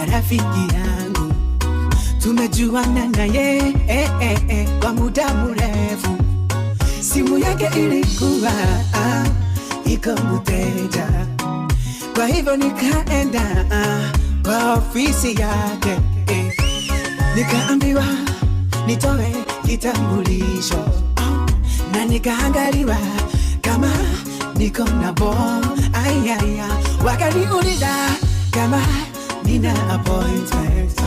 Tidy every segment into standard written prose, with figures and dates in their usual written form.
Rafiki yangu tumejuana naye kwa muda mrefu. Simu yake ilikuwa iko mteja, kwa hivyo nikaenda kwa ofisi yake nikaambiwa nitoe kitambulisho na nikaangaliwa kama niko na ball. Ayaya, wakaniuliza kama nina appointment,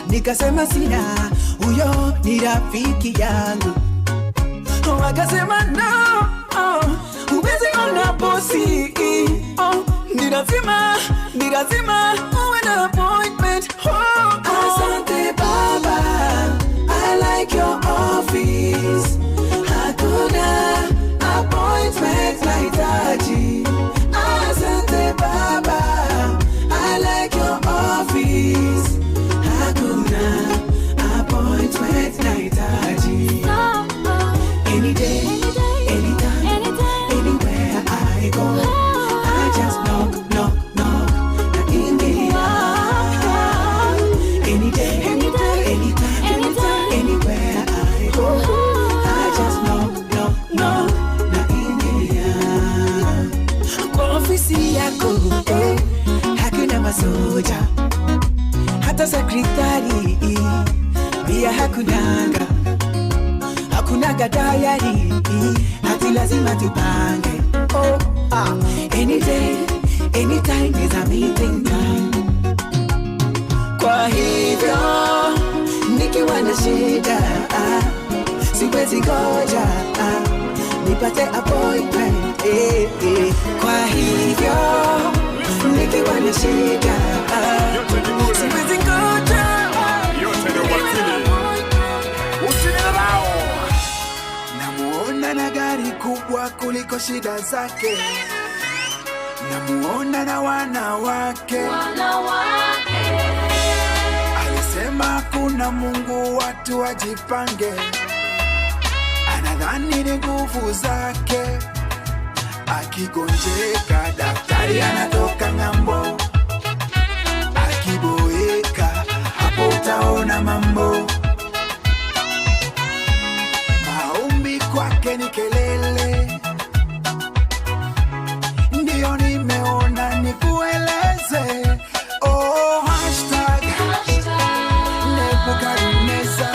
nikasema sina, huyo ni rafiki yangu. Wakasema no, oh, huwezi ona bosi, oh, ni lazima uwe na appointment. Oh. Asante baba, I like your office. Hakuna appointment nahitaji. Asante baba, I like your office. Hakuna appointment nahitaji. Any day, anytime, anywhere I go, I just knock, knock, knock, naingia. Any day, anytime, anywhere I go, I just knock, knock, knock, naingia. Kwa ofisi yako hakuna masoja, hata sekretari pia hakunanga, hakunaga diary ati lazima tupange. Oh, ah. Any day, anytime is a meeting time. Kwa hivyo nikiwa na shida siwezi ngoja nipate appointment eh. Kwa hivyo nikiwa na shida siwezi ngoja. Yote ni ubatili. Usinidharau. Namuona na gari kubwa kuliko shida zake, namuona na wanawake. Alisema kuna Mungu, watu wajipange, anadhani ni nguvu zake. Akigonjeka daktari anatoka ng'ambo, akiboeka hapo utaona mambo. Maombi kwake ni kelele, ndiyo nimeona nikueleze. Oh, #Nebukadneza,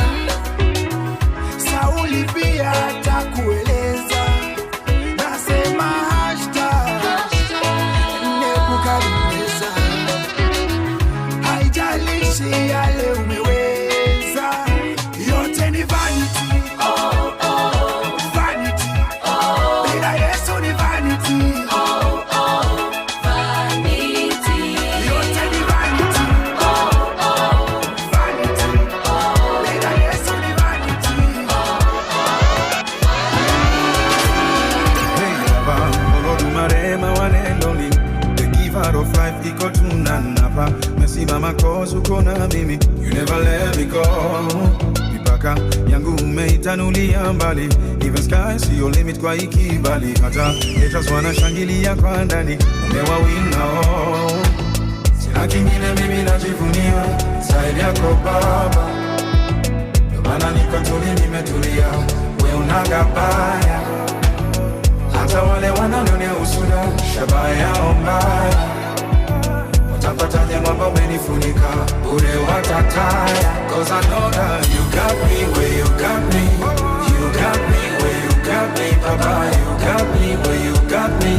Sauli pia atakueleza. Nasema #Nebukadneza, haijalishi yale umeweza, yote ni vanity. Vanity. Bila Yesu ni vanity. Yote ni vanity. Vanity. Bila Yesu ni vanity. Hey, Baba, Olodumare, my one and only. The giver of life, iko tunanapa. Mesimama 'cause uko na mimi. You never let me go. Mipaka yangu umeitanulia mbali. Even sky sio limit kwa ikibali. Hata haters wanashangilia kwa ndani. Umewawina oh. Sina kingine mimi najivunia zaidi yako Baba. Ndio maana niko tuli nimetulia. We unagabaya hata wale wananionea usuda, shabaha yao mbaya, watapataje mwamba umenifunika bure, watataya. 'Cause I know that you got me where you got me, you got me where you got me, Papa, you got me where you got me.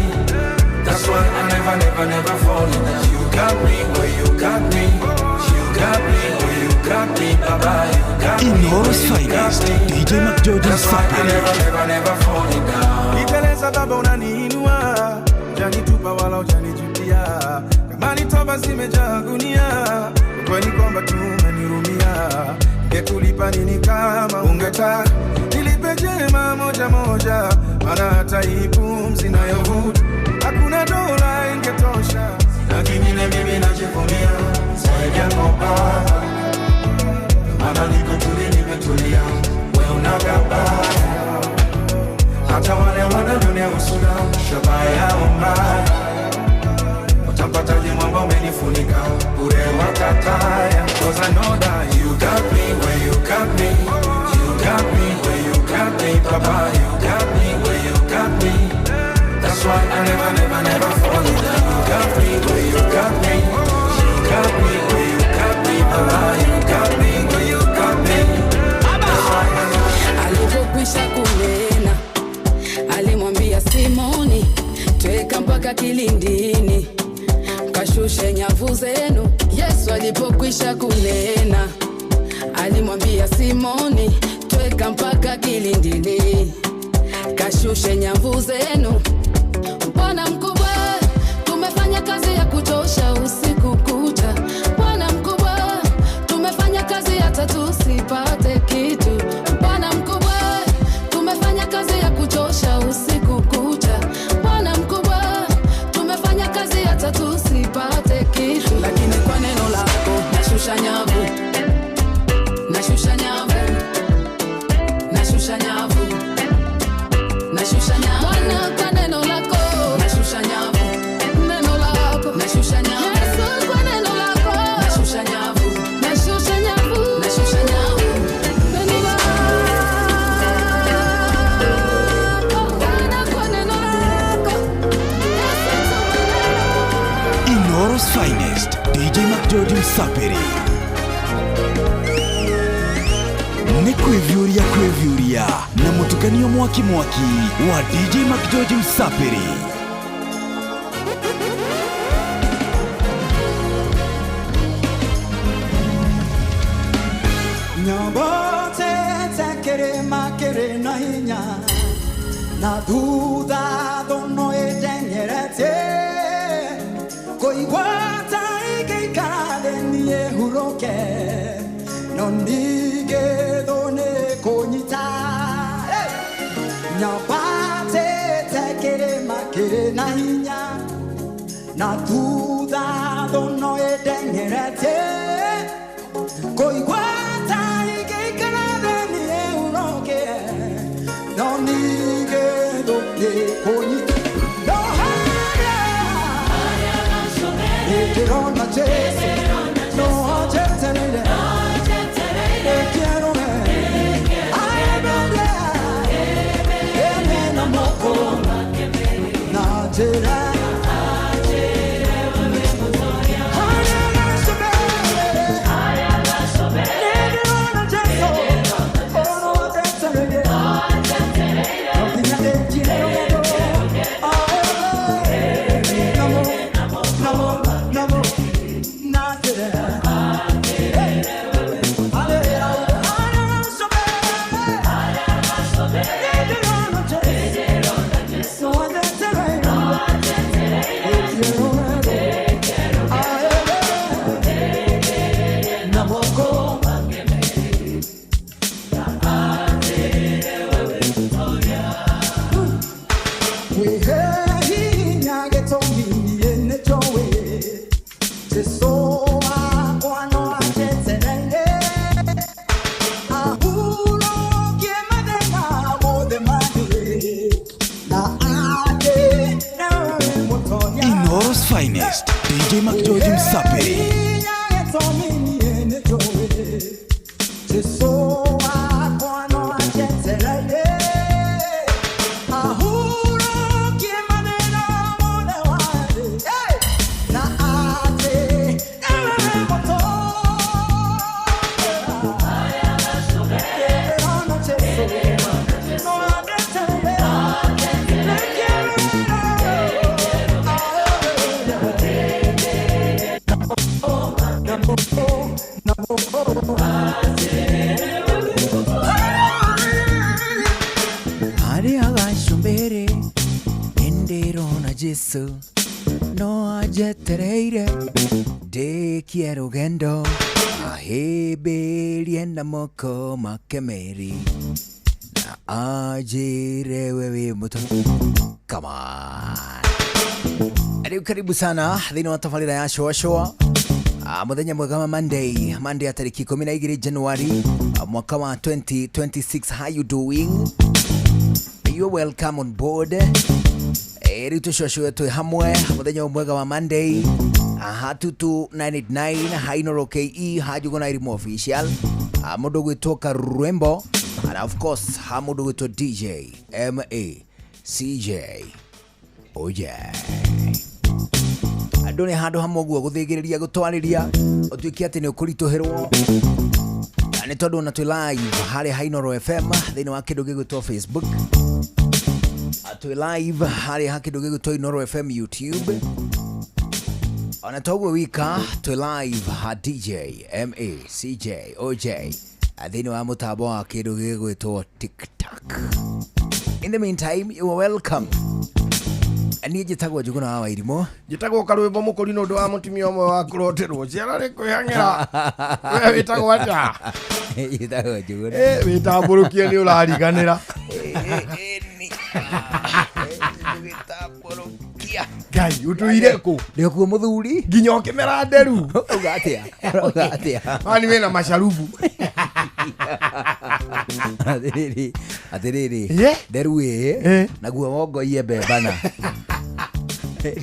That's why I never, never, never fall in. You got me where you got me, you got me where you got me, Papa, you got me Ino's where you got finest, me. DJ McJordan That's why I Sapele. never, never, never falling down. Niteleza Baba, unaniinua, hujanitupa wala hujanijutia. Kama ni toba zimejaa gunia, ukweli kwamba tu umenihurumia. Ningekulipa nini kama ungetaka nilipe jema moja moja, maana hata hii pumzi nayovuta hakuna dola ingetosha. Na kingine mimi najivunia zaidi yako Baba, maana niko tuli nimetulia, we unagabaya hata wale wananionea usuda, shabaha yao mbaya, watapataje mwamba umenifunika bure, watataya. Cause I know that you got me where you got me. You got me where you got me, Papa. You got me where you got me. That's why I never, never, never fall in love. You got me where you got me. You got me where you got me, Papa. You got me where you got me. That's why I never. Alipokwisha kunena, alimwambia Simoni, tweka mpaka kilindini, kashushe nyavu zenu. Yesu alipokwisha kunena, alimwambia Simoni, tweka mpaka kilindini, kashushe nyavu zenu. Bwana mkubwa, tumefanya kazi ya kuchosha usiku kucha. Bwana mkubwa, tumefanya kazi hata tusipate kitu. Bwana mkubwa, tumefanya kazi ya kuchosha usiku kucha. Bwana mkubwa, tumefanya kazi hata tusipate kitu. Lakini kwa neno lako nashusha nyavu, nashusha nyavu, nashusha nyavu, nashusha nyavu. Bwana kwa neno lako nashusha nyavu, neno lako nashusha nyavu. Yesu kwa neno lako nashusha nyavu, nashusha nyavu, nashusha nyavu. Neno lako Bwana kwa neno lako Yesu Inoro's finest, DJ McGeorge Msapiri. Nĩ kwĩviũria kwĩviũria na mũtukanio mwaki mwaki wa DJ McGeorge Msapiri. Nyobote tekere makere na hinya na thutha thono ĩteng'erete kũigwata ĩngĩikara thĩ niĩ hurũke no ningĩ thũ nĩ kũnyita. Hey! Nyobatĩte kĩrĩma kĩrĩ na hinya na thutha thono ĩteng'erete kũigwata ĩngĩikara thĩ niĩ hurũke no ningĩ thũ nĩ kũnyita. No harĩa ndĩrona Jesũ no anjetereire Inoro's finest, DJ McGeorge Msapiri. Harĩa gacumbĩrĩ nĩndĩrona Jesũ no anjetereire ndĩkie rũgendo ahĩmbĩrie na moko make merĩ na anjĩre we wĩ mũto. Come on. Rĩu karibu sana thĩinĩ wa tabarĩra ya Shũa Shũa. Mũthenya mwega wa Monday, Monday ya tarĩki 12 Januari mwaka wa 2026. How you doing? You're welcome on board. Rĩu tũcũacũe twĩ hamwe mũthenya ũyũ mwega wa Monday. Aha 22989 hainoro ke hajugona irimo official. Mundu gwitwo Karwembo and of course ha mundu gwitwo DJ M A C J. Oh yeah. Andå nä handå hamwe guo gå thä gä rä ria gå twarä ria å tuä ke atä nä å kå ritå hä rwo nä tondå ona twä live harä Hainoro FM thä inä wa kä ndå gä gwä two Facebook, twä live harä ha kä ndå gä gwä two Inoro FM YouTube, ona toguo wika twä live ha DJ M A C J O J thä inä wa må tambo wa kä ndå gä gwä two TikTok. In the meantime, you are welcome. Niä njätagwo Njuguna wa Wairimå. Njĩtagwo Karwĩmbo Mũkũri nĩ ũndũ wa mũtumia ũmwe wa kũroterwo ciana nĩ kwĩhang'ĩra. We wĩtagwo atĩa? Njätagwo Njuguna. Wĩtambũrũkie nĩ ũrariganĩra. Ngai ũtũire kũ? Ndä kuo må thuri. Nginya ũkĩmera nderu. Auga atä a? Auga atä a? Mani wĩna macarubu. Atiriri, atiriri. Nderu ĩ naguo wongoiye mbembana.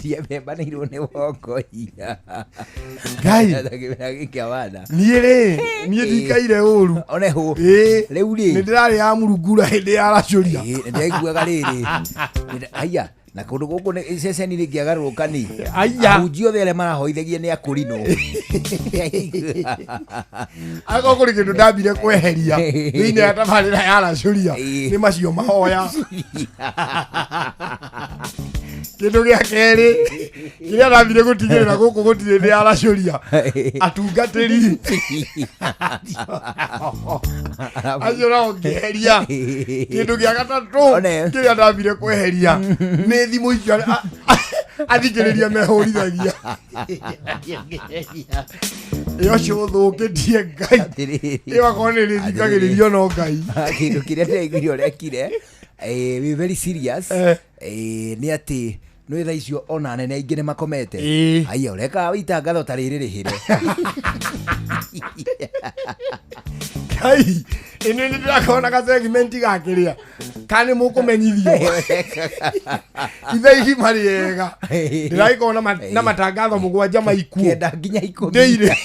Rie mbemba nĩ irwo nĩ wongoiya. Ngai. Kĩmera gĩkĩ wana. Niĩ rĩ, niĩ ndikaire ũru. One hũ. Rĩu rĩ. Nĩ ndĩrarĩ ya murungura hĩndĩ ya racũria. Nĩ ndĩraiguaga rĩrĩ. Haiya, na kũndũ gũkũ nĩ ceceni rĩngĩagarũrũka ni. Aya. Ahunjia othe arĩa marahoithagia nĩ akũrinũ. Akorwo kũrĩ kĩndũ ndambire kweheria thĩinĩ wa tabarĩra ya racũria nĩ macio mahoya. Kĩndũ gĩa kerĩ kĩrĩa ndambire gũtigĩrĩra gũkũ gũtirĩ ndĩ ya racũria atungatĩri acio nao ngĩeheria. Kĩndũ gĩa gatatũ kĩrĩa ndambire kweheria nĩ thimũ icio athikĩrĩria mehũrithagia. Ĩyo cũthũkĩtie Ngai. Ĩyo akorwo nĩ rĩthikagĩrĩrio no Ngai. Kĩndũ kĩrĩa ndĩraiguire ũrekire, we very serious, nĩ atĩ nĩ thaa icio ona anene aingĩ nĩ makomete. Aya ũreka itangatho ta rĩrĩ rĩhĩre. Ngai, ĩno nĩ ndĩrakona ga segment ga kĩrĩa kana nĩ mũkũmenyithio ithe igima rĩega ndĩragĩkorwo na matangatho mũgwanja maikuo kenda nginya ikũmi ndĩire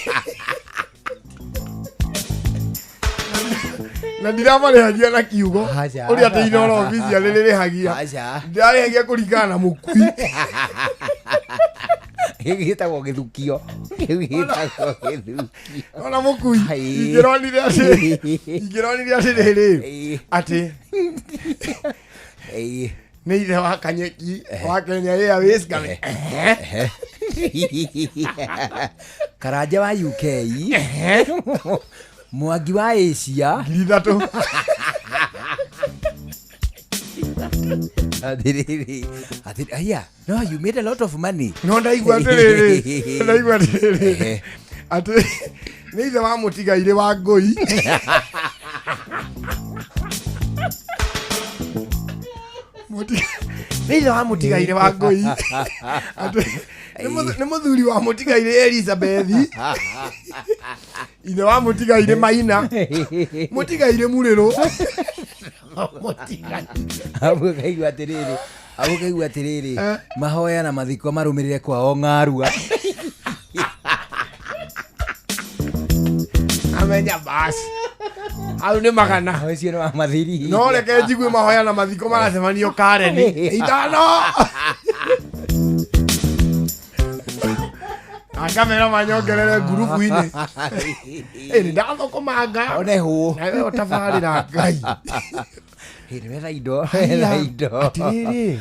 na ndiramarĩhagia na kiugo ũrĩa atĩ Inoro official rĩrĩhagia ndĩrarĩhagia kũringana na mũkui. Gĩkĩ gĩtagwo gĩthukio. Gĩkĩ gĩtagwo gĩthukio. Ona mũkui ingĩronire atĩ ingĩronire atĩrĩrĩ atĩ nĩ ithe wa Kanyeki wa Kenya Airways kana Karanja wa UK, Mwangi wa Asia 3,000. Atiriri, atiriri, aya, no, you made a lot of money. No ndaigua atiriri, ndaigua atiriri atĩ nĩ ithe wa mũtigairĩ wa ngũi. Nĩ ithe wa mũtigairĩ wa ngũi. Atĩ nĩ mũthuri wa mũtigairĩ Elizabeth, ithe wa mũtigairĩ Maina, mũtigairĩ Mũrĩrũ. Hau ũkaigua atĩrĩrĩ, hau ũkaigua atĩrĩrĩ, mahoya na mathiko marũmĩrĩre kwao ng'arua. Amenya basi hau nĩ magana ũcio nĩ wa mathiri. No reke njigue mahoya na mathiko maracemanio Kareni 5. Akamera manyongerere ngurubu-inĩ. Nĩ ndathũkũmanga. One hũ. Nawe ũtabarĩra Ngai. Nĩ wetha indo, wetha indo. Atĩrĩrĩ.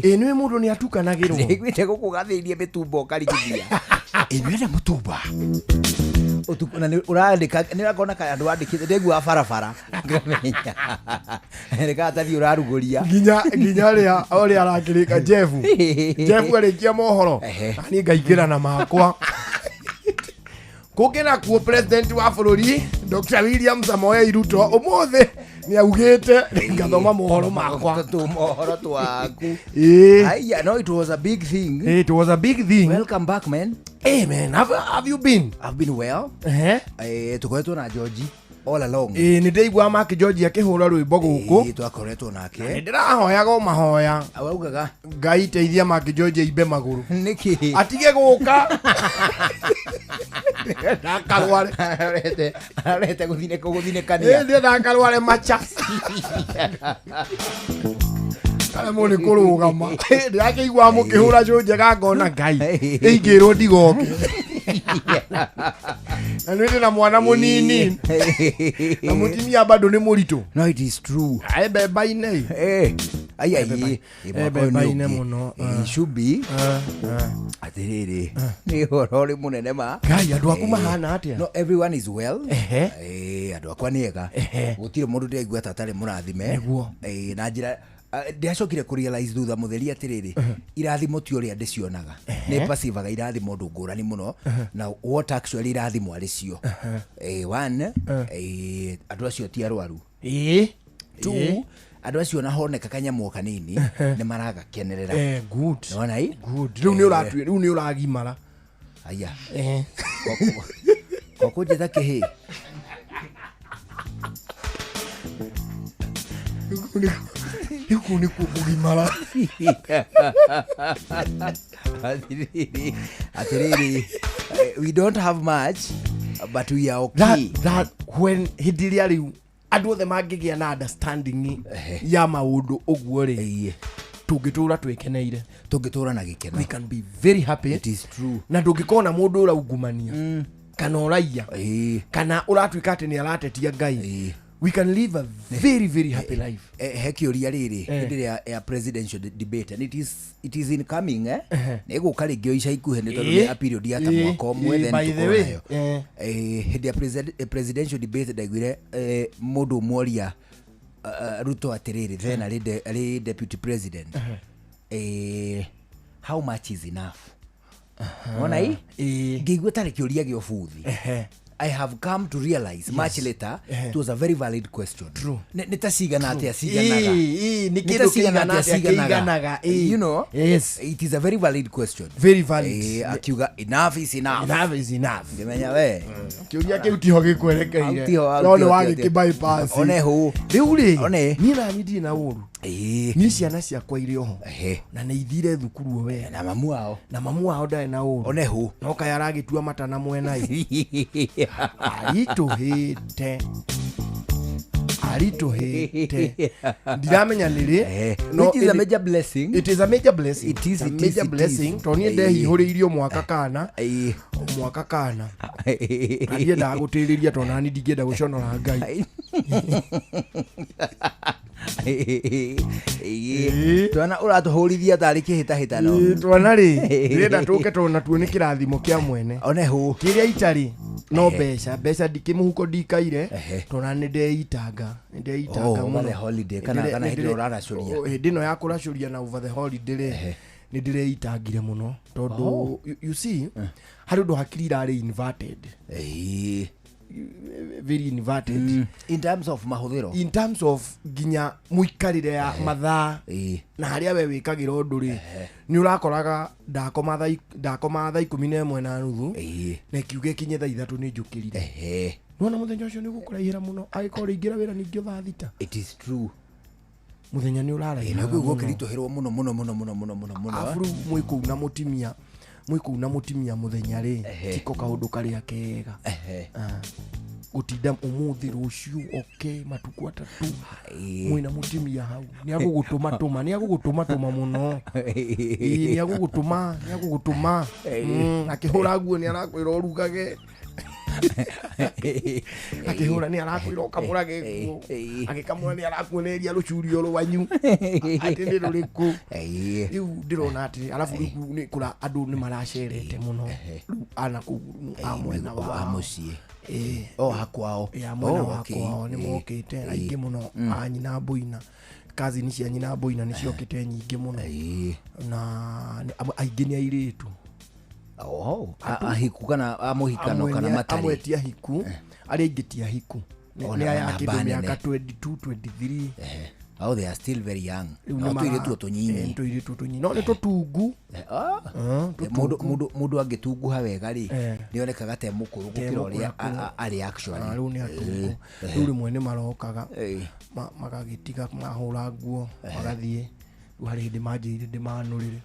Ĩ nĩ mũndũ nĩ atukanagĩrwo. Nĩiguĩte gũkũgathĩirie mĩtumba ũkarigithia. Ĩ nĩwenda mũtumba. Ũtukũ na nĩ ũrandĩka, nĩ ũrakona ka andũ andĩkĩte ndĩguaga barabara ngamenya. Nĩ karatathi ũrarugũria. Nginya nginya ũrĩa ũrĩa arakĩrĩka Jeff. Jeff arĩkia mohoro. Niĩ ngaingĩra na makwa. Kũngĩ nakuo president wa bũrũri Dr. William Samoei Ruto ũmũthĩ nĩ augĩte ngathoma mohoro makwa. Tũmohoro twaku. Aya, no, it was a big thing. It was a big thing. Welcome back, man. Hey man, have you been? I've been well. Tukoretwo na Georgie. All along. Nĩ ndĩiguaga Mark George akĩhũra rwĩmbo gũkũ. Twakoretwo nake. Nĩ ndĩrahoyaga o mahoya. Augaga Ngai teithia Mark George aimbe magũrũ. Nĩkĩ? Atige gũka. Ndakarware. Arete gũthinĩkania. Ndakarware macha. Aremwo nĩ kũrũgama. Ndĩrakĩigua mũkĩhũra cũ njega ngona Ngai. Ĩingĩrwo ndigoke. Na nĩ ndĩ na mwana mũnini. Na mũtumia bado nĩ mũritũ. No, it is true. Ae mbemba-inĩ. Ai ai. Mbemba-inĩ mũno. Should be. Atĩrĩrĩ. Nĩ ũhoro ũrĩ mũnene ma. Ngai andũ aku mahana atĩa? No, everyone is well. Andũ akwa nĩ ega. Gũtirĩ mũndũ ndĩraigua ta atarĩ mũrathime. Nĩguo. Na njĩra ndĩracokire kũ realize thutha mũtheri atĩrĩrĩ, irathimo ti ũrĩa ndĩcionaga. Nĩ perceivaga irathimo ũndũ ngũrani mũno na what actually irathimo arĩ cio. One, andũ acio ti arwaru. Two, andũ acio na honeka kanyamũ kanini nĩ maragakenerera. Good. Nĩwona ĩ? Good. Rĩu nĩ ũratue, rĩu nĩ ũragimara. Aya. Kwa kũnjĩta kĩhĩ. Rĩu kũu nĩkuo kũgimara. Atĩrĩrĩ, we don't have much but we are okay. That when hĩndĩ ĩrĩa rĩu andũ othe mangĩgĩa na understanding ya maũndũ ũguo rĩ, tũngĩtũra twĩkeneire. Tũngĩtũra na gĩkeno. We can be very happy. It is true. Na ndũngĩkorwo na mũndũ ũraungumania kana ũraiya kana ũratuĩka atĩ nĩ aratetia Ngai. We can live a very, very happy life. He kĩũria rĩrĩ hĩndĩ ĩrĩa ya presidential debate, and it is incoming, nĩ ĩgũka rĩngĩ o ica ikuhĩ nĩ tondũ nĩ a period ya ta mwaka ũmwe, then tũkorwo nayo. Hĩndĩ ya presidential debate ndaiguire mũndũ ũmwe oria Ruto atĩrĩrĩ, then arĩ deputy president, how much is enough? Wona ĩ? Ngĩigua tarĩ kĩũria gĩa ũbuthi. I have come to realize much later it was a very valid question. True. Nĩ ta cigana atĩa ciganaga. Nĩ kĩndũ kĩigana atĩa kĩiganaga. You know? Yes. It is a very valid question. Very valid. Akiuga enough is enough. Enough is enough. Ngĩmenya we. Kĩũria kĩu tiho gĩkwerekeire. No nĩ wagĩkĩ bypass. One hũ. Rĩu rĩ, One. niĩ nani ndirĩ na ũru. Niĩ ciana ciakwa irĩ oho. Na nĩ ithire thukuru o wega. Na mamu wao. Na mamu wao ndarĩ na ũru. One hũ. No kaĩ aragĩtua mata na mwena ĩ. Aritũhĩte. Aritũhĩte. Ndiramenya nĩ rĩ. No, it is a major blessing. It is a major blessing. It is a major blessing. Tondũ niĩ ndehihũrĩirio mwaka kana. Mwaka kana. Na ndiendaga gũtĩrĩria tondũ nani ndingĩenda gũconora Ngai. Twana ũratũhũrithia tarĩ kĩhĩtahĩtano. Twana rĩ, ndĩrenda tũke tondũ natuo nĩ kĩrathimo kĩa mwene. One hũ. Kĩrĩa itarĩ no mbeca, mbeca ndikĩmũhuko ndikaire tondũ nĩ ndeitanga, nĩ ndeitanga mũno. Over the holiday kana hĩndĩ ũraracũria. Hĩndĩ ĩno ya kũracũria na over the holiday rĩ, nĩ ndĩreitangire mũno tondũ you see harĩ ũndũ hakiri irarĩ inverted. Very inverted. In terms of mahũthĩro, in terms of nginya mũikarĩre ya mathaa na harĩa we wĩkagĩra ũndũ rĩ, nĩ ũrakoraga ndakoma thaa 11:30 na kiuge kinye thaa 3 nĩ njũkĩrire. Nĩwona mũthenya ũcio nĩ gũkũraihĩra mũno angĩkorwo rĩingĩra wĩra ningĩ thaa 6. It is true. Mũthenya nĩ ũraraiha. Nĩguo ũkĩritũhĩrwo mũno mũno mũno mũno mũno mũno mũno. Arabu rĩu mwĩ kũu na mũtimia, mwĩ kũu na mũtimia mũthenya rĩ, tiko kaũndũ karĩa kega. Gũtinda ũmũthĩ rũciũ oke matukũ atatũ mwĩna mũtimia hau nĩ agũgũtũma tũma, nĩ agũgũtũma tũma mũno. Nĩ agũgũtũma, nĩ agũgũtũma. Akĩhũra nguo nĩ arakwĩra ũrugage. Akĩhũra nĩ arakwĩra ũkamũrage nguo. Agĩkamũra nĩ arakuonereria rũcurio rwanyu atĩ nĩ rũrĩkũ. Rĩu ndĩrona atĩ arabu rĩu nĩ kũra andũ nĩ maracerete mũno rĩu ana kũu a mwena wa mũciĩ. O hakwao. Ya mwena wa kwao nĩ mokĩte aingĩ mũno, a nyina Mboina, cousin cia nyina Mboina nĩ ciokĩte nyingĩ mũno. Na aingĩ nĩ airĩtu. Ahiku kana amũhikano kana matarĩ. Amwe ti ahiku, arĩa aingĩ ti ahiku. Nĩ aya kĩndũ mĩaka 22, 23. Oh, they are still very young. Rĩu No nĩ tũirĩtu o tũnyinyi. Tũirĩtu tũnyinyi no nĩ tũtungu. Ah. Mũndũ angĩtunguha wega rĩ, nĩonekaga te mũkũrũ gũkĩra ũrĩa arĩ actually. Rĩu nĩ atungu. Rĩu rĩmwe nĩ marokaga magagĩtiga mahũra nguo magathiĩ. Rĩu harĩ hĩndĩ manjĩrire ndĩmanũrĩre.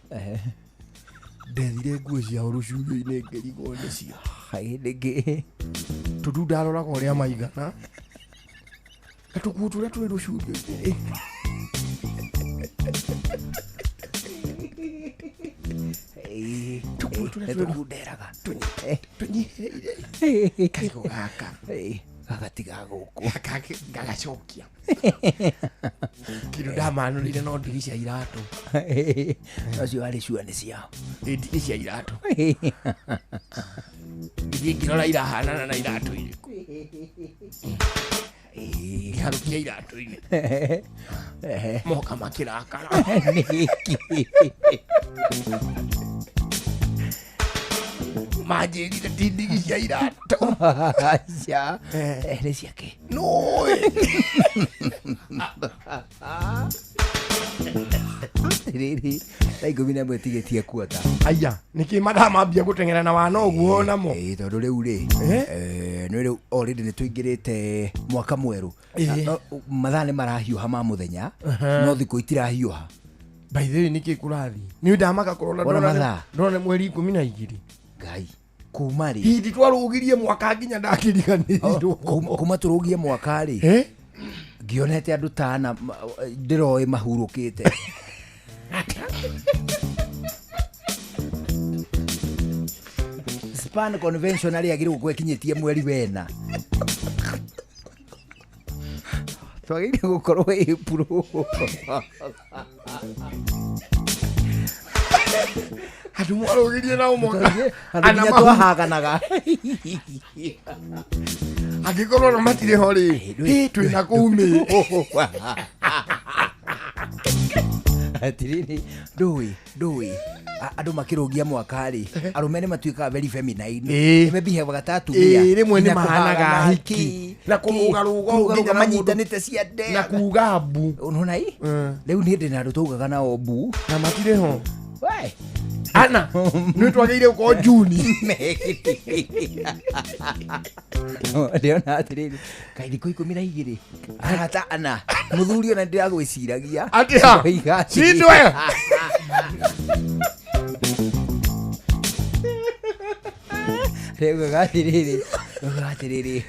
Ndethire nguo ciao rũcurio-inĩ ngĩrigwo nĩcio. Nĩkĩ? Tondũ ndaroraga ũrĩa maigana na tũkuo tũrĩa tũrĩ rũcurio-inĩ. Tũkuo tũrĩa tũrĩ nderaga tũnyihĩrĩire karigũ gaka gagatiga gũkũ gagacokia kĩndũ ndamanũrire no ndigi cia iratũ. Acio arĩ cua nĩ ciao. Ndigi cia iratũ ngĩthiĩ ngĩrora irahanana na iratũ irĩkũ, ngĩharũkia iratũ-inĩ moka makĩrakara. Nĩkĩ? Manjĩrire ti ndigi cia iratũ. Aca nĩ ciake. Nũĩ. Rĩrĩ thaa 11 tigĩtie kuota. Aya nĩkĩ mathaa mambia gũteng'era na wana ũguo namo? Tondũ rĩu rĩ nĩ rĩu already nĩ tũingĩrĩte mwaka mwerũ. Mathaa nĩ marahiũha ma mũthenya no thikũ itirahiũha. By the way nĩkĩ kũrathiĩ? Nĩ ndamaka kũrora ndona mweri 12. Ngai kuma rĩ hindi twarũgirie mwaka nginya ndakĩriganĩirwo. Kuma tũrũgie mwaka rĩ ngĩonete andũ tana ndĩroĩ mahurũkĩte. Span convention arĩa agĩrĩirwo gũkorwo ĩkinyĩtie mweri wena. Twagĩrĩire gũkorwo April. Andũ mwarũgirie nao mwaka andũ nginya twahaganaga. Angĩkorwo no matirĩ ho rĩ, twĩna kũu mĩ. Atirĩrĩ ndũĩ andũ makĩrũgia mwaka rĩ arũme nĩ matuĩkaga very feminine. Nĩmebihevaga ta atumia. Rĩmwe nĩ mahanaga hiki na kũrũgarũga nginya manyitanĩte ciande na kuuga mbu. Unaona hii? Rĩu niĩ ndĩ na andũ twaugaga nao mbu na matirĩ ho. We ana nĩ twagĩrĩire gũkorwo Juni. Ndĩrona atĩrĩrĩ kaĩ thikũ 12 arata ana mũthuri ona ndĩragwĩciragia atĩa cindwe. Rĩu atĩrĩrĩ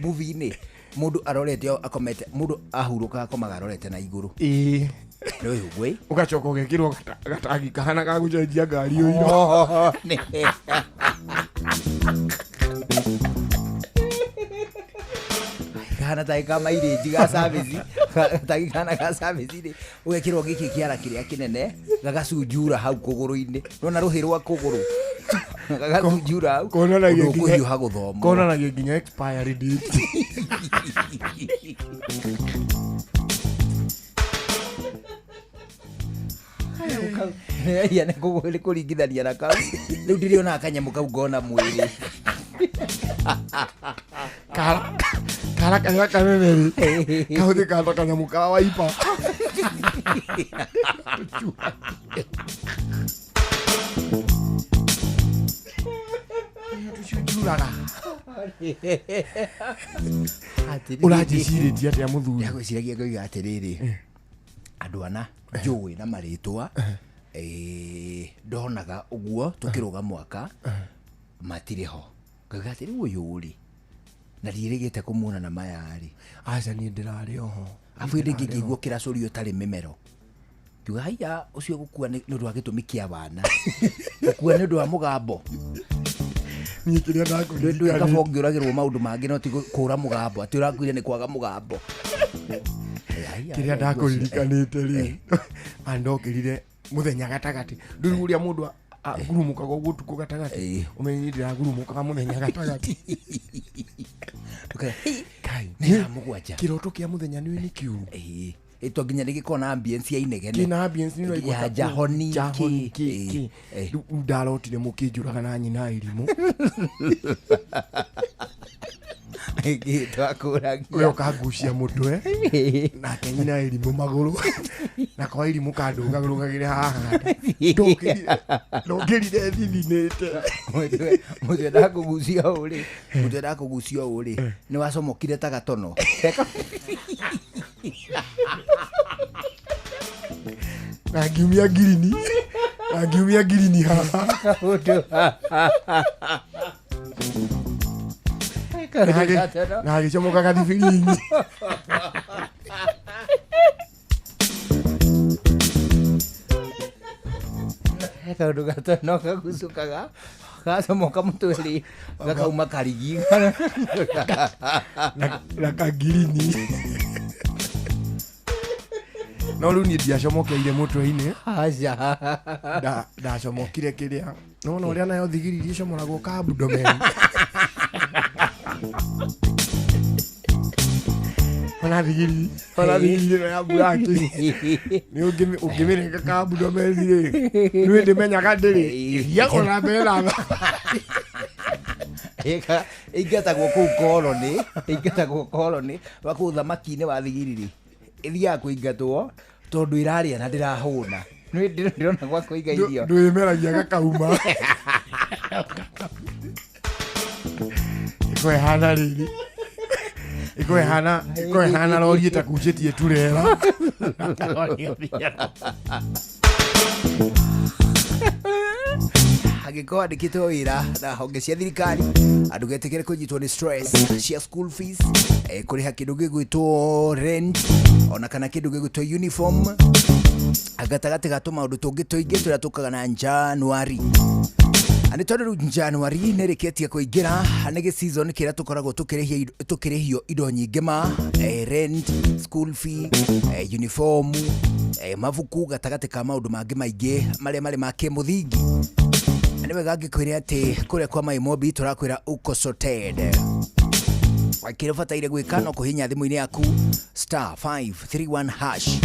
movie-inĩ mũndũ arorete akomete mũndũ ahurũka akomaga arorete na igũrũ. Nĩ ũguo ũgacoka ũgekĩrwo gatagi kahana ga gũcenjia ngari ũiro. Kahana ta ka mileage ga service gatagi kahana ga service rĩ ũgekĩrwo gĩkĩ kĩara kĩrĩa kĩnene gagacunjura hau kũgũrũ-inĩ nona rũhĩ rwa kũgũrũ gagacunjura hau ũkũhiũha gũthoma konanagia nginya expiry date. Ia nĩ kũringithania na kau rĩu ndĩrĩonaga kanyamũ kau ngona mwĩrĩ kara karĩa kanene rĩ kahũthĩkaga ta kanyamũ ka waipa. Tũcunjuraga. Ũranjĩcirĩtie atĩa mũthuri? Ndagwĩciragia ngoiga atĩrĩrĩ andũ ana njũĩ na marĩtwa ndonaga ũguo tũkĩrũga mwaka matirĩ ho. Ngauga atĩrĩ ũyũ rĩ na ndiĩrĩgĩte kũmuona na maya rĩ. Aca niĩ ndĩrarĩ oho. Abu hĩndĩ ĩngĩ ngĩigua kĩracũrio ũtarĩ mĩmero ngiuga haiya ũcio gũkua nĩ ũndũ wa gĩtũmi kĩa wana gũkua nĩ ũndũ wa mũgambo. Niĩ kĩrĩa ndakũririkania ndwĩ kaba ũngĩũragĩrwo maũndũ mangĩ no ti kũra mũgambo atĩ ũrakuire nĩ kwaga mũgambo. Kĩrĩa ndakũririkanĩte rĩ andokĩrire mũthenya gatagatĩ ndũrĩ ũrĩa mũndũ agurumukaga ũguo ũtukũ gatagatĩ ũmenye niĩ ndĩragurumukaga mũthenya gatagatĩ. Nĩ thaa mũgwanja kĩroto kĩa mũthenya nĩ nĩ kĩũru. Ĩto nginya nĩ gĩkoragwo na ambience ya inegene kĩna ambience nĩ ya jahoni kĩ rĩu ndarotire mũkĩnjũraga na nyina irimũ. Twakũragia. We ũkangucia mũtwe nake nyina irimũ magũrũ na kwa irimũ kandũgarũgagĩre haha ndũngĩrire thithinĩte. Mũtwe ndakũgucia ũũ rĩ, mũtwe ndakũgucia ũũ rĩ, nĩ wacomokire ta gatono. Na ngiumia ngirini, na ngiumia ngirini haha. Na agĩcomoka gathibirinyi. Kaũndũ gatono kagucũkaga gacomoka mũtwe rĩ, gakauma karigi. Na kangirini. No rĩu niĩ ndiacomokeire mũtwe-inĩ. Aca. Ndacomokire kĩrĩa nona ũrĩa nayo thigiriri ĩcomoragwo ka abdomen. Ona thigiriri, ona thigiriri ĩno ya buraki nĩ ũngĩmĩrenga ka abdomen rĩ, nĩ ndĩmenyaga ndĩrĩ ĩthiaga na mbere na Ĩingatagwo kũu koloni, ĩingatagwo koloni wa kũu thamaki-inĩ wa thigiriri. Ĩthiaga kũingatwo tondũ ĩrarĩa na ndĩrahũna. Nĩ ndĩrona gwa kũiga irio. Ndwĩmeragia gakauma. Ĩko ĩhana rĩrĩ, ĩko ĩhana, ĩko ĩhana rori ĩtakucĩtie turera. Angĩkorwo andĩkĩtwo wĩra na honge cia thirikari, andũ getĩkĩre kũnyitwo nĩ stress cia school fees, kũrĩha kĩndũ gĩgwĩtwo rent, ona kana kĩndũ gĩgwĩtwo uniform, gatagatĩ ga tũmaũndũ tũngĩ tũingĩ tũrĩa tũkaga na January. Nĩ tondũ rĩu January nĩ ĩrĩkĩtie kũingĩra, nĩ gĩ season kĩrĩa tũkoragwo tũkĩrĩhio indo nyingĩ ma rent, school fee, uniform, mabuku, gatagatĩ ka maũndũ mangĩ maingĩ marĩa marĩ ma kĩmũthingi. Nĩ wega ngĩkwĩre atĩ kũrĩa kwa MyMobi tũrakwĩra uko sorted. Kĩrĩa ũbataire gwĩka no kũhihinya thimũ-inĩ yaku star 531 hash,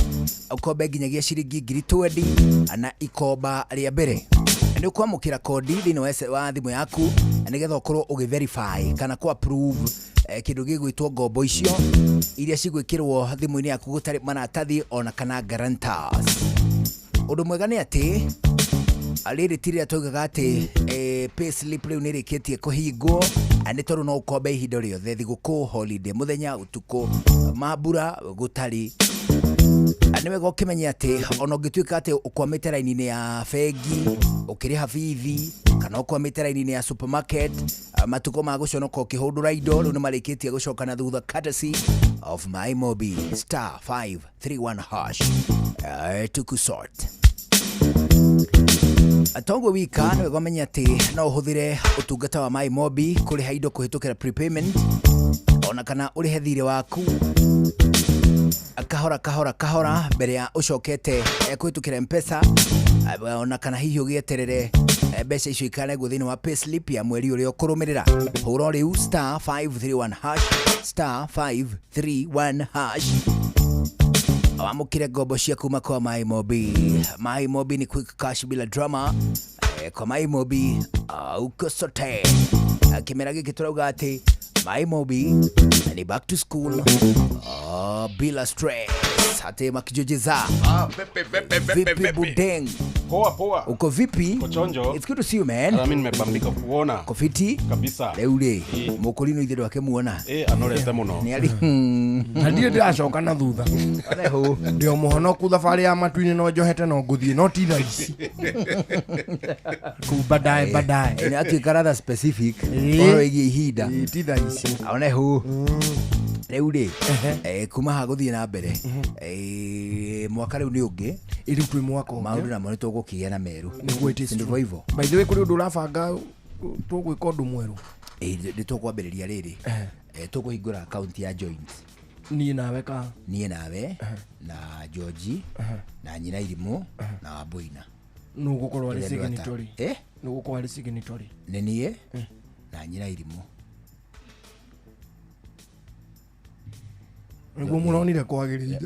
ũkombe nginyagia ciringi 20,000 na ikomba rĩa mbere. Nĩ ũkwamũkĩra kodi thĩinĩ wa thimũ yaku nĩgetha ũkorwo ũgĩ verify kana kũ approve kĩndũ gĩgwĩtwo ngombo icio iria cigwĩkĩrwo thimũ-inĩ yaku gũtarĩ maratathi ona kana guarantors. Ũndũ mwega nĩ atĩ rĩrĩ ti rĩrĩa twaugaga atĩ pay slip rĩu nĩ ĩrĩkĩtie kũhingwo, nĩ tondũ no ũkombe ihinda rĩothe, thigũkũ, holiday, mũthenya, ũtukũ, mambura gũtarĩ. Nĩ wega ũkĩmenye atĩ ona ũngĩtuĩka atĩ ũkwamĩte raini-inĩ ya bengi ũkĩrĩha bithi, kana ũkwamĩte raini-inĩ ya supermarket, matukũ ma gũconoka ũkĩhũndũra indo rĩu nĩ marĩkĩtie gũcoka na thutha, courtesy of MyMobi star 531 hash. Tukusort. Toguo wika nĩ wega ũmenye atĩ no ũhũthĩre ũtungata wa MyMobi kũrĩha indo kũhĩtũkĩra prepayment, ona kana ũrĩhe thirĩ waku kahora kahora kahora mbere ya ũcokete kũhĩtũkĩra M-Pesa, ona kana hihi ũgĩeterere mbeca icio ikarengwo thĩinĩ wa payslip ya mweri ũrĩa ũkũrũmĩrĩra. Hũra rĩu star 531 hash, star 531 hash, wamũkĩre ngombo cia kuma kwa MyMobi. MyMobi ni quick cash bila drama. Kwa MyMobi uko sote. Kĩmera gĩkĩ tũrauga atĩ MyMobi ni back to school bila stress. Ate makijojeza. Vipi Budeng? Poa poa. Uko vipi? Uko chonjo. It's good to see you man. Mimi nimebambika kuona. Uko fiti? Kabisa. Leo le. Mokolino ithe wake muona. Anorete muno. Ni ali. Na ndiye ndiracoka na thutha. Oneho. Ndio muhonoku thabarĩ ya matu-inĩ no njohete no nguthie no ti thaa ici. Ku baadaye baadaye. Ni atuĩka rather specific. Ũhoro wĩgiĩ ihinda. Ti thaa ici. Oneho. Rĩu rĩ, kuma haha gũthiĩ na mbere, mwaka rĩu nĩ ũngĩ. Rĩu twĩ mwaka ũngĩ. Maũndũ namo nĩ tũgũkĩgĩa na merũ. Nĩguo it is Ndivyo true. hivyo. By the way, kũrĩ ũndũ ũrabanga tũgwĩka ũndũ mwerũ? Nĩ tũkwambĩrĩria rĩrĩ. Tũkũhingũra account ya joint. Niĩ nawe ka? Niĩ nawe na George na nyina Irimũ na Wamboina. Nũ ũgũkorwo arĩ signatory? Nũ ũgũkorwo arĩ signatory? Nĩ niĩ na nyina Irimũ. Nĩguo mũronire kwagĩrĩire.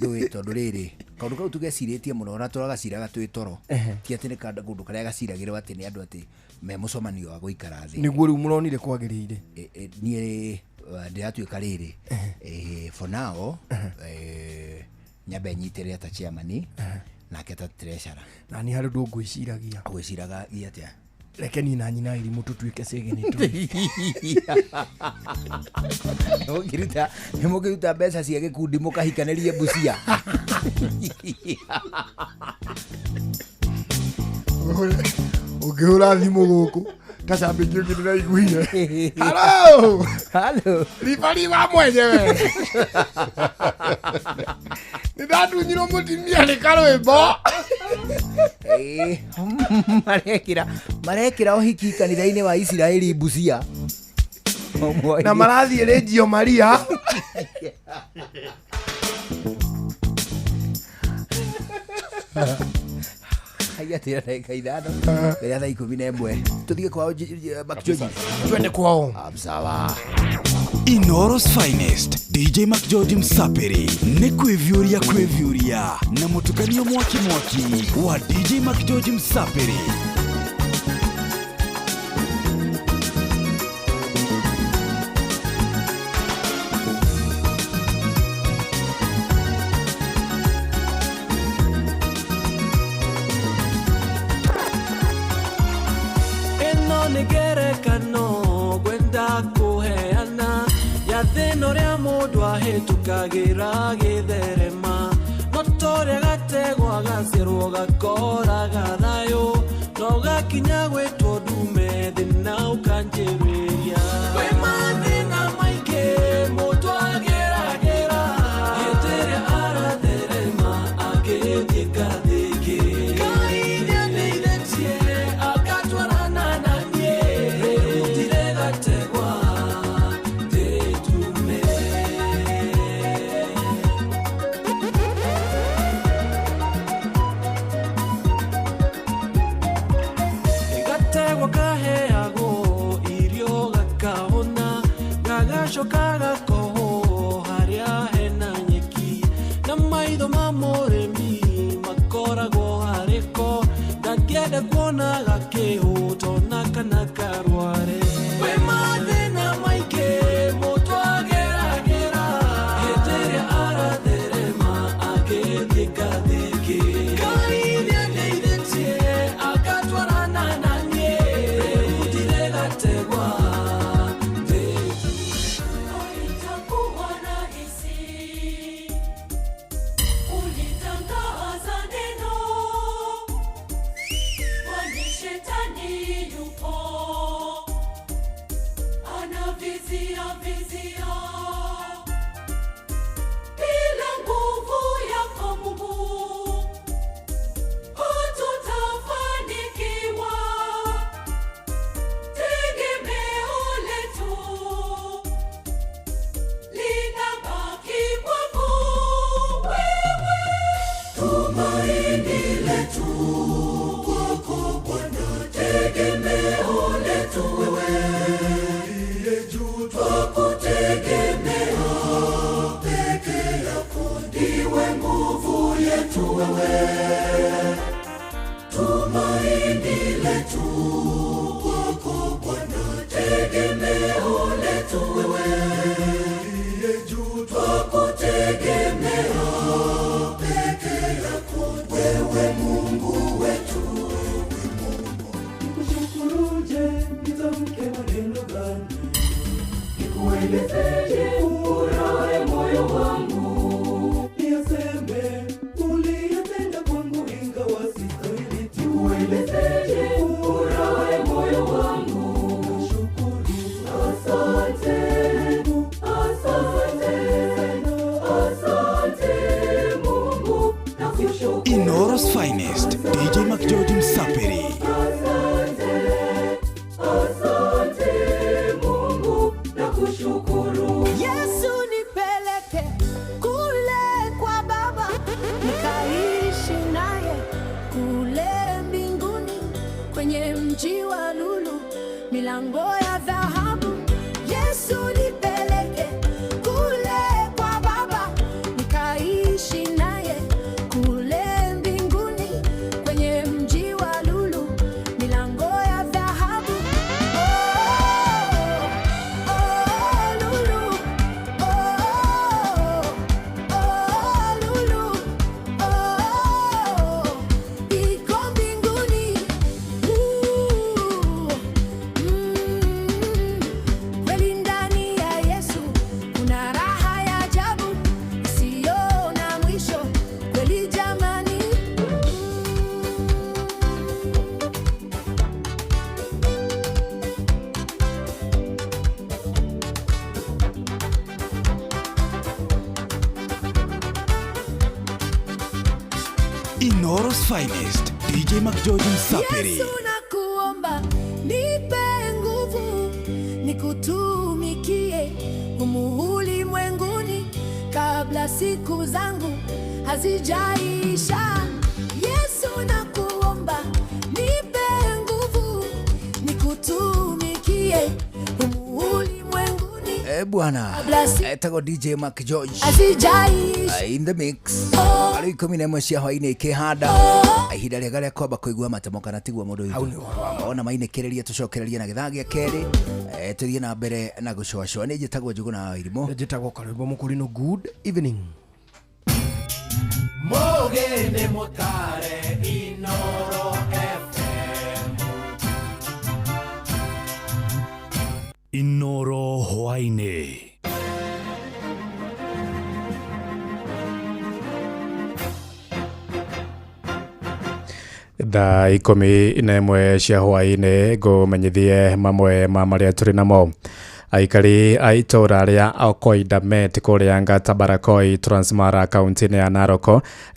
Ndũĩ tondũ rĩrĩ kaũndũ kau tũgecirĩtie mũno na tũragaciraga twĩ toro. Ti atĩ nĩ kaũndũ karĩa gaciragĩrwo atĩ nĩ andũ atĩ me mũcemanio wa gũikara thĩ. Nĩguo rĩu mũronire kwagĩrĩire. Niĩ Ndĩratuĩka rĩrĩ, for now, nyambe nyitĩrĩre ta chairman nake ta treasurer. Na ni harĩ ũndũ ngwĩciragia. Gwĩciraga atĩa? Reke niĩ na nyina irimũ tũtuĩke signatory. Mũkĩruta, nĩmũkĩruta mbeca cia gĩkundi mũkahikanĩrie Busia. Ũngĩhũra thimũ gũkũ ta cambĩki ũngĩ ndĩraiguire. Hello. Hello. Ribari wa mwenyewe. Nĩndatunyirwo mũtumia nĩ karwĩmbo. Marekĩra ũhiki kanitha-inĩ wa Isiraeli Busia. Na marathiĩ Reggio Maria. Haya tena dakika 5 mbere ya thaa 11 tuthiĩ kwao Makjoji. Twende kwao. Sawa. Inooro's finest DJ McGeorge Msapiri nĩ kwĩviũria kwĩviũria na mũtukanio mwaki mwaki wa DJ McGeorge Msapiri. Ĩno nĩ ngerekano ngwenda kũheana ya thĩna ũrĩa mũndũ ahĩtũkagĩra gĩtherema, no torĩa gategwa gaciarwo gakoraga thayũ, no gakinya gwĩtwo ndume thĩna ũkanjĩrĩria. Kwĩ mathĩna maingĩ mũndũ ageragĩra, hĩndĩ ĩrĩa aratherema agĩthiĩ ngathĩki. Ngai nĩandeithĩtie agatwarana na niĩ, rĩu ndirĩ gategwa ndĩ ndume. Gategwa kaheagwo irio gakahũna, gagacoka gakohwo harĩa hena nyeki, na maitho ma mũrĩmi makoragwo harĩko, ndangĩenda kuona gakĩhũta ona kana karware. Kwĩ mathĩna maingĩ mũndũ ageragĩra, hĩndĩ ĩrĩa aratherema agĩthiĩ ngathĩki. Ngai nĩandeithĩtie agatwarana na niĩ, rĩu ndirĩ gategwa ndĩ. Haitakuwa rahisi, ulitangaza neno, kwani shetani yupo anavizia vizia. Bila nguvu yako Mungu hatutafanikiwa. Tegemeo letu linabaki kwako wewe. Tumaini letu kwako Bwana, tegemeo letu wewe. Uliye juu twakutegemea, peke yako ndiwe nguvu yetu wewe. Tumaini letu kwako Bwana, tegemeo letu wewe. Uliye juu twakutegemea, peke yako wewe Mungu wetu. Nikushukuruje, nitamke maneno gani? Nikuelezeje furaha ya moyo wangu? Niyaseme uliyotenda kwangu ingawa sistahili. Nikuelezeje furaha ya moyo wangu? Nashukuru, asante, asante, asante Mungu, nakushukuru. Inooro's finest DJ McGeorge Msapiri. Asante, asante Mungu, nakushukuru. Yesu nipeleke kule kwa Baba, nikaishi naye kule mbinguni, kwenye mji wa lulu, milango ya dhahabu. Yesu nipeleke kule kwa Baba, nikaishi naye kule mbinguni, kwenye mji wa lulu, milango ya dhahabu. Oh, oh, lulu. Inooro's finest DJ McGeorge Msapiri. Yesu nakuomba nipe nguvu nikutumikie humu ulimwenguni kabla siku zangu hazijaisha. Yesu nakuomba nipe nguvu nikutumikie humu ulimwenguni Bwana kabla siku etagwo DJ Mark George hazijaisha. In the mix arä 11 cia hwainä kä handa ihinda rĩega rĩa kwamba kũigua matemo kana tiguo mũndũ witũ ona mainĩkĩrĩria tũcokererie na gĩthaa gĩa kerĩ, tũthiĩ na mbere na gũcũacũa. Nĩ njĩtagwo Njũgũna wa Irimũ. Njĩtagwo Karwĩmbo Mũkũrinũ. Good evening. Mugene mutare Inoro FM. Inoro hwainĩ. Thaa 11 cia hwainĩ ngũmenyithie mamwe ma marĩa tũrĩ namo. Aikari a itũra rĩa Okoidamet kũrĩa Ngatabarakoi, Transmara, kaunti-inĩ ya Narok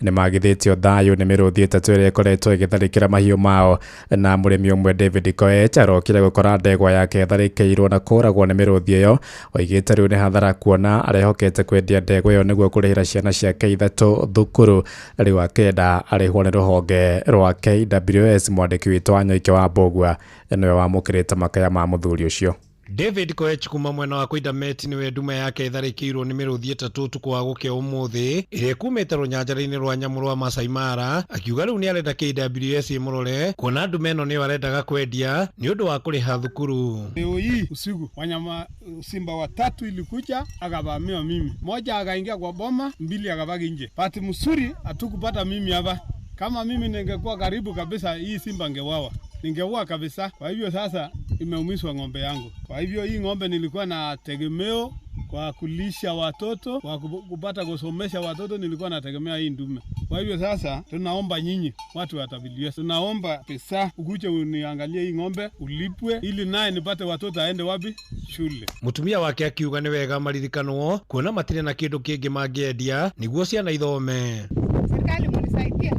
nĩ magithĩtio thayũ nĩ mĩrũthi 3 ĩrĩa ĩkoretwo ĩgĩtharĩkĩra mahiũ mao, na mũrĩmi ũmwe David Koech arokire gũkora ndegwa yake ĩtharĩkĩirwo na kũragwo nĩ mĩrũthi ĩyo. Oigĩte rĩu nĩ hathara kuona arehokete kwendia ndegwa ĩyo nĩguo kũrĩhĩra ciana ciake 3 thukuru, rĩu akĩenda arĩhwo nĩ rũhonge rwa KWS. Mwandĩki witũ Wanyoike wa Mbũgua nĩwe wamũkĩrĩte makaya ma mũthuri ũcio. David Koech kuma mwena wa Koidamet niwe ndume yake ĩtharĩkĩirwo nĩ mĩrũthi 3 ũtukũ wa gũkĩa ũmũthĩ ĩrĩa ĩkumĩte rũnyanjara-inĩ rwa nyamũ rwa Masai Mara. Akiuga rĩu nĩ arenda KWS ĩmũrore kuona ndume ĩno nĩyo arendaga kwendia nĩ ũndũ wa kũrĩha thukuru. Leo hii usiku wanyama simba watatu ilikuja akavamiwa mimi, moja akaingia kwa boma, 2 akabaki nje. Bahati mzuri hatukupata mimi hapa. Kama mimi ningekuwa karibu kabisa, hii simba ngewawa, ningeua kabisa. Kwa hivyo sasa imeumizwa ng'ombe yangu. Kwa hivyo hii ng'ombe nilikuwa na tegemeo kwa kulisha watoto, kwa kupata kusomesha watoto, nilikuwa nategemea hii ndume. Kwa hivyo sasa tunaomba nyinyi watu wa WS, tunaomba pesa ukuje uniangalie hii ng'ombe ulipwe, ili naye nipate watoto aende wapi shule. Mutumia wake akiuga nĩ wega maririkanwo kuona matirĩ na kĩndũ kĩngĩ mangĩendia nĩguo ciana ithome. Serikali mnisaidie.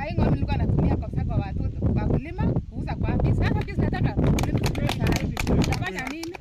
Hii ng'ombe nilikuwa natumia kwa sababu watoto, kwa kulima, kuuza kwa pesa. Sasa pesa nataka kulima hivi. Nafanya nini?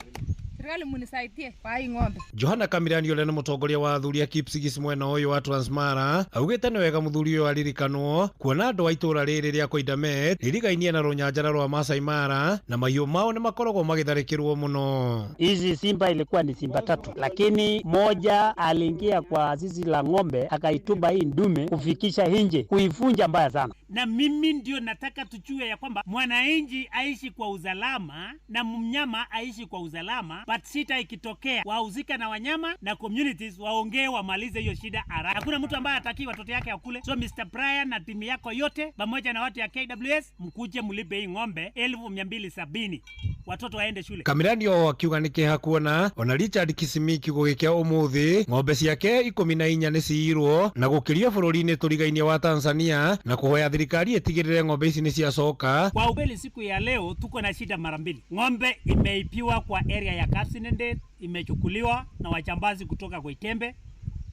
Serikali munisaidie kwa hii ng'ombe. Johana Kamirani ũrĩa nĩ mũtongoria wa athuri a Kipsigis mwena ũyũ wa Transmara augĩte nĩ wega mũthuri ũyũ aririkanwo kuona andũ a itũra rĩrĩ rĩa Koidamet rĩrigainie na rũnyanjara rwa Masai Mara na mahiũ mao nĩ makoragwo magĩtharĩkĩrwo mũno. Hizi simba ilikuwa ni simba 3, lakini moja aliingia kwa zizi la ng'ombe akaituba hii ndume kufikisha nje, kuivunja mbaya sana. Na mimi ndio nataka tujue ya kwamba mwananchi aishi kwa usalama na mnyama aishi kwa usalama, but shida ikitokea wahusika na wanyama na communities waongee wamalize hiyo shida haraka. Hakuna mtu ambaye hataki watoto yake akule. So Mr. Brian na timu yako yote pamoja na watu ya KWS mkuje mlipe hii ng'ombe 1270 watoto waende shule. Kamirani o akiuga nĩ kĩeha kuona ona Richard Kisimi kiugo gĩkĩa ũmũthĩ ng'ombe ciake 14 nĩ ciirwo na gũkĩrio bũrũri-inĩ tũrigainie wa Tanzania na kũhoya thirikari ĩtigĩrĩre ng'ombe ici nĩ ciacoka. Kwa ukweli siku ya leo tuko na shida mara mbili. Ng'ombe imeipiwa kwa area ya Kapsinende, imechukuliwa na wachambazi kutoka kwa Itembe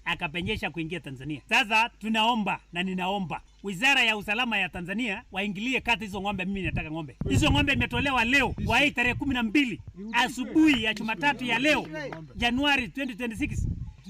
akapenyesha kuingia Tanzania. Sasa tunaomba na ninaomba Wizara ya Usalama ya Tanzania waingilie kati hizo ng'ombe. Mimi nataka ng'ombe. Hizo ng'ombe imetolewa leo wa hii tarehe 12 asubuhi ya Jumatatu ya leo Januari 2026.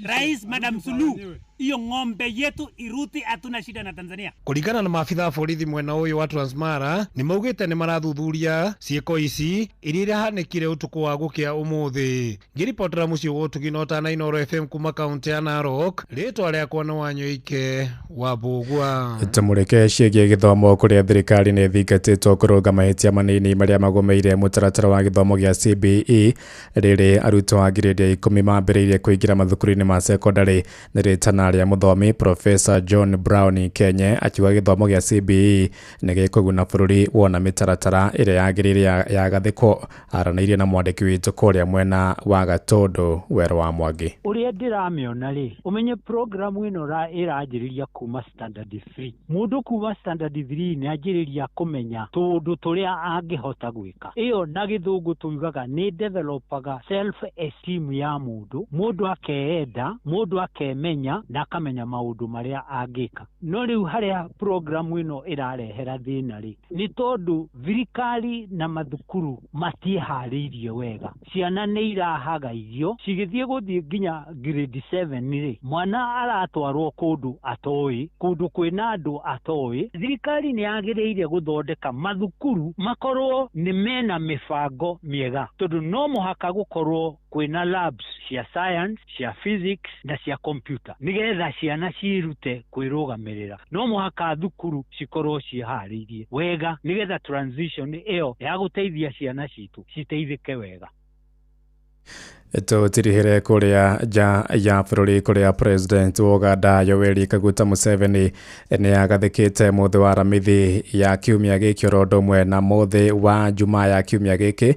Rais Madam Suluhu, hiyo ng'ombe yetu iruti, hatuna shida na Tanzania. Kũringana na maabitha a borithi mwena ũyũ wa Transmara nĩ maugĩte nĩ marathuthuria ciĩko ici iria irahanĩkire ũtukũ wa gũkĩa ũmũthĩ. Ngĩribotera mũciĩ wa ũtugi na ũtana Inooro FM kuma kaũntĩ ya Narok, rĩtwa rĩakwa nĩ Wanyoike wa Mbũgua. Tũmũrĩke ciĩgiĩ gĩthomo kũrĩa thirikari nĩ ĩthingatĩtwo kũrũnga mahĩtia manini marĩa magũmĩire mũtaratara wa gĩthomo gĩa CBE rĩrĩ arutwo a grade ya 10 mambĩrĩirie kũingĩra mathukuru-inĩ ma sekondarĩ. Nĩ rĩtana rĩa mũthomi Professor John Brown Kenye akiuga gĩthomo gĩa CBE nĩ gĩkũguna bũrũri wona mĩtaratara ĩrĩa yagĩrĩire yagathĩkwo. Aranĩirie na mwandĩki witũ kũrĩa mwena wa Gatũndũ Werũ wa Mwangi. Ũrĩa ndĩramĩona rĩ, ũmenye programu ĩno ĩranjĩrĩria kuma standard 3. Mũndũ kuma standard 3 nĩ anjĩrĩria kũmenya tũũndũ tũrĩa angĩhota gwĩka. Ĩyo na gĩthũngũ tuigaga nĩ developaga self esteem ya mũndũ, mũndũ akeenda, mũndũ akemenya na akamenya maũndũ marĩa angĩka. No rĩu harĩa programu ĩno ĩrarehera thĩna rĩ, nĩ tondũ thirikari na mathukuru matiĩharĩirie wega. Ciana nĩ irahaga irio cigĩthiĩ gũthiĩ nginya grade 7 rĩ, mwana aratwarwo kũndũ atoĩ, kũndũ kwĩna andũ atoĩ. Thirikari nĩ yagĩrĩire gũthondeka mathukuru makorwo nĩ mena mĩbango mĩega, tondũ no mũhaka gũkorwo kwĩna labs cia science, cia physics na cia computer, nĩgetha ciana cirute kwĩrũgamĩrĩra. No mũhaka thukuru cikorwo ciĩharĩirie wega, nĩgetha transition ĩyo ya gũteithia ciana citũ citeithĩke wega. Tũtirihĩre kũrĩa nja ya bũrũri kũrĩa President wa Uganda Yoweri Kaguta Museveni nĩ agathĩkĩte mũthĩ wa Aramithi ya kiumia gĩkĩ oro ũndũ ũmwe na mũthĩ wa Jumaa ya kiumia gĩkĩ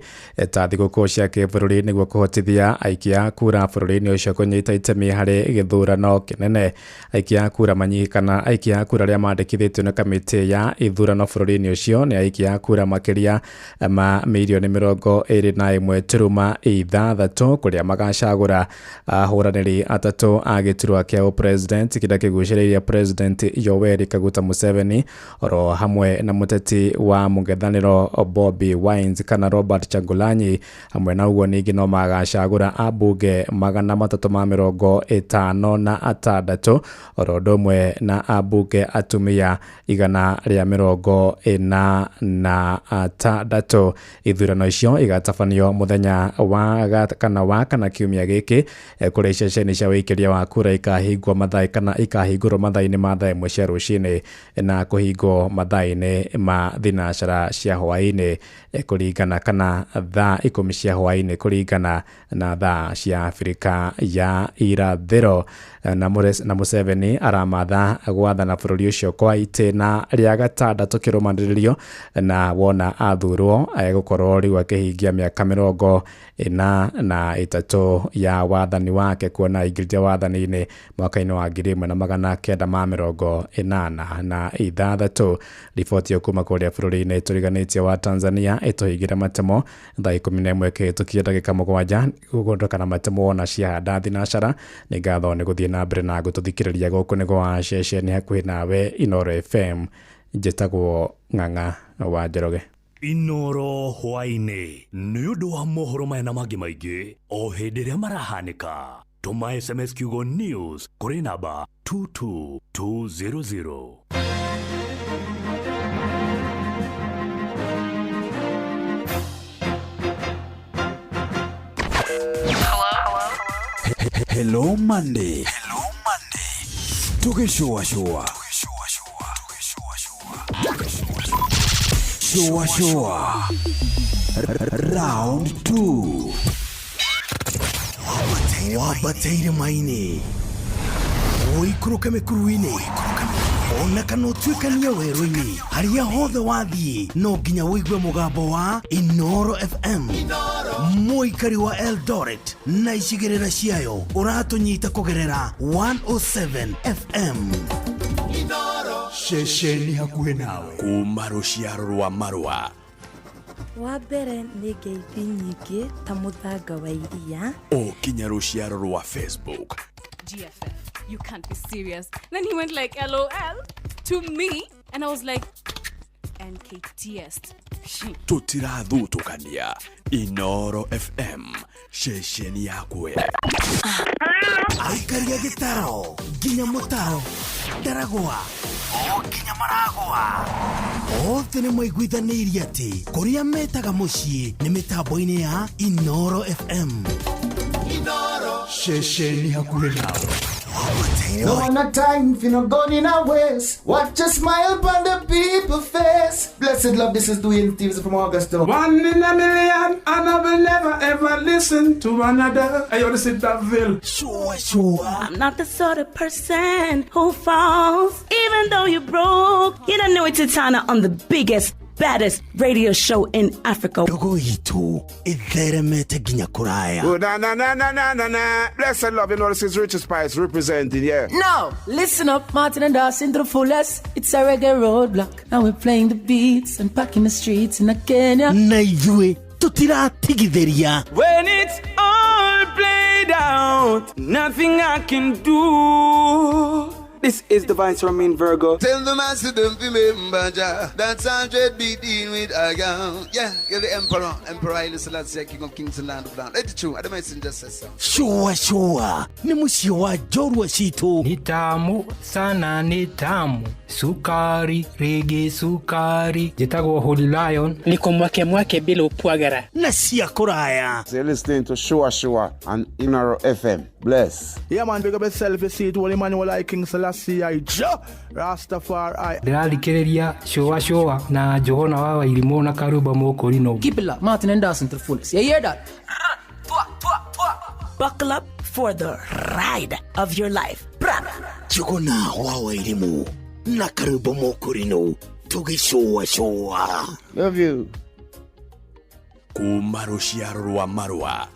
ta thigũkũ cia kĩbũrũri nĩguo kũhotithia aikia a kura bũrũri-inĩ ũcio kũnyita itemi harĩ gĩthurano kĩnene. Aikia a kura kana aikia a kura arĩa mandĩkithĩtio nĩ kamĩtĩ ya ithurano bũrũri-inĩ ũcio nĩ aikia a kura makĩria ma mirioni 21.6 kuria magacagũra ahũranĩri atatũ a gĩturwa kĩa ũpresident kĩrĩa kĩgucĩrĩirie President Yoweri Kaguta Museveni oro hamwe na mũteti wa mũng'ethanĩro Bobi Wine kana Robert Kyagulanyi. Hamwe na ũguo ningĩ no magacagũra ambunge 356 oro ũndũ ũmwe na ambunge atumia 146. Ithurano icio igatabanio mũthenya wa kana wa kana kiumia gĩkĩ kũrĩa ceceni cia ũikĩria wa kura ikahingwo mathaa kana ikahingũrwo mathaa-inĩ ma thaa 1 cia rũcinĩ na kũhingwo mathaa-inĩ ma thinacara cia hwaĩ-inĩ kũringana kana thaa 10 cia hwaĩ-inĩ kũringana na thaa cia Afrika ya irathĩro. Na Museveni aramatha gwathana bũrũri ũcio kwa itĩna rĩa gatandatũ kĩrũmanĩrĩrio na wona athurwo egũkorwo rĩu akĩhingia mĩaka 43 ya wathani wake kuona aingĩrire wathani-inĩ mwaka-inĩ wa 1986. Riboti kuma kũrĩa bũrũri-inĩ tũriganĩtie wa Tanzania ĩtũhingĩre matemo thaa 11 kĩhĩtũkie ndagĩka 7 gũgondokana matemo wona ciahanda thinacara. Nĩ ngatho nĩ gũthiĩ na mbere na gũtũthikĩrĩria gũkũ nĩ gwa ceceni hakuhĩ nawe Inoro FM. Njĩtagwo Ng'ang'a wa Njoroge. Inoro hwaĩ-inĩ nĩ ũndũ wa mohoro maya na mangĩ maingĩ o hĩndĩ ĩrĩa marahanĩka. Tũma SMS kiugo news kũrĩ namba 22200. Hello Monday. Hello Monday. Tukishua shua. Shua shua. Round 2. Wabataire maini. Ũikũrũke mĩkuru-inĩ. Ona kana ũtuĩkanie werũ-inĩ. Harĩa hothe wathiĩ no nginya ũigue mũgambo wa Inoro FM. Mũikari wa Eldoret na icigĩrĩra ciayo ũratũnyita kũgerera 107 FM. Ceceni hakuhĩ nawe kuma rũciaro rwa marũa. Wa mbere nĩ ngeithi nyingĩ ta mũthanga wa iria o kinya rũciaro rwa Facebook. GFF, you can't be serious. Then he went like LOL to me and I was like NKTS. Tutirathutũkania Inoro FM ceceni yakwe. Aikaria gĩtaro nginya mũtaro ndaragwa o nginya maragwa othe nĩ maiguithanĩirie atĩ kũrĩa metaga mũciĩ nĩ mĩtambo-inĩ ya Inoro FM. Inoro ceceni hakuhĩ nawe. No one a time for no gun in a waist. Watch a smile upon the people face. Blessed love, this is Dwayne Stevens from Augusta. One in a million, and I will never ever listen to another. I ought to sit that bill. Sure, sure. I'm not the sort of person who falls, even though you broke. You don't know it's Titana on the biggest, baddest radio show in Africa. Dogo itu itheremete ginya kuraya. Oh, na na na na na na na. Blessed love, you know this is Richard Spice representing, yeah. Now, listen up, Martin and Dawson to the fullest. It's a reggae roadblock, and we're playing the beats and packing the streets in Kenya. Na ithuĩ tutiratigithĩria. When it's all played out, nothing I can do. This is Divine Ramin Virgo. Tell the master don't remember Jah. That's 100 be dealing with I am. Yeah, you're the emperor. Emperor Haile Selassie, King of Kings and Land of Land. Let it true. I don't messenger says so. Shua shua ni muciĩ wa njorua citũ. Ni tamu sana, ni tamu sukari rigi sukari. Njĩtagwo Holy Lion. Niko mwake mwake bila upwagara na cia kũraya. So you're listening to Shua Shua on Inoro FM. Bless. Yeah man, big up yourself, you see it, Holy Emmanuel I King Selassie I Jah Rastafari. Ndĩrathikĩrĩria Shua Shua na Johana wa Wairimũ na Karuba Mũkũrinũ. Keep it locked, Martin and Dawson to the fullest. You hear that? Buckle up for the ride of your life. Njuguna wa Wairimũ na Karuba Mũkũrinũ tũgĩcũa cũa. Love you. Kuma rũciaro rwa marũa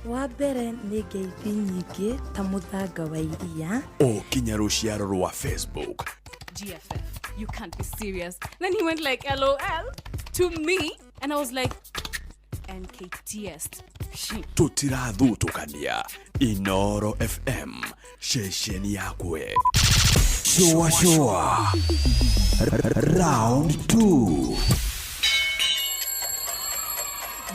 wa mbere nĩ ngeithi nyingĩ ta mũthanga wa iria o kinya rũciaro rwa Facebook. GFF, you can't be serious. Then he went like LOL to me, and I was like, NKTS. Tũtirathutũkania. Inoro FM, ceceni yakwe. Shua shua round 2.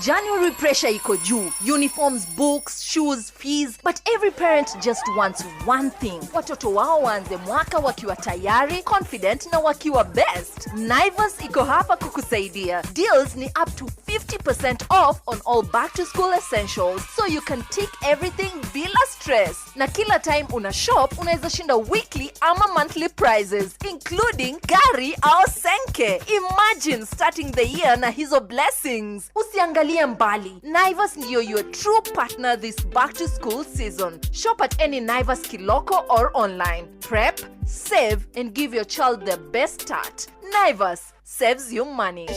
January pressure iko juu. Uniforms, books, shoes, fees. But every parent just wants one thing. Watoto wao waanze mwaka wakiwa tayari, confident na wakiwa best. Naivas iko hapa kukusaidia. Deals ni up to 50% off on all back to school essentials, so you can tick everything bila stress. Na kila time una shop, unaweza shinda weekly ama monthly prizes, including gari au senke. Imagine starting the year na hizo blessings. Usiangalie mbali. Naivas ndiyo your true partner this back to school season. Shop at any Naivas Kiloko or online. Prep, save and give your child the best start. Naivas saves you money.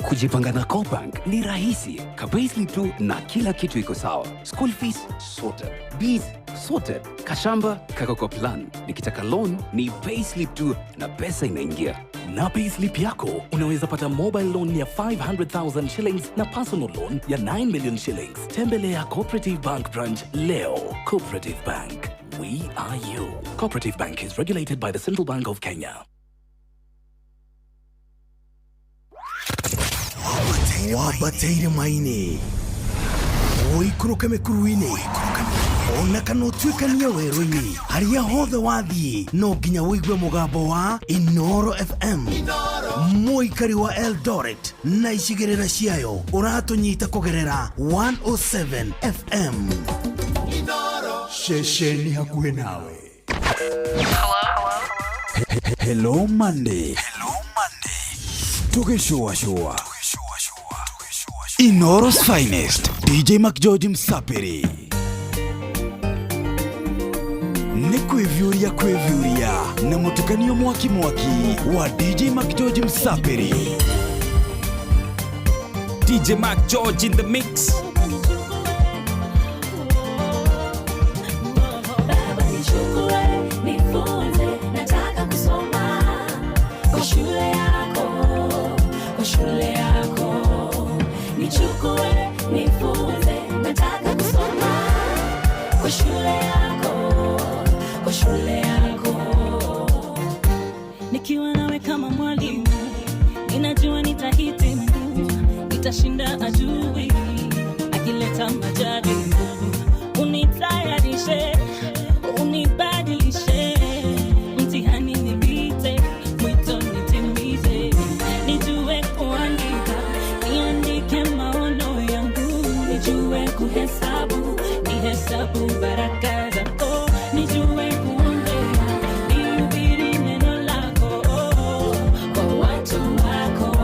Kujipanga na CoBank ni rahisi. Ka-payslip tu na kila kitu iko sawa. School fees sorted, bills sorted, kashamba kako kwa plan. Nikitaka loan ni payslip tu na pesa inaingia. Na payslip yako unaweza pata mobile loan ya 500,000 shillings na personal loan ya 9 million shillings. Tembelea Cooperative Bank branch leo. Cooperative Bank, we are you. Cooperative Bank is regulated by the Central Bank of Kenya. Wambateire maini ũikũrũke mĩkuru-inĩ ona kana ũtuĩkanie werũ-inĩ harĩa hothe wathiĩ no nginya ũigue mũgambo wa Inoro FM. Mũikari wa Eldoret na icigĩrĩra ciayo ũratũnyita kũgerera 107 FM. Ceceni hakuhĩ nawe. Hello Monday. Tũgĩcũa cũa. Inoro's finest, DJ McGeorge Msapiri. Nĩ kwĩviũria kwĩviũria na mũtukanio mwaki mwaki wa DJ McGeorge Msapiri. DJ McGeorge in the mix. Baba nichukue, nifunze, nataka kusoma kwa shule yako, kwa shule yako. Nichukue, nifunze, nataka kusoma kwa shule yako, kwa shule yako. Nikiwa nawe kama mwalimu, ninajua nitahitimu, nitashinda adui akileta majaribu. Unitayarishe, unibadilishe, mtihani nipite, mwito nitimize. Nijue kuandika, niandike maono yangu, nijue kuhesabu, nihesabu baraka zako, nijue kuombea, nihubiri neno lako kwa watu wako.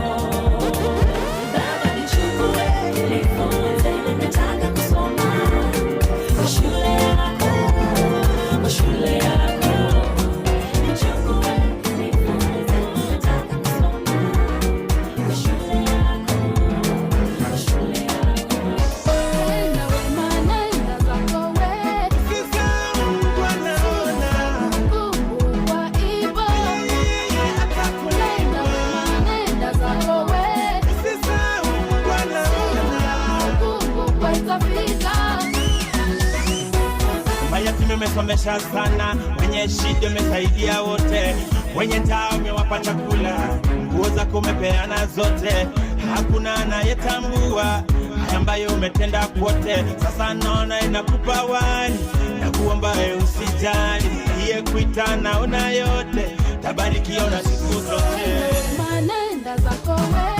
Baba nichukue, nifunze, nataka kusoma kwa shule yako, kwa shule yako. Nichukue, nifunze, nataka kusoma kwa shule yako, kwa shule yako. Nenda wema, nenda zako we. Mungu wa ibo. Nenda wema, nenda zako we. Mungu kwa itafika. Mayatima umesomesha sana, wenye shida umesaidia wote, wenye njaa umewapa chakula, nguo zako umepeana zote, hakuna anayetambua haya ambayo umetenda kwote. Sasa naona inakupa wani na kuomba usijali, iye kuita naona yote, tabarikiwa na siku zote. Manenda zako we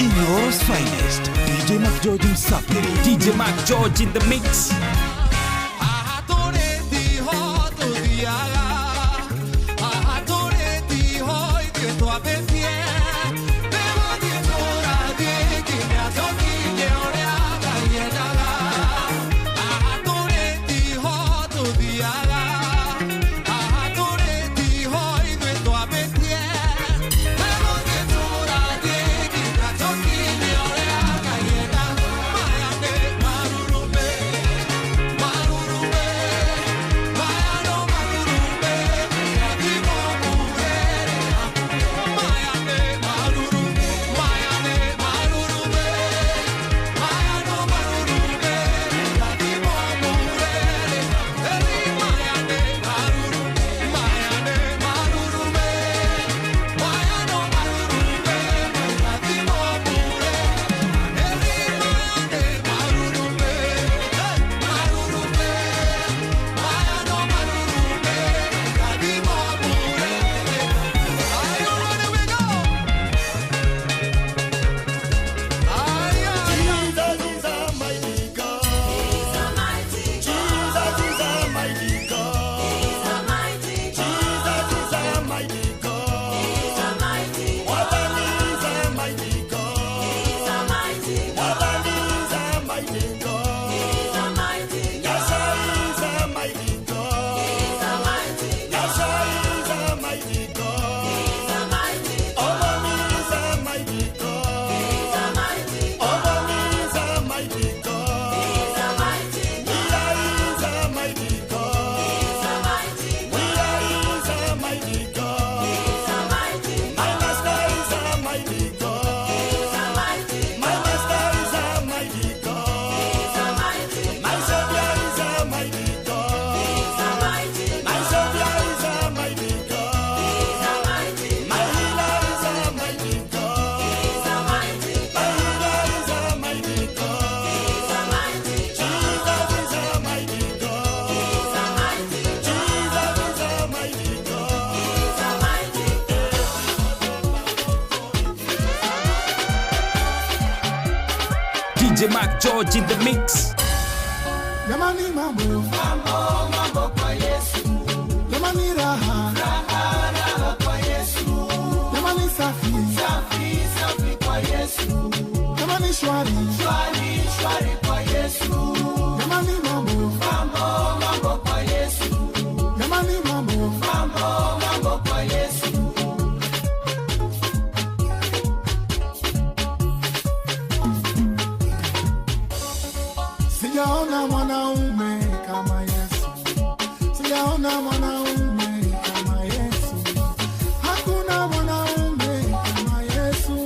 Inooro's finest, DJ McGeorge Msapiri. DJ McGeorge in the mix. DJ Mark George in the mix. Jamani mambo, mambo, mambo kwa Yesu. Jamani raha, raha, raha kwa Yesu. Jamani safi, safi, safi kwa Yesu. Jamani shwari, shwari, shwari kwa Yesu. Jamani mambo, mambo, mambo kwa Yesu. Jamani mambo, mambo, mambo kwa Yesu. Sijaona mwanaume kama Yesu. Sijaona mwanaume kama Yesu. Hakuna mwanaume kama Yesu.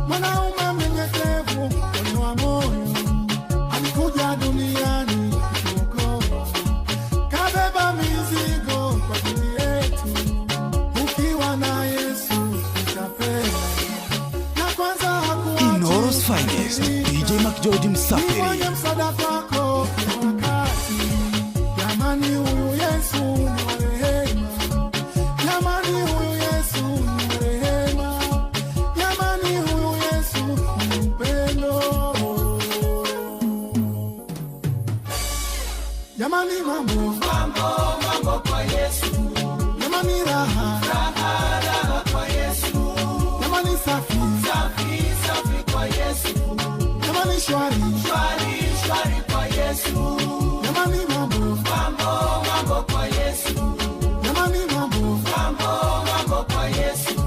Mwanaume mnyenyekevu, mwenye wa moyo. Alikuja duniani kutuokoa. Kabeba mizigo kwa ajili yetu. Ukiwa na Yesu utapewa. Na kwanza hakuachi. Inoro's finest, DJ Mark George Msapiri. Mwenye msaada kwako kila wakati. Jamani huyu Yesu ni wa rehema. Jamani huyu Yesu ni wa rehema. Jamani huyu Yesu ni upendo. Jamani mambo, mambo, mambo kwa Yesu. Jamani raha, raha, raha kwa Yesu. Jamani safi, safi, safi kwa Yesu. Jamani shwari, shwari, shwari kwa Yesu. Jamani mambo, mambo, mambo kwa Yesu. Jamani mambo, mambo, mambo kwa Yesu.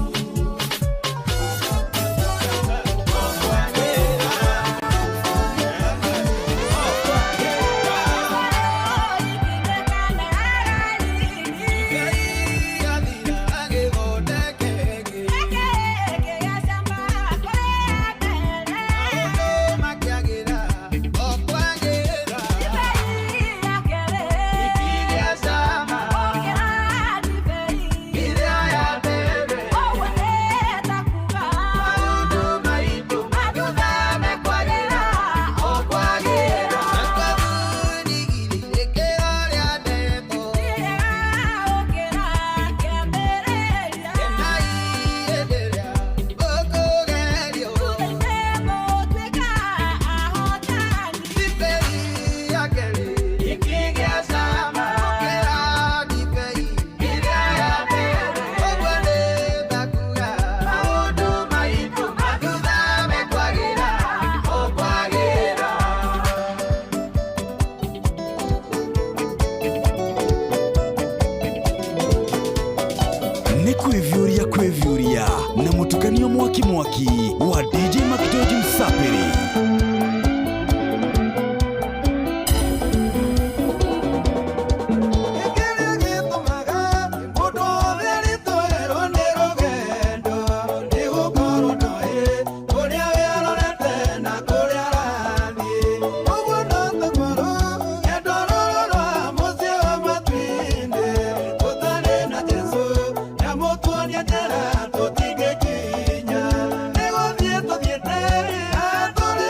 Nĩ kwĩviũria kwĩviũria na mũtukanio mwaki mwaki wa DJ Mark George Msapiri. Tũtingĩkinya, nĩgũthiĩ tũthiĩte, tũrĩ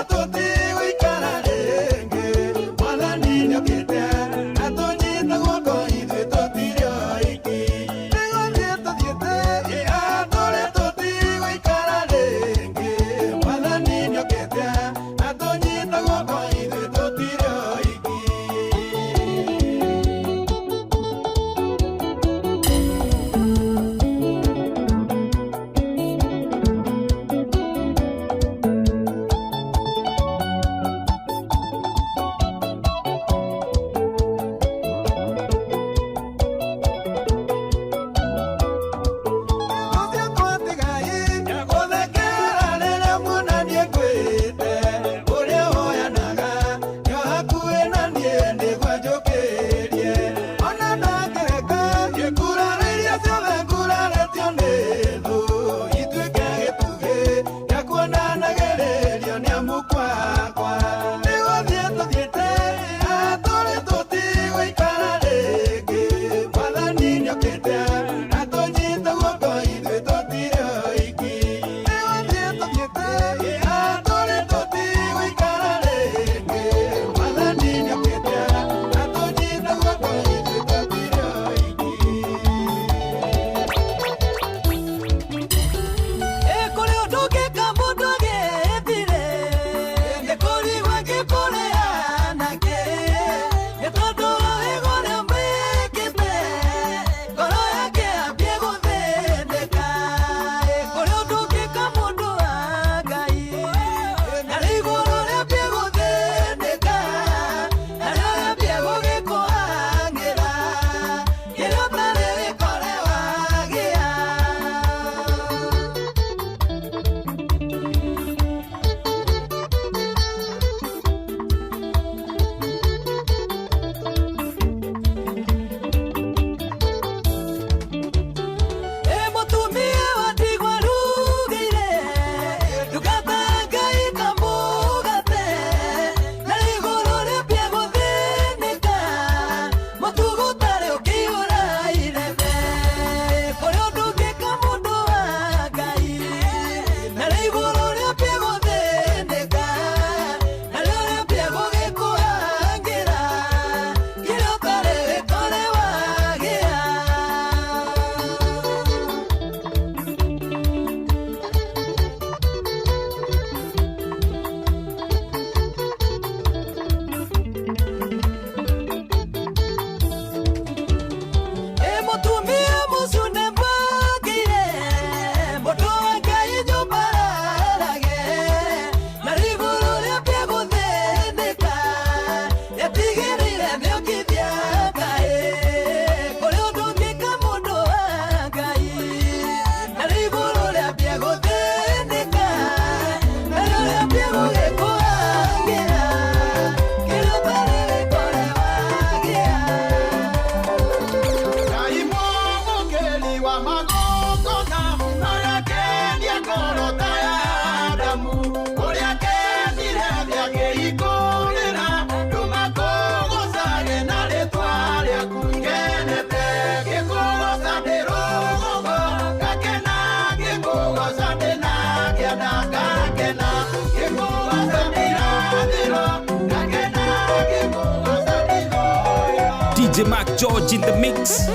Mark George in the mix.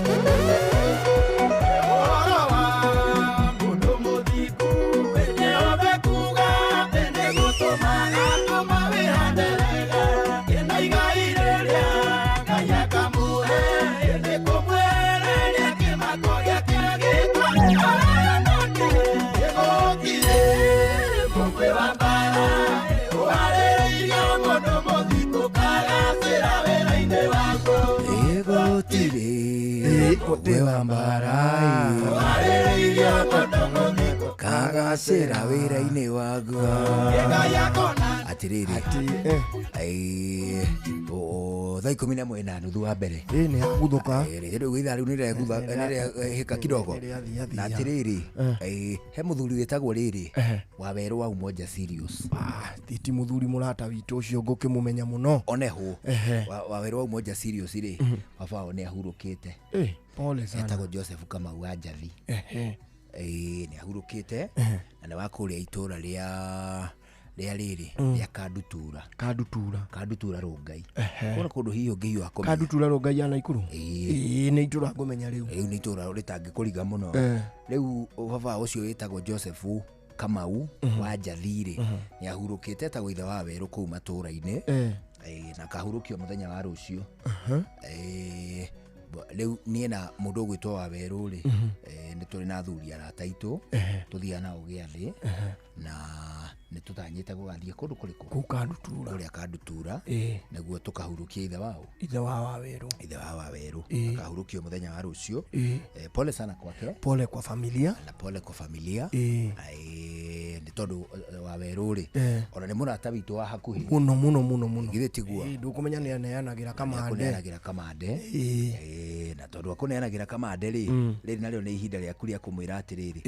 Kagacĩra wĩra-inĩ waguo atirĩrĩ thaa 11:30 wa mbere nĩ yaguthũka rĩu ithaa rĩu nĩrĩhĩka kidogo na atirĩrĩ he mũthuri wĩtagwo rĩrĩ wa werũ wa Umoja Serious ti mũthuri mũrata witũ ũcio ngũkĩmũmenya mũno oneho wa werũ wa Umoja Serious rĩ baba wao nĩ ahurũkĩte. Pole sana. Etagwo Joseph Kamau wa Njathi. Nĩ ahurũkĩte na nĩ wa kũrĩa itũra rĩa rĩrĩ rĩa Kandutura. Kandutura Rongai. Kuna kũndũ hihi ũngĩhiũha kũmenya. Kandutura Rongai ya Naikuru. Nĩ itũra ngũmenya rĩu. Rĩu nĩ itũra rĩtangĩkũriga mũno. Rĩu baba ũcio wĩtagwo Joseph Kamau wa Njathi rĩ nĩ ahurũkĩte etagwo ithe wa werũ kũu matũra-inĩ na akahurũkio mũthenya wa rũciũ. Rĩu niĩ na mũndũ ũgwĩtwo wa werũ rĩ nĩ tũrĩ na athuri arata aitũ tũthiaga nao gĩathĩ na nĩ tũtanyĩte gũgathiĩ kũndũ kũrĩkũ kũu Kandutura kũrĩa Kandutura nĩguo tũkahurũkia ithe wao ithe wa werũ ithe wa werũ akahurũkio mũthenya wa rũciũ. Pole sana kwake, pole kwa familia na pole kwa familia nĩ tondũ wa werũ rĩ ona nĩ mũrata witũ wa hakuhĩ mũno mũno mũno mũno githĩ tiguo ndũkũmenya nĩ aneanagĩra kamande akũneanagĩra kamande na tondũ akũneanagĩra kamande rĩ rĩrĩ narĩo nĩ ihinda rĩaku rĩa kũmwĩra atĩrĩrĩ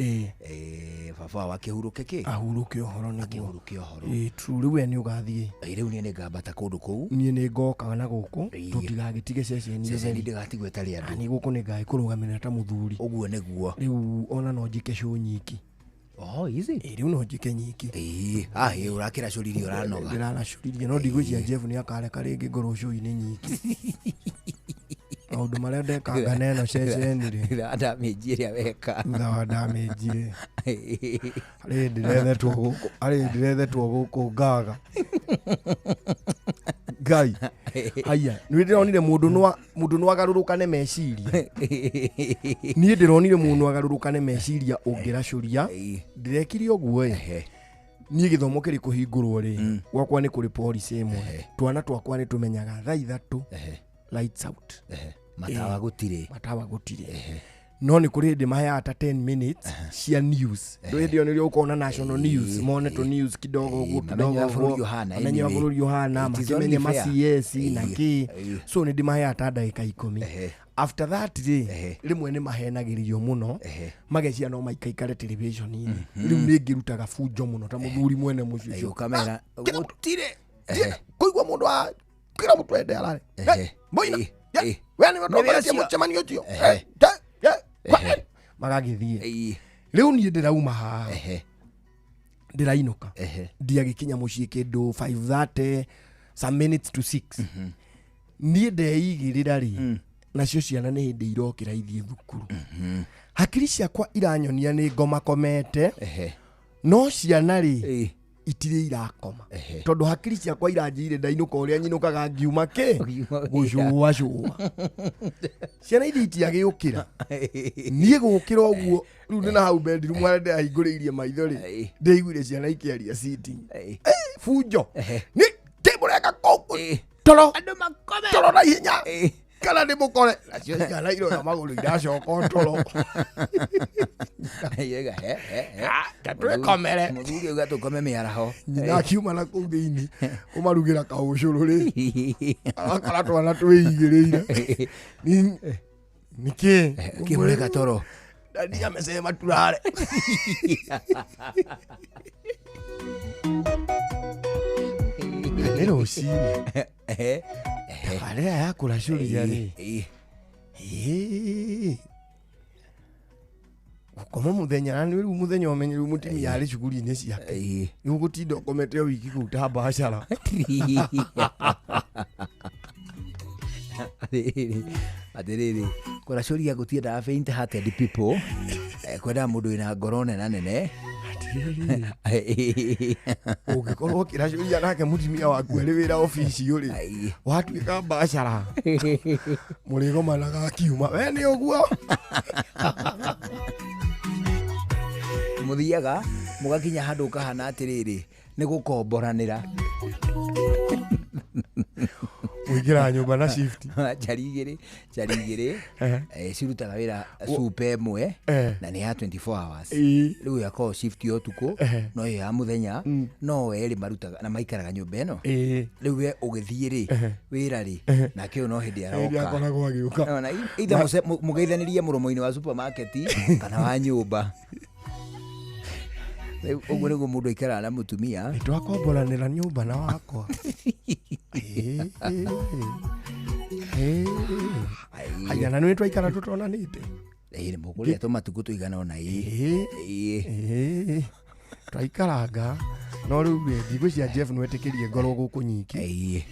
baba wao akĩhurũke kĩ ahurũke ũhoro nĩguo akĩhurũke ũhoro. True rĩu we nĩ ũgathiĩ rĩu niĩ nĩngambata kũndũ kũu niĩ nĩ ngoka na gũkũ tũtigagĩtige ceceni ndĩgatigwo ĩtarĩ andũ niĩ gũkũ nĩ ngagĩkũrũgamĩrĩra ta mũthuri ũguo nĩguo rĩu ona no njĩke show nyiki. Oh, easy. Rĩu no njĩke nyiki. Ũrakĩracũririe ũranoga. Ndĩraracũririe no ndigwĩciria Jeff nĩ akareka rĩngĩ ngorwo show-inĩ nyiki. Maũndũ marĩa ndekanga na ĩno ceceni rĩ thutha wa damage ĩrĩa weka thutha wa damage rĩ arĩ ndĩrethetwo gũkũ ngaga Ngai haya nĩ ndĩronire mũndũ no agarũrũkane meciria niĩ ndĩronire mũndũ agarũrũkane meciria ũngĩracũria ndĩrekire ũguo ĩ niĩ gĩthomo kĩrĩ kũhingũrwo rĩ gwakwa nĩ kũrĩ policy ĩmwe twana twakwa nĩ tũmenyaga thaa 3 lights out matawa gũtirĩ no nĩ kũrĩ hĩndĩ maheaga ta 10 minutes cia news ndũ hĩndĩ ĩyo nĩrĩo ũkona national news mone tũ news kidogo ũguo kidogo mamenye wa bũrũri ũhana makĩmenye ma CS na kĩ so nĩ ndĩmaheaga ta ndagĩka 10 after that rĩ rĩmwe nĩ mahenagĩrĩrio mũno magecia no maikaikare television-inĩ rĩu nĩ ngĩrutaga bunjo mũno ta mũthuri mwene mũciĩ ũcio ũkamera gũtirĩ kũigua mũndũ wa kila mtu aende alale moina we ni watongoretie mũcemanio ũcio magagĩthiĩ rĩu niĩ ndĩrauma haha ndĩrainũka ndiagĩkinya mũciĩ kĩndũ 5:30 some minutes to 6 niĩ ndeigĩrĩra rĩ nacio ciana nĩ hĩndĩ irokĩra ithiĩ thukuru hakiri ciakwa iranyonia nĩ ngomakomete no ciana rĩ itirĩ irakoma tondũ hakiri ciakwa iranjĩire ndainũka ũrĩa nyinũkaga ngiuma kĩ gũcũa ciana ithi itiagĩũkĩra niĩ gũkĩra ũguo rĩu nĩ na hau bedroom harĩa ndĩrahingũrĩirie maitho rĩ ndĩiguire ciana ikĩaria sitting bunjo nĩ kĩmũreka kũu toro toro na ihenya kana nĩ mũkore nacio ciana iroya magũrũ iracoka toro twĩkomere mũthuri auga tũkome mĩaraho nyina akiuma na kũu thĩinĩ kũmarugĩra kaũcũrũ rĩ agakora twana twĩigĩrĩire nĩkĩ kĩmũreka toro dadi amesema tulale nĩ rũcinĩ tabarĩra ya kũracũria rĩ gũkoma mũthenya na rĩu mũthenya ũmenye rĩu mũtumia arĩ cuguri-inĩ ciake rĩu gũtinda ũkomete o wiki kũu ta mbacara Atĩrĩrĩ, atĩrĩrĩ, kũracũria gũtiendaga faint hearted people. Kwendaga mũndũ wĩna ngoro nena nene. Ũngĩkorwo ũkĩracũria nake mũtumia waku arĩ wĩra obici ũrĩ watuĩka mbacara mũrĩgomanaga akiuma we nĩ ũguo. Mũthiaga mũgakinya handũ ũkahana atĩrĩrĩ, nĩ gũkomboranĩra. Mũingĩraga nyũmba na shift. Njari igĩrĩ, njari igĩrĩ, cirutaga wĩra cupa ĩmwe na nĩ ya 24 hours. Rĩu ĩyo akoragwo shift ya ũtukũ, no ĩyo ya mũthenya, no erĩ marutaga na maikaraga nyũmba ĩno. Rĩu we ũgĩthiĩ rĩ, wĩra rĩ, nake ũyũ no hĩndĩ Hĩndĩ aroka. akoragwo agĩũka. Ona either mũgeithanĩrie mũromo-inĩ wa supermarket kana wa nyũmba. Rĩu ũguo nĩguo mũndũ aikaraga na mũtumia. Nĩ twakomboranĩra nyũmba na wakwa. Haya, na nĩ twaikara tũtonanĩte. Ĩĩ, nĩ mũkũrĩa tũmatukũ tũigana ũna, ĩĩ. Ĩĩ. Twaikaranga no rĩu rĩ, ndigwĩciria Jeff nĩ wetĩkĩrie ngorwo gũkũ nyiki.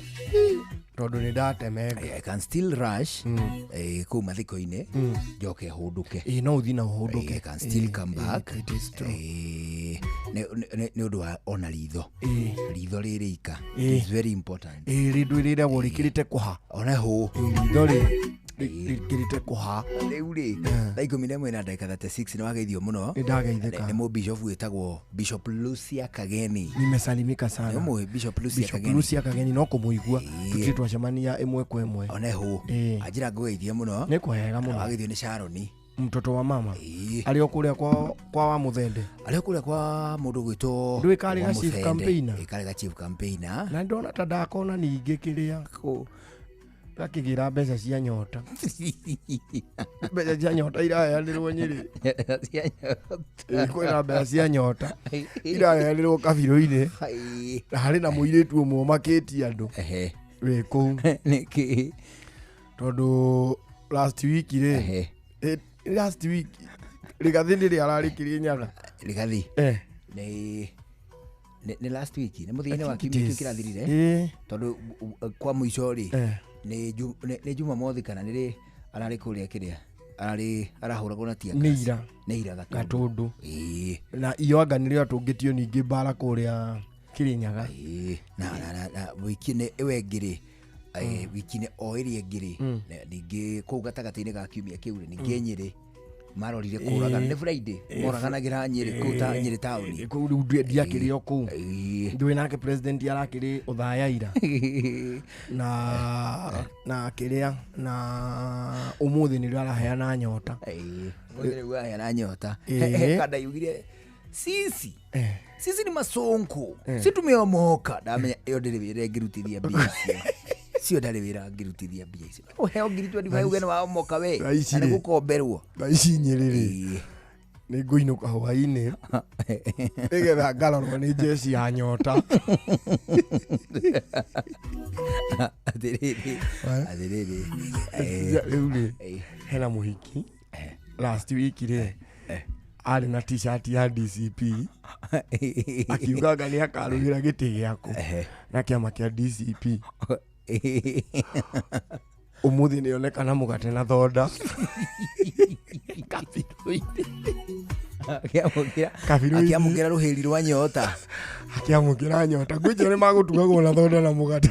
Tondũ nĩ ndatemenga. I can still rush, kũu mathiko-inĩ, njoke hũndũke. Ĩĩ, no ũthiĩ na ũhũndũke. I can still come back. It is true. Nĩ ũndũ wa ona ritho. Ritho rĩrĩ ika. Ĩĩ. It's very important. Ĩĩ, rĩndũ rĩragwo rĩkĩrĩte kũha. Ona hũ. Ritho rĩkĩrĩte kũha. Rĩu rĩ, thaa 11 na ndagĩka 36 nĩ wageithio mũno. Nĩ ndageithĩka. Nĩ mũbishop wĩtagwo Bishop Lucia Kageni. Nimesalimika sana. Nĩ ũmũĩ Bishop Lucia Bishop Kageni? Lucia Kageni no kũmũigua. Tũtirĩ twacemania ĩmwe kwa ĩmwe. Ona hũ. Anjĩra ngũgeithie mũno. Nĩ kwega mũno. Wageithio nĩ Sharoni. Mtoto wa mama. Arĩ o kũrĩa kwa wa Mũthende. Arĩ o kũrĩa kwa mũndũ ũgwĩtwo Ndũĩ karĩ wa ga chief Mũthende. campaigner? Ĩĩ, karĩ ga chief campaigner. Na ndona ta ndakona ningĩ kĩrĩa. Gakĩgĩra mbeca cia nyota. Mbeca cia nyota iraheanĩrwo Nyĩrĩ. Cia nyota. Ĩĩ, kwĩna mbeca cia nyota iraheanĩrwo kabirũ-inĩ. Na harĩ na mũirĩtu ũmwe ũmakĩtie andũ wĩ kũu. Nĩkĩ? Tondũ last week rĩ, last week Rigathi nĩ rĩ ararĩkirie Nyaga? Rigathi? Nĩ last week, nĩ mũthia-inĩ wa I think it kiumia kĩu is. kĩrathirire. Tondũ kwa mũico rĩ, nĩ Jumamothi kana nĩ rĩ ararĩ kũrĩa kĩrĩa ararĩ arahũragwo na tear Nĩ gas. ira. Nĩ ira Gatũndũ. Gatũndũ. Na iyo anga nĩrĩo atũngĩtio ningĩ mbara kũrĩa Kĩrĩnyaga. Na wiki-inĩ ĩyo ĩngĩ rĩ, wiki-inĩ o ĩrĩa ĩngĩ rĩ, ningĩ kũu gatagatĩ-inĩ ga kiumia kĩu rĩ, ningĩ Nyĩrĩ marorire kũragana. Nĩ Friday, moraganagĩra Nyĩrĩ kũu ta Nyĩrĩ taũni. Kũu rĩu ndiakĩrĩ o kũu. Ndũĩ nake president arakĩrĩ Othaya ira. Na kĩrĩa, na ũmũthĩ nĩrĩo araheana nyota. Ũmũthĩ nĩguo araheana nyota. He kanda yugire, sisi. Sisi ni masonko. Si tumeomoka. Ndamenya ĩyo ndĩrĩ wĩra ĩngĩrutithia mbia icio. Cio ndarĩ wĩra angĩrutithia mbia icio. Ũheo ngiri 25 uge nĩ waomoka we. Thaa ici Na nĩ rĩ. gũkomberwo. Thaa ici Nyĩrĩ rĩ, nĩ ngũinũka hwaĩ-inĩ nĩgetha ngarorwo nĩ njeci ya nyota. Atĩrĩrĩ, atĩrĩrĩ, Rĩu rĩ, hena mũhiki last week rĩ, arĩ na t-shirt ya DCP akiuga anga nĩ akarũĩra gĩtĩ gĩaku na kĩama kĩa DCP. Ũmũthĩ nĩ onekana mũgate na thonda. Kabirũ-inĩ. Kabirũ-inĩ. Akĩamũkĩra rũhĩri rwa nyota. Akĩamũkĩra nyota. Ngwĩciria nĩ magũtugagwo na thonda na mũgate.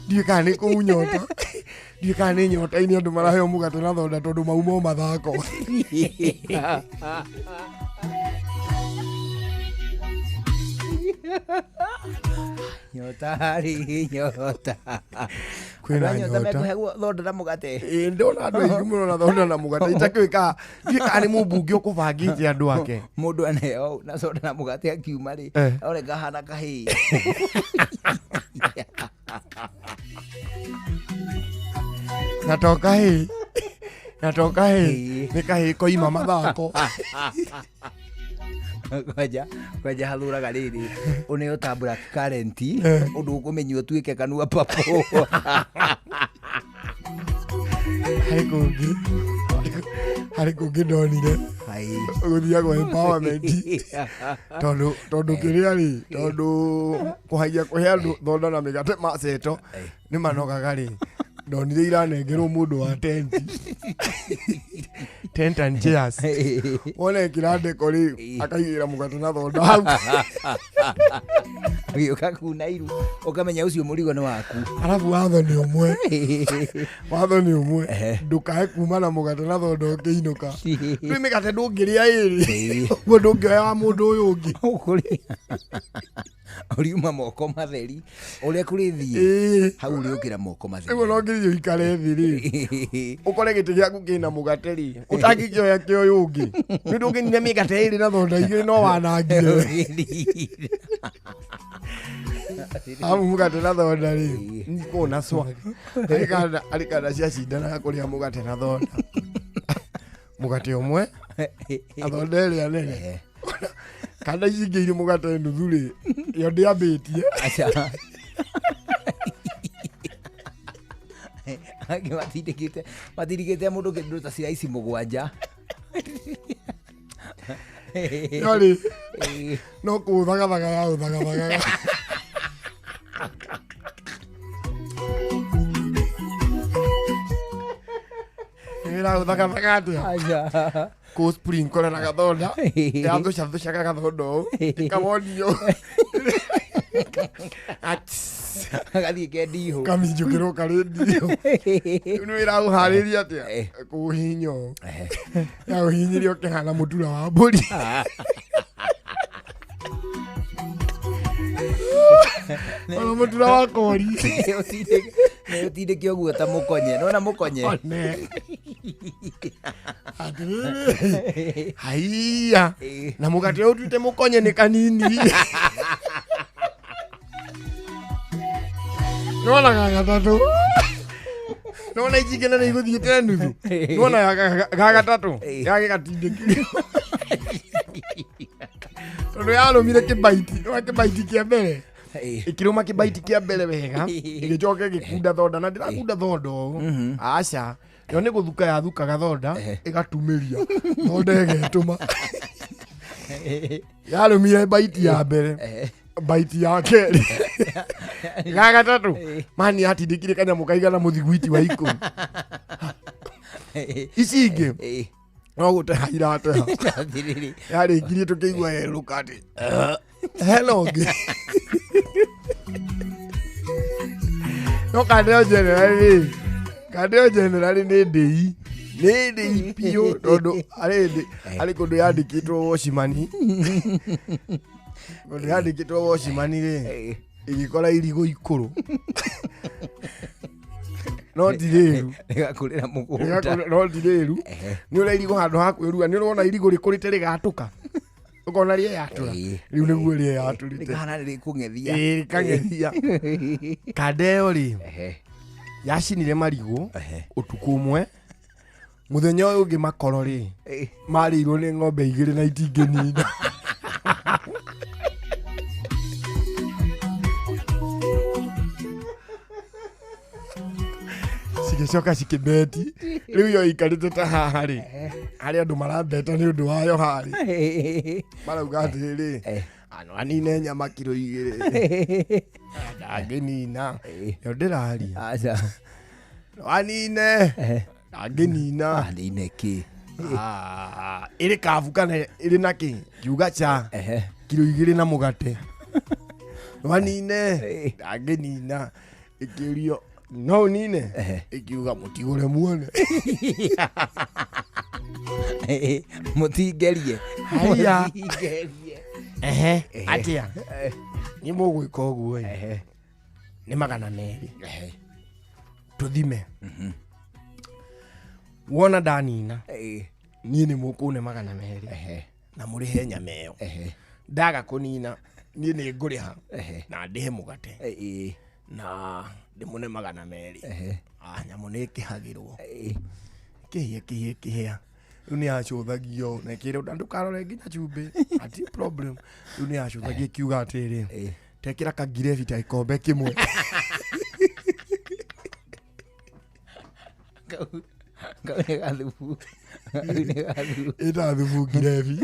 Ndiũĩ kana nĩ kũu nyota. Ndiũĩ kana nĩ nyota-inĩ andũ maraheo mũgate na thonda tondũ mauma o mathako. Nyota rĩ, nyota. Kwĩna Andũ a nyota nyota. mekũheagwo thonda na mũgate. Ĩĩ, ndona andũ aingĩ mũno na thonda na mũgate. Itakĩũĩ kana, ndiũĩ kana nĩ mũmbunge ũkũbangĩte andũ ake. Mũndũ aneo na thonda na mũgate akiuma rĩ, one kahana kahĩĩ. Na to kahĩĩ. Na to kahĩĩ. Nĩ kahĩĩ koima mathako. Kwanja, kwanja hathuraga rĩrĩ, ũneo ta black currant, ũndũ ũkũmenywo ũtuĩke kanua papo. Harĩ kũngĩ. Harĩ kũngĩ ndonire gũthiagwo empowerment tondũ kĩrĩa rĩ tondũ kũhaia kũhe andũ thonda na mĩgate maceto nĩ manogaga rĩ ndonire iranengerwo mũndũ wa tenti tent and chairs wona ĩkĩra ndeko rĩ akaigĩra mũgate na thonda hau ũgĩũka kuna iru ũkamenya ũcio mũrigo nĩ waku arabu watho nĩ ũmwe watho nĩ ũmwe ndũkae kuma na mũgate na thonda ũkĩinũka rĩu mĩgate ndũngĩrĩa ĩrĩ ũguo ndũngĩoya wa mũndũ ũyũ ũngĩ ũriuma moko matheri ũrĩa kũrĩthiĩ hau ũrĩũkĩra moko matheri rĩu no nginya ũikare thĩ rĩ ũkore gĩtĩ gĩaku kĩna mũgate rĩ ũtangĩkĩoya kĩa ũyũ ũngĩ nĩ ndũngĩnina mĩgate ĩrĩ na thonda igĩrĩ no wanangire arabu mũgate na thonda rĩ nĩkoragwo na swag harĩ kanda ciacindanaga kũrĩa mũgate na thonda mũgate ũmwe na thonda ĩrĩa nene kanda ici ingĩ irĩ mũgate nuthu rĩ ĩyo ndĩambĩtie angĩ matindĩkĩte mũndũ kĩndũ ta ciraici mũgwanja no rĩ no kũũthagathaga ya ũthagathagaga ĩraũthagathaga atĩa kũ sprinkle na gathonda yathũcathũcaga gathonda ũũ ĩkawonio gathiĩ ke ndihũ kaminjũkĩrwo karĩ ndihũ rĩu nĩ wĩraũharĩria atĩa kũũhihinya ũũ yaũhihinyire ũkĩhana mũtura wa mbũri ona mũtura wa kori ũtindĩke ũguo ta mũkonye nona mũkonye atĩrĩrĩ haiya na mũgate ũtuĩte mũkonye nĩ kanini nona ga gatatũ nona ici ingĩ nene igũthiĩte nuthu nona ga gatatũ gagĩgatindĩkire tondũ yarũmire kĩbaiti nona kĩbaiti kĩa mbere ikiruma kĩbaiti kĩa mbere wega ĩgĩcoka ĩgĩkunda thonda na ndĩrakunda thonda ũũ aca yo nĩ gũthuka yathukaga thonda ĩgatumĩria thonda ĩgetũma yarũmire baiti ya mbere baiti ya kerĩ ga gatatũ mani yatindĩkire kanyamũ kaigana mũthiguiti wa ikũmi ici ingĩ no gũteha irateha yarĩkirie tũkĩigua yerũka atĩ hena ũngĩ no kanda ĩyo generally kanda ĩyo generally nĩ ndĩi biũ tondũ harĩ kũndũ yandĩkĩtwo wocimani kũndũ yandĩkĩtwo wocimani rĩ ĩgĩkora irigũ ikũrũ no ti rĩru rĩgakũrĩra mũgũnda no ti rĩru nĩ ũrĩa irigũ handũ ha kwĩrua nĩ ũrona irigũ rĩkũrĩte rĩgatũka ũkona rĩeyatũra rĩu nĩguo rĩeyatũrĩte rĩkahana rĩkũng'ethia ĩĩ rĩkang'ethia kanda ĩyo rĩ yacinire marigũ ũtukũ ũmwe mũthenya ũyũ ũngĩ makoro rĩ marĩirwo nĩ ng'ombe igĩrĩ na itingĩnina cigĩcoka cikĩbeti rĩu yo ikarĩte ta haha rĩ harĩ andũ marabeta nĩ ũndũ wayo harĩ marauga atĩrĩrĩ ano anine nyama kiro igĩrĩ ndangĩnina yo ndĩraria no anine ndangĩnina anine kĩ ĩrĩ kabu kana ĩrĩ na kĩ kiuga cha kiro igĩrĩ na mũgate no anine ndangĩnina ĩkĩũrio no nine ikiuga mũtigũre muone mũtingerie haiya ehe atĩa nĩ mũgwĩka ũguo ĩ nĩ 200 tũthime wona ndanina niĩ nĩ mũkũne 200 na mũrĩhe nyama ĩyo ndaga kũnina niĩ nĩ ngũrĩha na ndĩhe mũgate na ndĩmũne 200 nyamũ nĩ ĩkĩhagĩrwo kĩhĩa rĩu nĩ yacũthagio na ĩkĩrwo ndũkarore nginya cumbĩ ati problem rĩu nĩ yacũthagia ĩkiuga atĩrĩ tekĩra kangirebi ta gĩkombe kĩmwe Kau nĩ gathubu. Kau nĩ gathubu. Ĩta thubu ngirebi.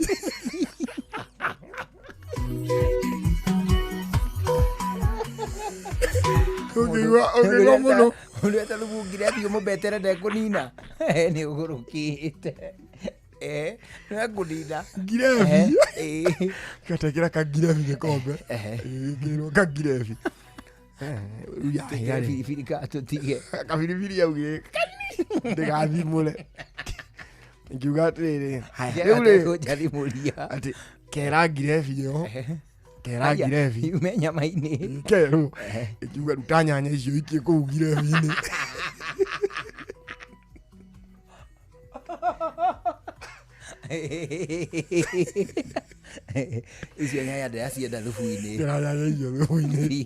Ũkĩigua mũno. Mũndũ eta thubu ngirebi ũmũbetere ndekũnina. Nĩ ũgũrũkĩte. Nĩekũnina. Ngirebi. Gatekĩra kangirebi gĩkombe. Ĩgĩkĩrwo kangirebi. Kabiribiri gatũtige. Kabiribiri yaugire ndĩgathimũre. Ngiuga atĩrĩrĩ, haya rĩu rĩ njathimũria. Atĩ kera ngirebi ĩyo. Kera ngirebi. Yume nyama-inĩ. Kerwo. Ĩkiuga ruta nyanya icio ikie kũu ngirebi-inĩ. Icio nyanya ndĩracienda thubu-inĩ. Kera nyanya icio thubu-inĩ.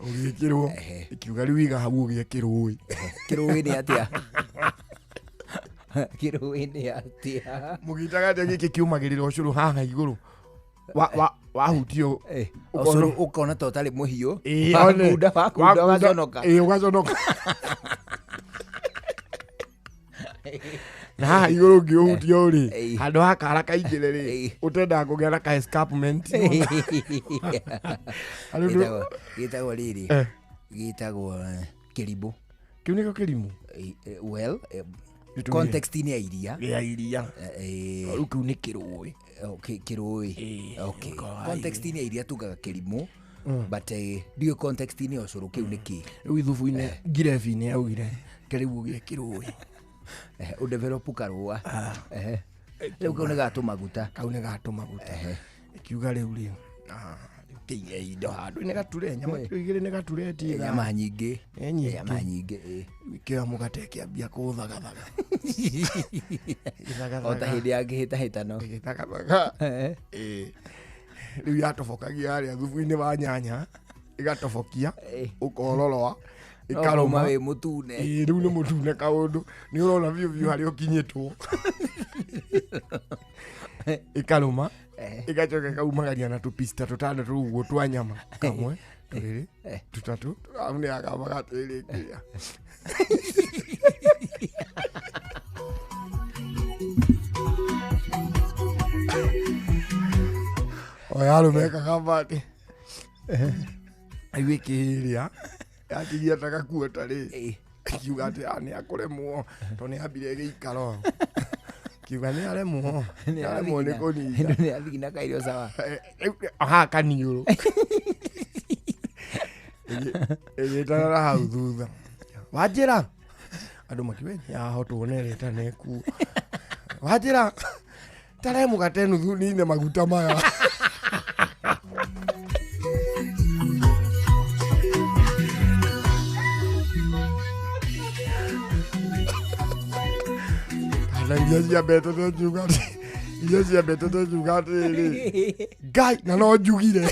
Ũgĩkĩrwo. Ĩkiuga rĩu iga hau ũgĩe kĩrũĩ. Kĩrũĩ nĩ atĩa? Kĩrũĩ nĩ atĩa? Mũgĩtaga atĩa gĩkĩ kĩũmagĩrĩra ũcũrũ haha igũrũ? Wahutio ũcũrũ ũkona ta ũtarĩ mũhiũ. Wakunda wakunda ũgaconoka. Ĩĩ ũgaconoka. Na haha igũrũ ũngĩũhutio rĩ, handũ ha kara kaingĩre rĩ, ũtendaga kũgĩa na ka escarpment. Gĩtagwo rĩrĩ, gĩtagwo kĩrimũ. Kĩu nĩkĩo kĩrimũ? Well, context-inĩ ya iria. Ya iria. Rĩu kĩu nĩ kĩrũĩ. Kĩrũĩ. Okay. Context-inĩ ya iria tugaga kĩrimũ. But ndiũĩ context-inĩ ya ũcũrũ kĩu nĩ kĩ. Rĩu ithubu-inĩ ngirebi-inĩ yaugire kĩrĩu ũgĩe kĩrũĩ. Ũdevelop karũa. Rĩu kau nĩ gatũmaguta. Kau nĩ gatũmaguta. Ĩkiuga rĩu rĩ, rĩu kĩige indo handũ nĩ gature nyama kiro igĩrĩ nĩ gature tiga. Nyama nyingĩ. Nyama nyingĩ ĩ. Ĩkĩoya mũgate ĩkĩambia kũũthagathaga. O ta hĩndĩ ya kĩhĩtahĩtano. Ĩgĩthagathaga. Rĩu yatobokagia harĩa thubu-inĩ wa nyanya, ĩgatobokia, ũkororoa. Ikarũma wĩ mũtune. Ĩĩ rĩu nĩ mũtune kaũndũ. Nĩ ũrona biũ biũ harĩa ũkinyĩtwo. Ĩkarũma, ĩgacoka ĩkaumagaria na tũpista tũtandatũ ũguo twa nyama. Kamwe, tũrĩrĩ, tũtatũ, arabu nĩ yakambaga atĩrĩrĩ. Oya arũme ĩkagamba atĩ aigua ĩkĩhĩrĩa yakinyia ta gakuota rĩ, akiuga atĩ nĩ akũremwo tondũ nĩ ambire gĩikaro. Kiuga nĩ aremwo, nĩ aremwo nĩ kũnina. Nĩ athigina kairio sawa. Haha kaniũrũ. Ĩgĩtarara hau thutha. Wanjĩra? Andũ makiuga yahotwo nĩ ĩreta nĩ ĩkuo. Wanjĩra? Tare mũgate nuthu nine maguta maya. Na iria ciambete njuga iria ciambete njuga atĩrĩrĩ, Ngai na no njugire.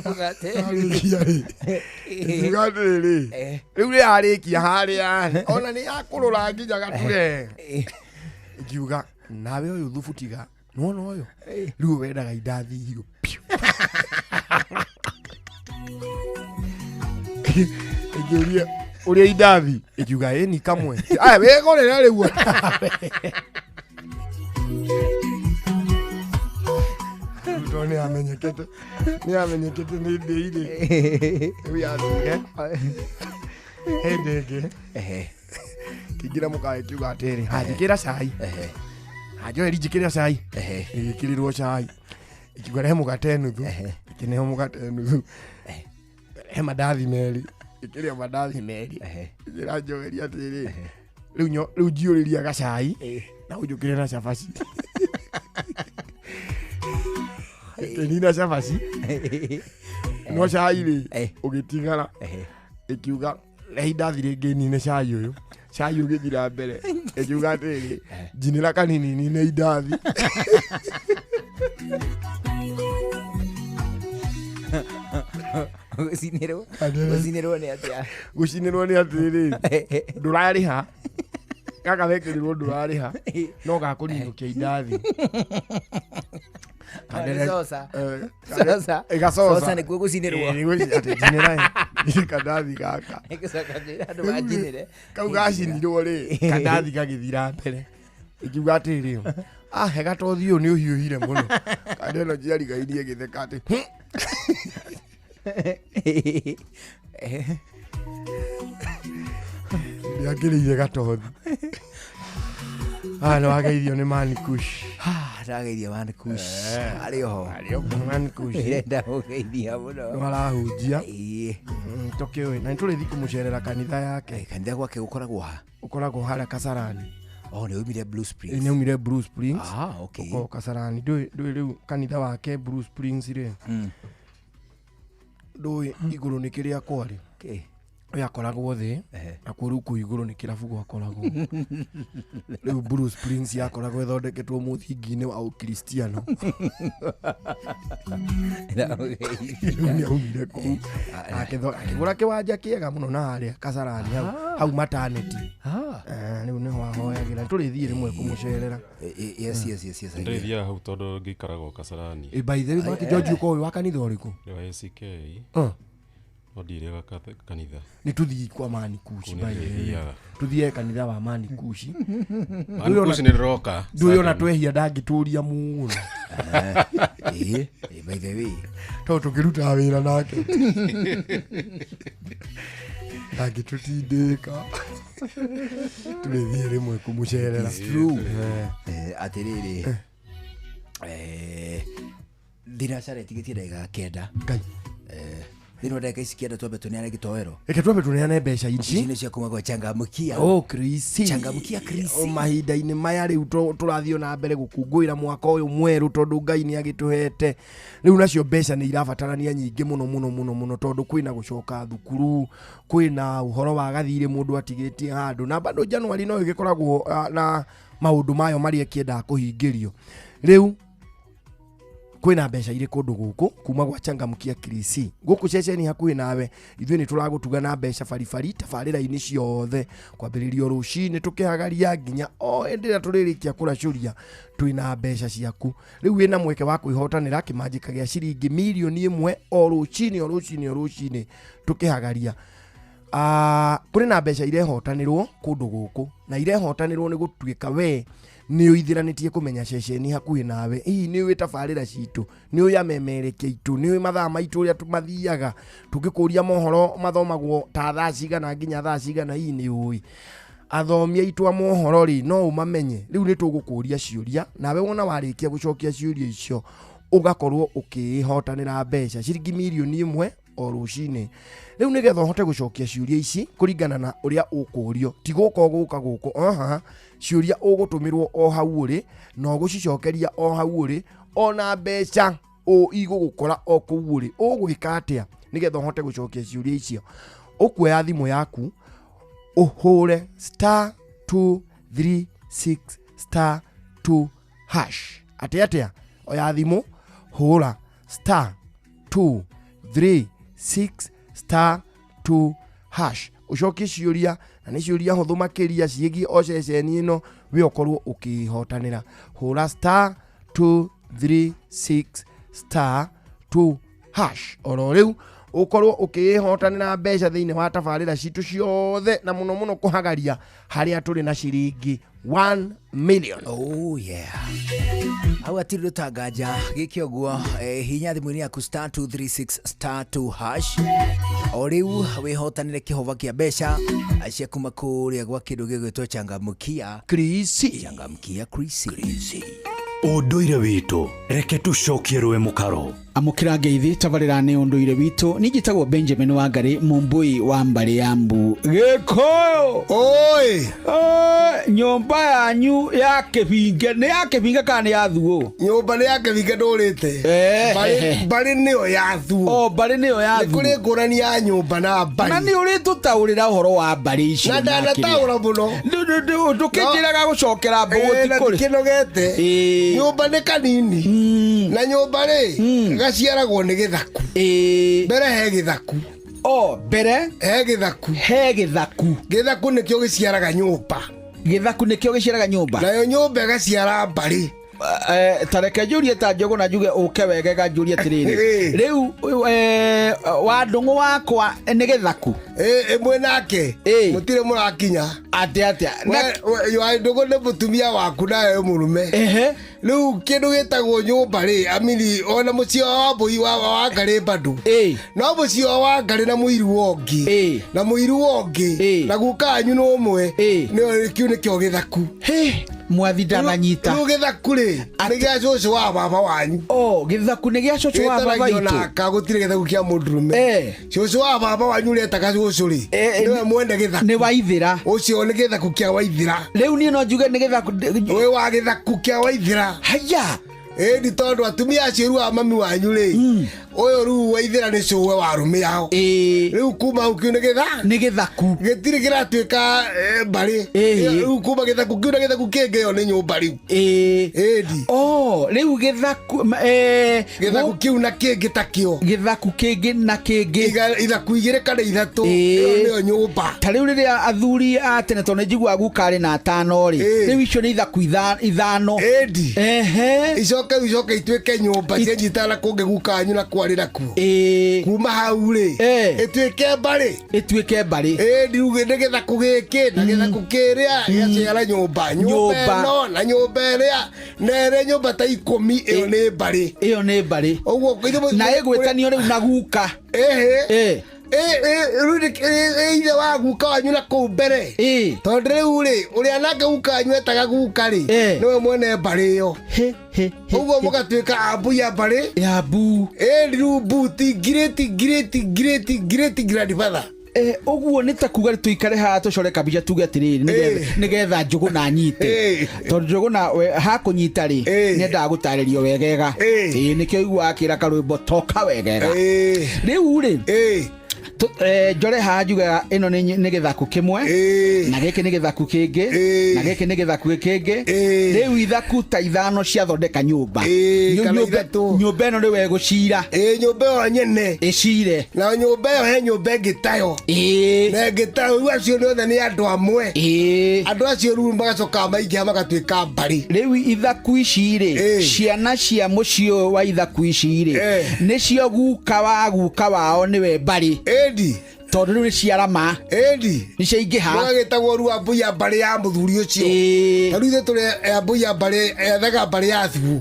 Njuga atĩrĩrĩ, rĩu nĩ yarĩkia harĩa ona nĩ yakũrũra nginya gature. Ngiuga nawe ũyũ thubu tiga nĩwona ũyũ rĩu wendaga indathi hiũ piũ. Ĩkĩũria ũrĩa indathi ĩkiuga ĩ ni kamwe. Aya wĩgũrĩre rĩu. Tondũ nĩ amenyekete, nĩ amenyekete nĩ ndĩirĩ. Rĩu yathire hĩndĩ ĩngĩ kĩingĩra mũkawa ĩkiuga atĩrĩ, haya njĩkĩra cai. Haya Joeli njĩkĩra cai. Ĩgĩkĩrĩrwo cai. Ĩkiuga rehe mũgate nuthu. Ĩkĩneo mũgate nuthu. He mandathi merĩ. Ĩkĩrĩa mandathi merĩ. Ĩkĩra Joeli atĩrĩ, rĩu njiũrĩria gacai na ũnjũkĩre na cabaci. Ĩkĩnina cabaci. No cai rĩ ũgĩtigara. Ĩkiuga rehe indathi rĩngĩ nine cai ũyũ. Cai ũgĩthira mbere. Ĩkiuga atĩrĩ, njinĩra kanini nine indathi. Gũcinĩrwo gũcinĩrwo nĩ atĩa? Gũcinĩrwo nĩ atĩrĩrĩ, ndũrarĩha gaka wekĩrirwo ndũrarĩha no gakũninũkia indathi. Kandere- Sosa. Eh, Sosa. Eh, gacoca. Sosa nĩkuo gũcinĩrwo. Eh, nĩguo atĩ njinĩra ĩ. Kandathi gaka. Gĩcoka kĩra andũ manjinĩre. Kau gacinirwo rĩ, kandathi gagĩthira mbere. Ĩkiuga atĩrĩ, ahe gatothi ũyũ nĩ ũhiũhire mũno. Kanda ĩno njiarigairie ĩgĩtheka atĩ nĩangĩrĩire gatothi. Ah, nĩ wageithio nĩ Man Kush. Ndageithia Man Kush. Arĩ oho. Arĩ oho Man Kush. Ndĩrenda gũgeithia mũno. Nĩ arahunjia. Tũkĩũĩ na nĩtũrĩthiĩ kũmũcerera kanitha yake. Kanitha gwake gũkoragwo ha? Ũkoragwo harĩa Kasarani. Oh, nĩ umire Blue Springs. Nĩ aumire Blue Springs. Ah, okay. Ũkoragwo Kasarani. Ndũĩ rĩu kanitha wake Blue Springs rĩ. Ndũĩ igũrũ nĩ kĩrĩa kwarĩ. Okay. Ũyũ akoragwo thĩ nakuo rĩu kũu igũrũ nĩ kĩrabu gwakoragwo. Rĩu Blue Springs yakoragwo ĩthondeketwo mũthingi-inĩ wa ũkristiano. Rĩu nĩ aumire kũu akĩgũra kĩwanja kĩega mũno na harĩa Kasarani hau hau mataneti. Rĩu nĩho ahoyagĩra. Tũrĩthiĩ rĩmwe kũmũcerera. Yes, yes, yes, yes. Ndĩrĩthiaga hau tondũ ngĩikaraga o Kasarani. Ĩ, by the way, Maki George ũkoragwo wĩ wa kanitha ũrĩkũ? Wa ACK. Ah. No ndirĩaga kanitha. Nĩ tũthiĩ kwa Mani Kushi Kũu nĩ by the way. ndĩrĩthiaga. Tũthiĩ kanitha wa Mani Kushi. Mani Kushi nĩ ndĩroka. Ndũĩ ona Saturday. twehia ndangĩtũria mũno. Ĩ, by the way. Tondũ tũkĩrutaga wĩra nake. Ndangĩtũtindĩka. Tũrĩthiĩ rĩmwe kũmũcerera. It's true. Eh. Atĩrĩrĩ. Thinacara ĩtigĩtie ndagĩka kenda. Ngai. Thĩinĩ wa ndagĩka ici kenda twambe tũneane gĩtoero. Reke twambe tũneane mbeca ici. Ici nĩ cia kuma gwa Changamkia. Oh, Chris. Changamkia Chris. O mahinda-inĩ maya rĩu tũrathiĩ ona mbere gũkũngũĩra mwaka ũyũ mwerũ tondũ Ngai nĩ agĩtũhete. Rĩu nacio mbeca nĩ irabatarania nyingĩ mũno mũno mũno mũno tondũ kwĩna gũcoka thukuru, kwĩna ũhoro wa gathirĩ mũndũ atigĩtie handũ, na bado January no ĩgĩkoragwo na maũndũ mayo marĩa ĩkĩendaga kũhingĩrio. Rĩu kwĩna mbeca irĩ kũndũ gũkũ kuma gwa Changamkia Chris gũkũ ceceni hakuhĩ nawe ithuĩ nĩ tũragũtuga na mbeca baribari tabarĩra-inĩ ciothe kwambĩrĩria rũcinĩ tũkĩhagaria nginya o hĩndĩ ĩrĩa tũrĩrĩkia kũracũria twĩna mbeca ciaku. Rĩu wĩna mweke wa kwĩhotanĩra kĩmanjĩka gĩa ciringi mirioni 1 o rũcinĩ o rũcinĩ o rũcinĩ tũkĩhagaria. Kũrĩ na mbeca irehotanĩrwo kũndũ gũkũ na irehotanĩrwo nĩ gũtuĩka we nĩ ũithĩranĩtie kũmenya ceceni hakuhĩ nawe, hihi nĩ ũĩ tabarĩra citũ, nĩ ũĩ amemerekia aitũ, nĩ ũĩ mathaa maitũ ũrĩa mathiaga, tũngĩkũria mohoro mathomagwo ta thaa cigana nginya thaa cigana, hihi nĩ ũĩ athomi aitũ a mohoro rĩ no ũmamenye. Rĩu nĩ tũgũkũria ciũria nawe wona warĩkia gũcokia ciũria icio ũgakorwo ũkĩhotanĩra mbeca ciringi mirioni 1 o rũcinĩ. Rĩu nĩgetha ũhote gũcokia ciũria ici kũringana na ũrĩa ũkũrio, ti gũka ũgũka gũkũ, aha, ciũria ũgũtũmĩrwo o hau ũrĩ na ũgũcicokeria o hau ũrĩ, ona mbeca igũgũkora o kũu ũrĩ. Ũgwĩka atĩa nĩgetha ũhote gũcokia ciũria icio? Ũkuoya thimũ yaku ũhũre star 236 star 2 hash. Atĩa atĩa? Oya thimũ hũra star 236 star 2 hash ũcokie ciũria, na nĩ ciũria hũthũ makĩria ciĩgiĩ o ceceni ĩno we ũkorwo ũkĩhotanĩra. Hũra star 236 star 2 hash oro rĩu ũkorwo ũkĩhotanĩra mbeca thĩinĩ wa tabarĩra citũ ciothe, na mũno mũno kũhagaria harĩa tũrĩ na ciringi 1 million. Oh yeah. Hau hatirĩ rũtanganja gĩke ũguo, hinya thimũ-inĩ yaku star 236 star 2 hash o rĩu wĩhotanĩre kĩhova kĩa mbeca cia kuma kũrĩa gwa kĩndũ gĩgwĩtwo Changamkia Chris. Changamkia Chris. Ũndũire witũ reke tũcokie rũĩ mũkaro. Amũkĩra ngeithi tabarĩra nĩ ũndũire witũ. Niĩ njĩtagwo Benjamin Wangari Mũmbui wa mbarĩ ya Mbu. Gĩkũyũ oi, nyũmba yanyu ya kĩbinge nĩ ya kĩbinge kana nĩ ya thuo? Nyũmba nĩ ya kĩbinge ndũrĩte. Mbarĩ nĩyo ya thuo. O mbarĩ nĩyo ya thuo. Nĩ kũrĩ ngũrani ya nyũmba na mbarĩ. Na nĩ ũrĩtũtaũrĩra ũhoro wa mbarĩ icio. Na ndanataũra mũno. Ndũkĩnjĩraga gũcokera mbũgũ ti kũrĩ. Kĩnogete. Nyũmba nĩ kanini. Na nyũmba rĩ gaciaragwo nĩ gĩthaku. Mbere he gĩthaku. O mbere he gĩthaku. He gĩthaku. Gĩthaku nĩkĩo gĩciaraga nyũmba. Gĩthaku nĩkĩo gĩciaraga nyũmba. Nayo nyũmba ĩgaciara mbarĩ. Ta reke njũrie ta Njũgũna njuge ũke wegega njũrie atĩrĩrĩ, rĩu wa ndũng'ũ wakwa nĩ gĩthaku? Ĩmwe nake mũtirĩ mũrakinya. Atĩa atĩa? Wa ndũng'ũ nĩ mũtumia waku nawe mũrũme. Rĩu kĩndũ gĩtagwo nyũmba rĩ, amini ona mũciĩ wa Wambũi wa Wangarĩ bado no mũciĩ wa Wangarĩ na mũiru wongi na mũiru wongi na guka wanyu nĩ ũmwe, nĩo kĩu nĩkĩo gĩthaku. Mwathi ndananyita. Rĩu gĩthaku rĩ nĩ gĩa cũcũ wa baba wanyu. Oh, gĩthaku nĩ gĩa cũcũ wa baba Gĩtaragio itũ. naka gũtirĩ gĩthaku kĩa mũndũrũme. Cũcũ wa baba wanyu ũrĩa etaga cũcũ rĩ nĩwe mwene gĩthaku. Nĩ Waithĩra. Ũcio nĩ gĩthaku kĩa Waithĩra. Rĩu niĩ no njuge nĩ gĩthaku wĩ wa gĩthaku kĩa Waithĩra. Haya. Ĩni tondũ atumia acio rĩu a mami wanyu rĩ, ũyũ rĩu Waithĩra nĩ cũwe wa arũme ao. Rĩu kuma hau kĩu nĩ gĩtha nĩ gĩthaku gĩtirĩ kĩratuĩka mbarĩ. Rĩu kuma gĩthaku kĩu na gĩthaku kĩngĩ ĩyo nĩ nyũmba rĩu. Ĩndi. Oh, rĩu gĩthaku gĩthaku kĩu na kĩngĩ ta kĩo. Gĩthaku kĩngĩ na kĩngĩ. Ithaku igĩrĩ kana ithatũ ĩyo nĩyo nyũmba. Ta rĩu rĩrĩa athuri a tene, tondũ nĩ njiguaga guka arĩ na atano rĩ, rĩu icio nĩ ithaku ithano. Ĩndi. Ehe. Icoke icoke ituĩke nyũmba cianyitana kũngĩ guka wanyu na kwarĩ nakuo. Kuma hau rĩ ĩtuĩke mbarĩ. Ĩtuĩke mbarĩ. Ĩndi rĩu nĩ gĩthaku gĩkĩ na gĩthaku kĩrĩa gĩaciara nyũmba nyũmba ĩno na nyũmba ĩrĩa na ĩrĩa nyũmba ta 10 ĩyo nĩ mbarĩ. Ĩyo nĩ mbarĩ. Ũguo na ĩgwĩtanio rĩu na guka. Ĩhĩ. Rĩu nĩ ithe wa guka wanyu na kũu mbere. Tondũ rĩu rĩ ũrĩa nake guka wanyu etaga guka rĩ nĩwe mwene mbarĩ ĩyo. Ũguo mũgatuĩka ambu ya mbarĩ. Ya mbu. Rĩu mbu ti great great great great grandfather. Ũguo nĩ ta kuga tũikare haha tũcore kabica tuge atĩrĩrĩ nĩgetha Njũgũna anyite, tondũ Njũgũna hakũnyita rĩ nĩendaga gũtarĩrio wegega. Ĩĩ nĩkĩo iguaga akĩra karwĩmbo toka wegega. Rĩu rĩ njore haha njugaga ĩno nĩ gĩthaku kĩmwe na gĩkĩ nĩ gĩthaku kĩngĩ na gĩkĩ nĩ gĩthaku kĩngĩ. Rĩu ithaku ta ithano ciathondeka nyũmba. Nyũmba ĩno rĩu ĩgũcira. Nyũmba ĩyo nyene ĩcire. Na nyũmba ĩyo he nyũmba ĩngĩ tayo. Na ĩngĩ tayo. Rĩu acio nĩ othe nĩ andũ amwe. Andũ acio rĩu magacoka maingĩha magatuĩka mbarĩ. Rĩu ithaku ici rĩ, ciana cia mũciĩ ũyũ wa ithaku ici rĩ nĩcio guka wa guka wao nĩwe mbarĩ. Ĩndi. Tondũ rĩu nĩ ciarama. Ĩndi. Nĩ ciaingĩha. Mũgagĩtagwo rĩu ambu ya mbarĩ ya mũthuri ũcio. Ta rĩu ithuĩ tũrĩ ambu ya mbarĩ ethaga mbarĩ ya Thuo.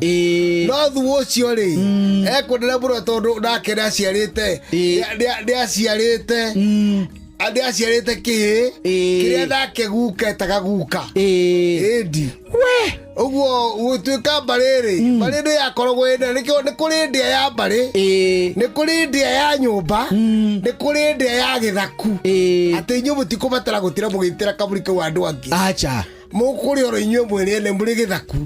No Thuo ũcio rĩ ekwendera mũno tondũ nake nĩaciarĩte nĩaciarĩte nĩaciarĩte kĩhĩ kĩrĩa nake guka etaga guka. Ĩndi. Ũguo gũtuĩka mbarĩ rĩ, mbarĩ nĩ yakoragwo ĩna nĩkĩo nĩ kũrĩ ndĩa ya mbarĩ, nĩ kũrĩ ndĩa ya nyũmba, nĩ kũrĩ ndĩa ya gĩthaku. Atĩ inyuĩ mũtikũbatara gũtira mũgĩitĩra kaburi kau andũ angĩ. Acha. Mũkũrĩ oro inyuĩ mwene ene mũrĩ gĩthaku.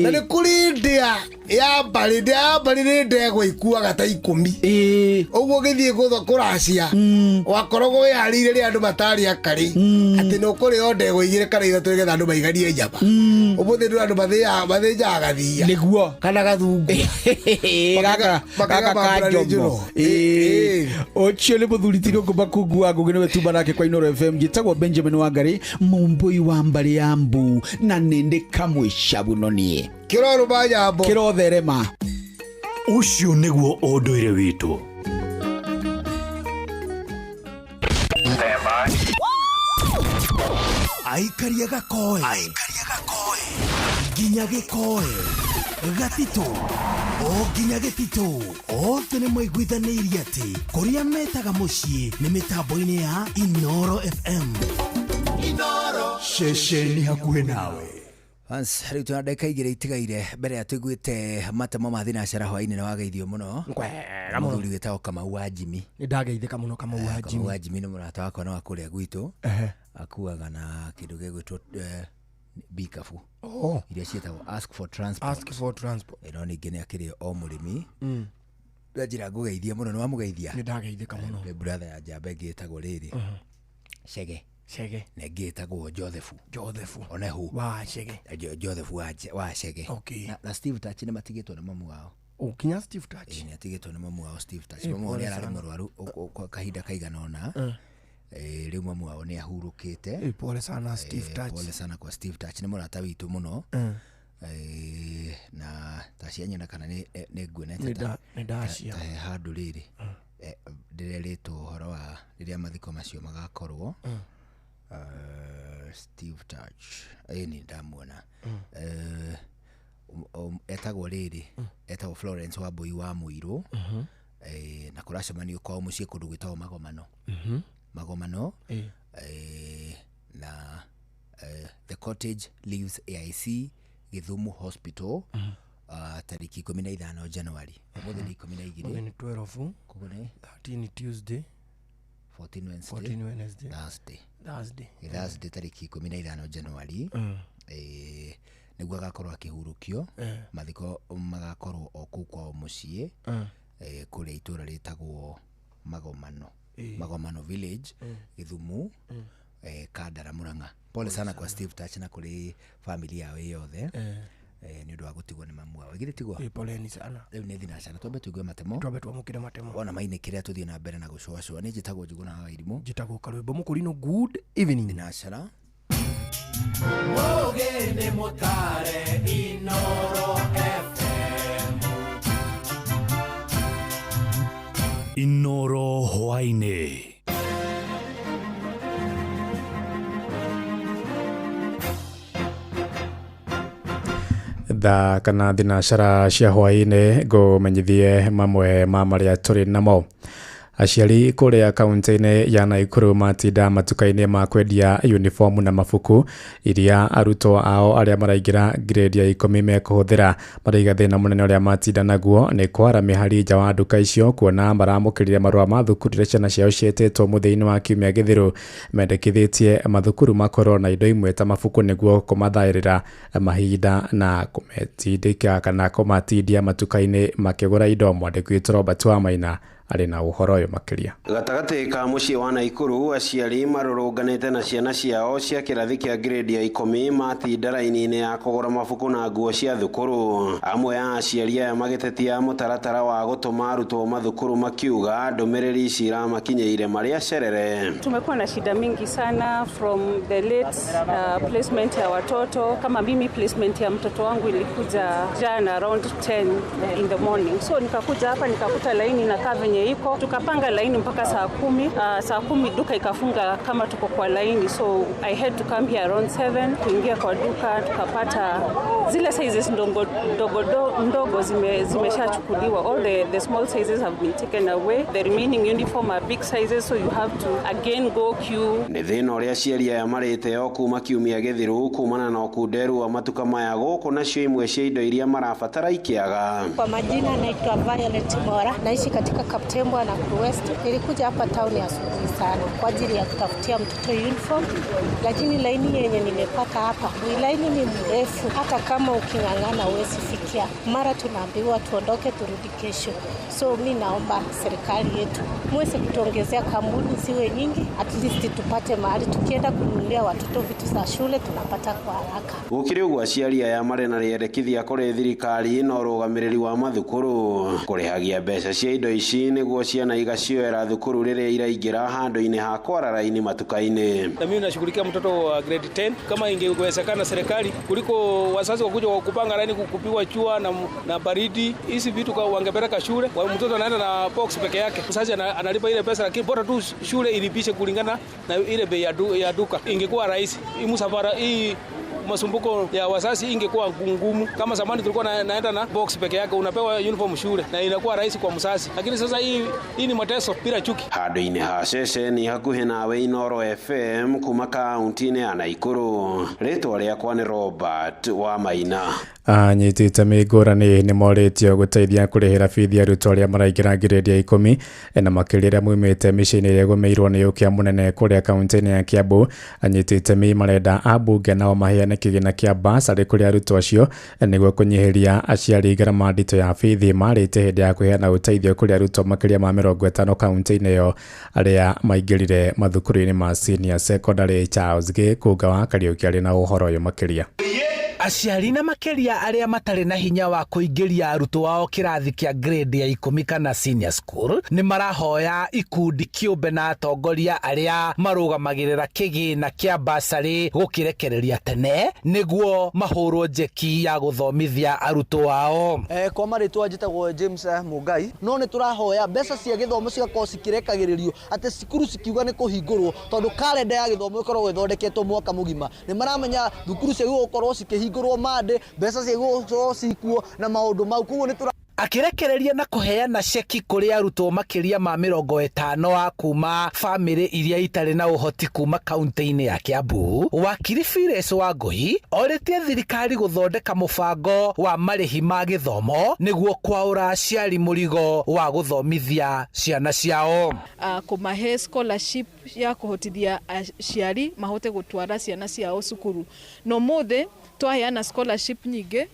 Na nĩ kũrĩ ndĩa ya mbarĩ, ndĩa ya mbarĩ nĩ ndegwa ikuaga ta 10. Ũguo ũgĩthiĩ kũracia wakoragwo wĩharĩirie rĩrĩa andũ matarĩ akarĩ atĩ nĩ ũkũrĩo ndegwa 2 kana 3 nĩgetha andũ maiganie nyama. Ũmũthĩ nĩ andũ mathĩnjaga gathia. Nĩguo. Kana gathungu. Gaka ka njomo. Ũcio nĩ mũthuri ti Rũngũ Makungu wa Ngũgĩ nĩwe tuma nake kwa Inooro FM. Njĩtagwo Benjamin Wangari mũmbũi wa mbarĩ ya mbu na nĩndĩ kamwĩca mũno niĩ. Kĩrorũma nyambo. Kĩrotherema. Ũcio nĩguo ũndũire witũ. Aikaria gakoe. Nginya gĩkoe. Gatitũ. O nginya gĩtitũ. Othe nĩ maiguithanĩirie atĩ kũrĩa metaga mũciĩ nĩ mĩtambo-inĩ ya Inooro FM. Inooro. Ceceni hakuhĩ nawe. Hans, rĩu twĩna ndagĩka 2 itigaire mbere ya tũiguĩte matemo ma thinacara hwaĩ-inĩ na wageithio mũno. Kwega mũno. Mũthuri wĩtagwo Kamau wa Jimmy. Nĩ ndageithĩka mũno Kamau wa Jimmy. Kamau wa Jimmy nĩ mũrata wakwa na wa kũrĩa gwitũ. Akuaga na kĩndũ gĩgwĩtwo bikabu. Iria ciĩtagwo ask for transport. Ask for transport. Ĩno ningĩ nĩ akĩrĩ o mũrĩmi. Njĩra ngũgeithia mũno, nĩ wamũgeithia? Nĩ ndageithĩka mũno. Nĩ brother ya njamba ĩngĩ ĩtagwo rĩrĩ. Chege. Chege. Na ĩngĩ ĩtagwo Joseph. Joseph. Onehu. Wa Chege. Joseph wa Chege. Okay. Na Steve Touch nĩ matigĩtwo na mamu wao. Kinya Steve Touch. Nĩ atigĩtwo nĩ mamu wao Steve Touch. Mamu wao nĩ ararĩ mũrwaru kwa kahinda kaigana ũna. Rĩu mamu wao nĩ ahurũkĩte. Pole sana Steve Touch. Pole sana kwa Steve Touch, nĩ mũrata witũ mũno. Na tacianyona kana nĩ nguonete Nĩ ndacia. Ta he handũ rĩrĩ ndĩrerĩtwo ũhoro wa rĩrĩa mathiko macio magakorwo. Steve Touch nĩ ndamuona. Etagwo rĩrĩ, etagwo Florence Wambui wa Mũirũ. Na kũracemanio kwao mũciĩ kũndũ gwĩtagwo Magomano. Magomano. Na The Cottage leaves AIC Githumu Hospital tariki 15 January. Ũmũthĩ nĩ 12. Ũmũthĩ nĩ 12. Koguo nĩ 13 Tuesday, 14 Wednesday, 14 Wednesday, Thursday. Thursday. Thursday tariki 15 January. Nĩguo agakorwo akĩhurũkio. Mathiko magakorwo o kũu kwao mũciĩ, kũrĩa itũũra rĩtagwo Magomano. Magomano Village, Githumu, Kandara Murang'a. Pole sana kwa Steve Touch na kũrĩ family yao yothe. Nĩ ũndũ wa gũtigwo nĩ mamu wao. Githĩ tiguo? Poleni sana. Rĩu nĩ thinacara, twambe tũigue matemo. Twambe twamũkĩre matemo. Wona mainĩkĩrĩa tũthiĩ na mbere na gũcũacũa. Nĩ njĩtagwo Njũgũna wa Irimũ. Njĩtagwo Karwĩmbo Mũkũrinũ. Good evening. Thinacara. Mũgĩ nĩ mũtare Inoro FM. Inoro hwaĩ-inĩ. Thaa kana thinacara cia hwaĩ-inĩ ngũmenyithie mamwe ma marĩa tũrĩ namo. Aciari kũrĩa kaunti-inĩ ya Naikuru matinda matuka-inĩ ma kwendia uniform na mabuku iria arutwo ao arĩa maraingĩra grade ya 10 mekũhũthĩra. Maraiga thĩna mũnene ũrĩa matinda naguo nĩ kwara mĩhari nja wa nduka icio kuona maramũkĩrire marũa ma thukuru iria ciana ciao ciĩtĩtwo mũthia-inĩ wa kiumia gĩthiru. Mendekithĩtie mathukuru makorwo na indo imwe ta mabuku nĩguo kũmathaĩrĩra mahinda na kũmetindĩka kana kũmatindia matuka-inĩ makĩgũra indo. Mwandĩki witũ Robert Wamaina arĩ na ũhoro ũyũ makĩria. Gatagatĩ ka mũciĩ wa Naikuru, aciari marũrũnganĩte na ciana ciao cia kĩrathi kĩa grade ya 10 matinda raini-inĩ ya kũgũra mabuku na nguo cia thukuru. Amwe a aciari aya magĩtetia mũtaratara wa gũtũma arutwo mathukuru makiuga ndũmĩrĩri ici iramakinyĩire marĩ acerere. Tumekuwa na shida mingi sana from the late placement ya watoto. Kama mimi placement ya mtoto wangu ilikuja jana around 10 in the morning. So nikakuja hapa nikakuta laini inakaa venye iko, tukapanga laini mpaka saa 10. Saa 10 duka ikafunga kama tuko kwa laini, so I had to come here around 7 kuingia kwa duka, tukapata zile sizes ndogo ndogo zimeshachukuliwa. All the small sizes have been taken away, the remaining uniform are big sizes, so you have to again go queue. Nĩ thĩna ũrĩa aciari aya marĩte o kuma kiumia gĩthiru kumana na ũkunderu wa matuka maya gũkũ, nacio imwe cia indo iria marabatara ikĩaga. Kwa majina naitwa Violet Mora, naishi katika Kaptembwa na West. Nilikuja hapa town ya asubuhi sana kwa ajili ya kutafutia mtoto uniform, lakini laini yenye nimepata hapa ni laini ni mrefu, hata kama uking'ang'ana huwezi fikia. Mara tunaambiwa tuondoke turudi kesho. So mi naomba serikali yetu muweze kutuongezea kampuni ziwe nyingi, at least tupate mahali tukienda kununulia watoto vitu za shule tunapata kwa haraka. Gũkĩrĩ ũguo aciari aya marĩ na rĩendekithia kũrĩ thirikari na ũrũgamĩrĩri wa mathukuru kũrĩhagia mbeca cia indo ici nĩguo ciana igacioera thukuru rĩrĩa iraingĩra handũ-inĩ ha kwara raini matuka-inĩ. Na mimi nashughulikia mtoto wa grade 10, kama ingewezekana serikali kuliko wazazi wakuja kupanga laini kupigwa chua na baridi, hizi vitu kwa wangepeleka shule. Mtoto anaenda na box peke yake, mzazi analipa ile pesa, lakini bora tu shule ilipishe kulingana na ile bei ya duka. Ingekuwa rahisi hii msafara, hii masumbuko ya wazazi ingekuwa ngumu. Kama zamani tulikuwa naenda na box peke yake, unapewa uniform shule na inakuwa rahisi kwa mzazi, lakini sasa hii ni mateso bila chuki. Handũ-inĩ ha ceceni hakuhĩ nawe Inoro FM kuma kaunti-inĩ ya Naikuru, rĩtwa rĩakwa nĩ Robert wa Maina. Anyiti itemi ngũrani nĩ morĩtio gũteithia kũrĩhĩra bithi arutwo arĩa maraingĩra grade ya 10 na makĩria arĩa maumĩte mĩciĩ-inĩ ĩrĩa ĩgũmĩirwo nĩ ũkĩa mũnene kũrĩa kaunti-inĩ ya Kiambu. Anyiti itemi marenda ambunge nao maheane kĩgĩna kĩa basarĩ kũrĩ arutwo acio nĩguo kũnyihĩria aciari ngarama nditũ ya bithi. Marĩte hĩndĩ ya kũheana ũteithio kũrĩ arutwo makĩria ma 50 kaunti-inĩ ĩyo arĩa maingĩrire mathukuru-inĩ ma senior secondary. Charles Gĩkũnga wa Kariũki arĩ na ũhoro ũyũ makĩria. Aciari na makĩria arĩa matarĩ na hinya wa kũingĩria arutwo ao kĩrathi kĩa grade ya 10 kana senior school nĩ marahoya ikundi kĩũmbe na atongoria arĩa marũgamagĩrĩra kĩgĩna kĩa basarĩ gũkĩrekereria tene nĩguo mahũrwo njeki ya gũthomithia arutwo ao. Kwa marĩtwa njĩtagwo James Mungai, no nĩ tũrahoya mbeca cia gĩthomo cigakorwo cikĩrekagĩrĩrio atĩ cukuru cikiuga nĩ kũhingũrwo tondũ kalenda ya gĩthomo ĩkoragwo ĩthondeketwo mwaka mũgima. Nĩ maramenya thukuru cia gũkorwo cikĩhingũrwo mande, mbeca cia gũkorwo cikuo na maũndũ mau, koguo nĩ tũra Akĩrekereria na kũheana ceki kũrĩ arutwo makĩria ma 50 a kuma bamĩrĩ iria itarĩ na ũhoti kuma kaunti-inĩ ya Kiambu, wakiri Phyllis Wangui orĩtie thirikari gũthondeka mũbango wa marĩhi ma gĩthomo nĩguo kwaũra aciari mũrigo wa gũthomithia ciana ciao. Kũmahe scholarship ya kũhotithia aciari mahote gũtwara ciana ciao cukuru. No mũthĩ twaheana scholarship nyingĩ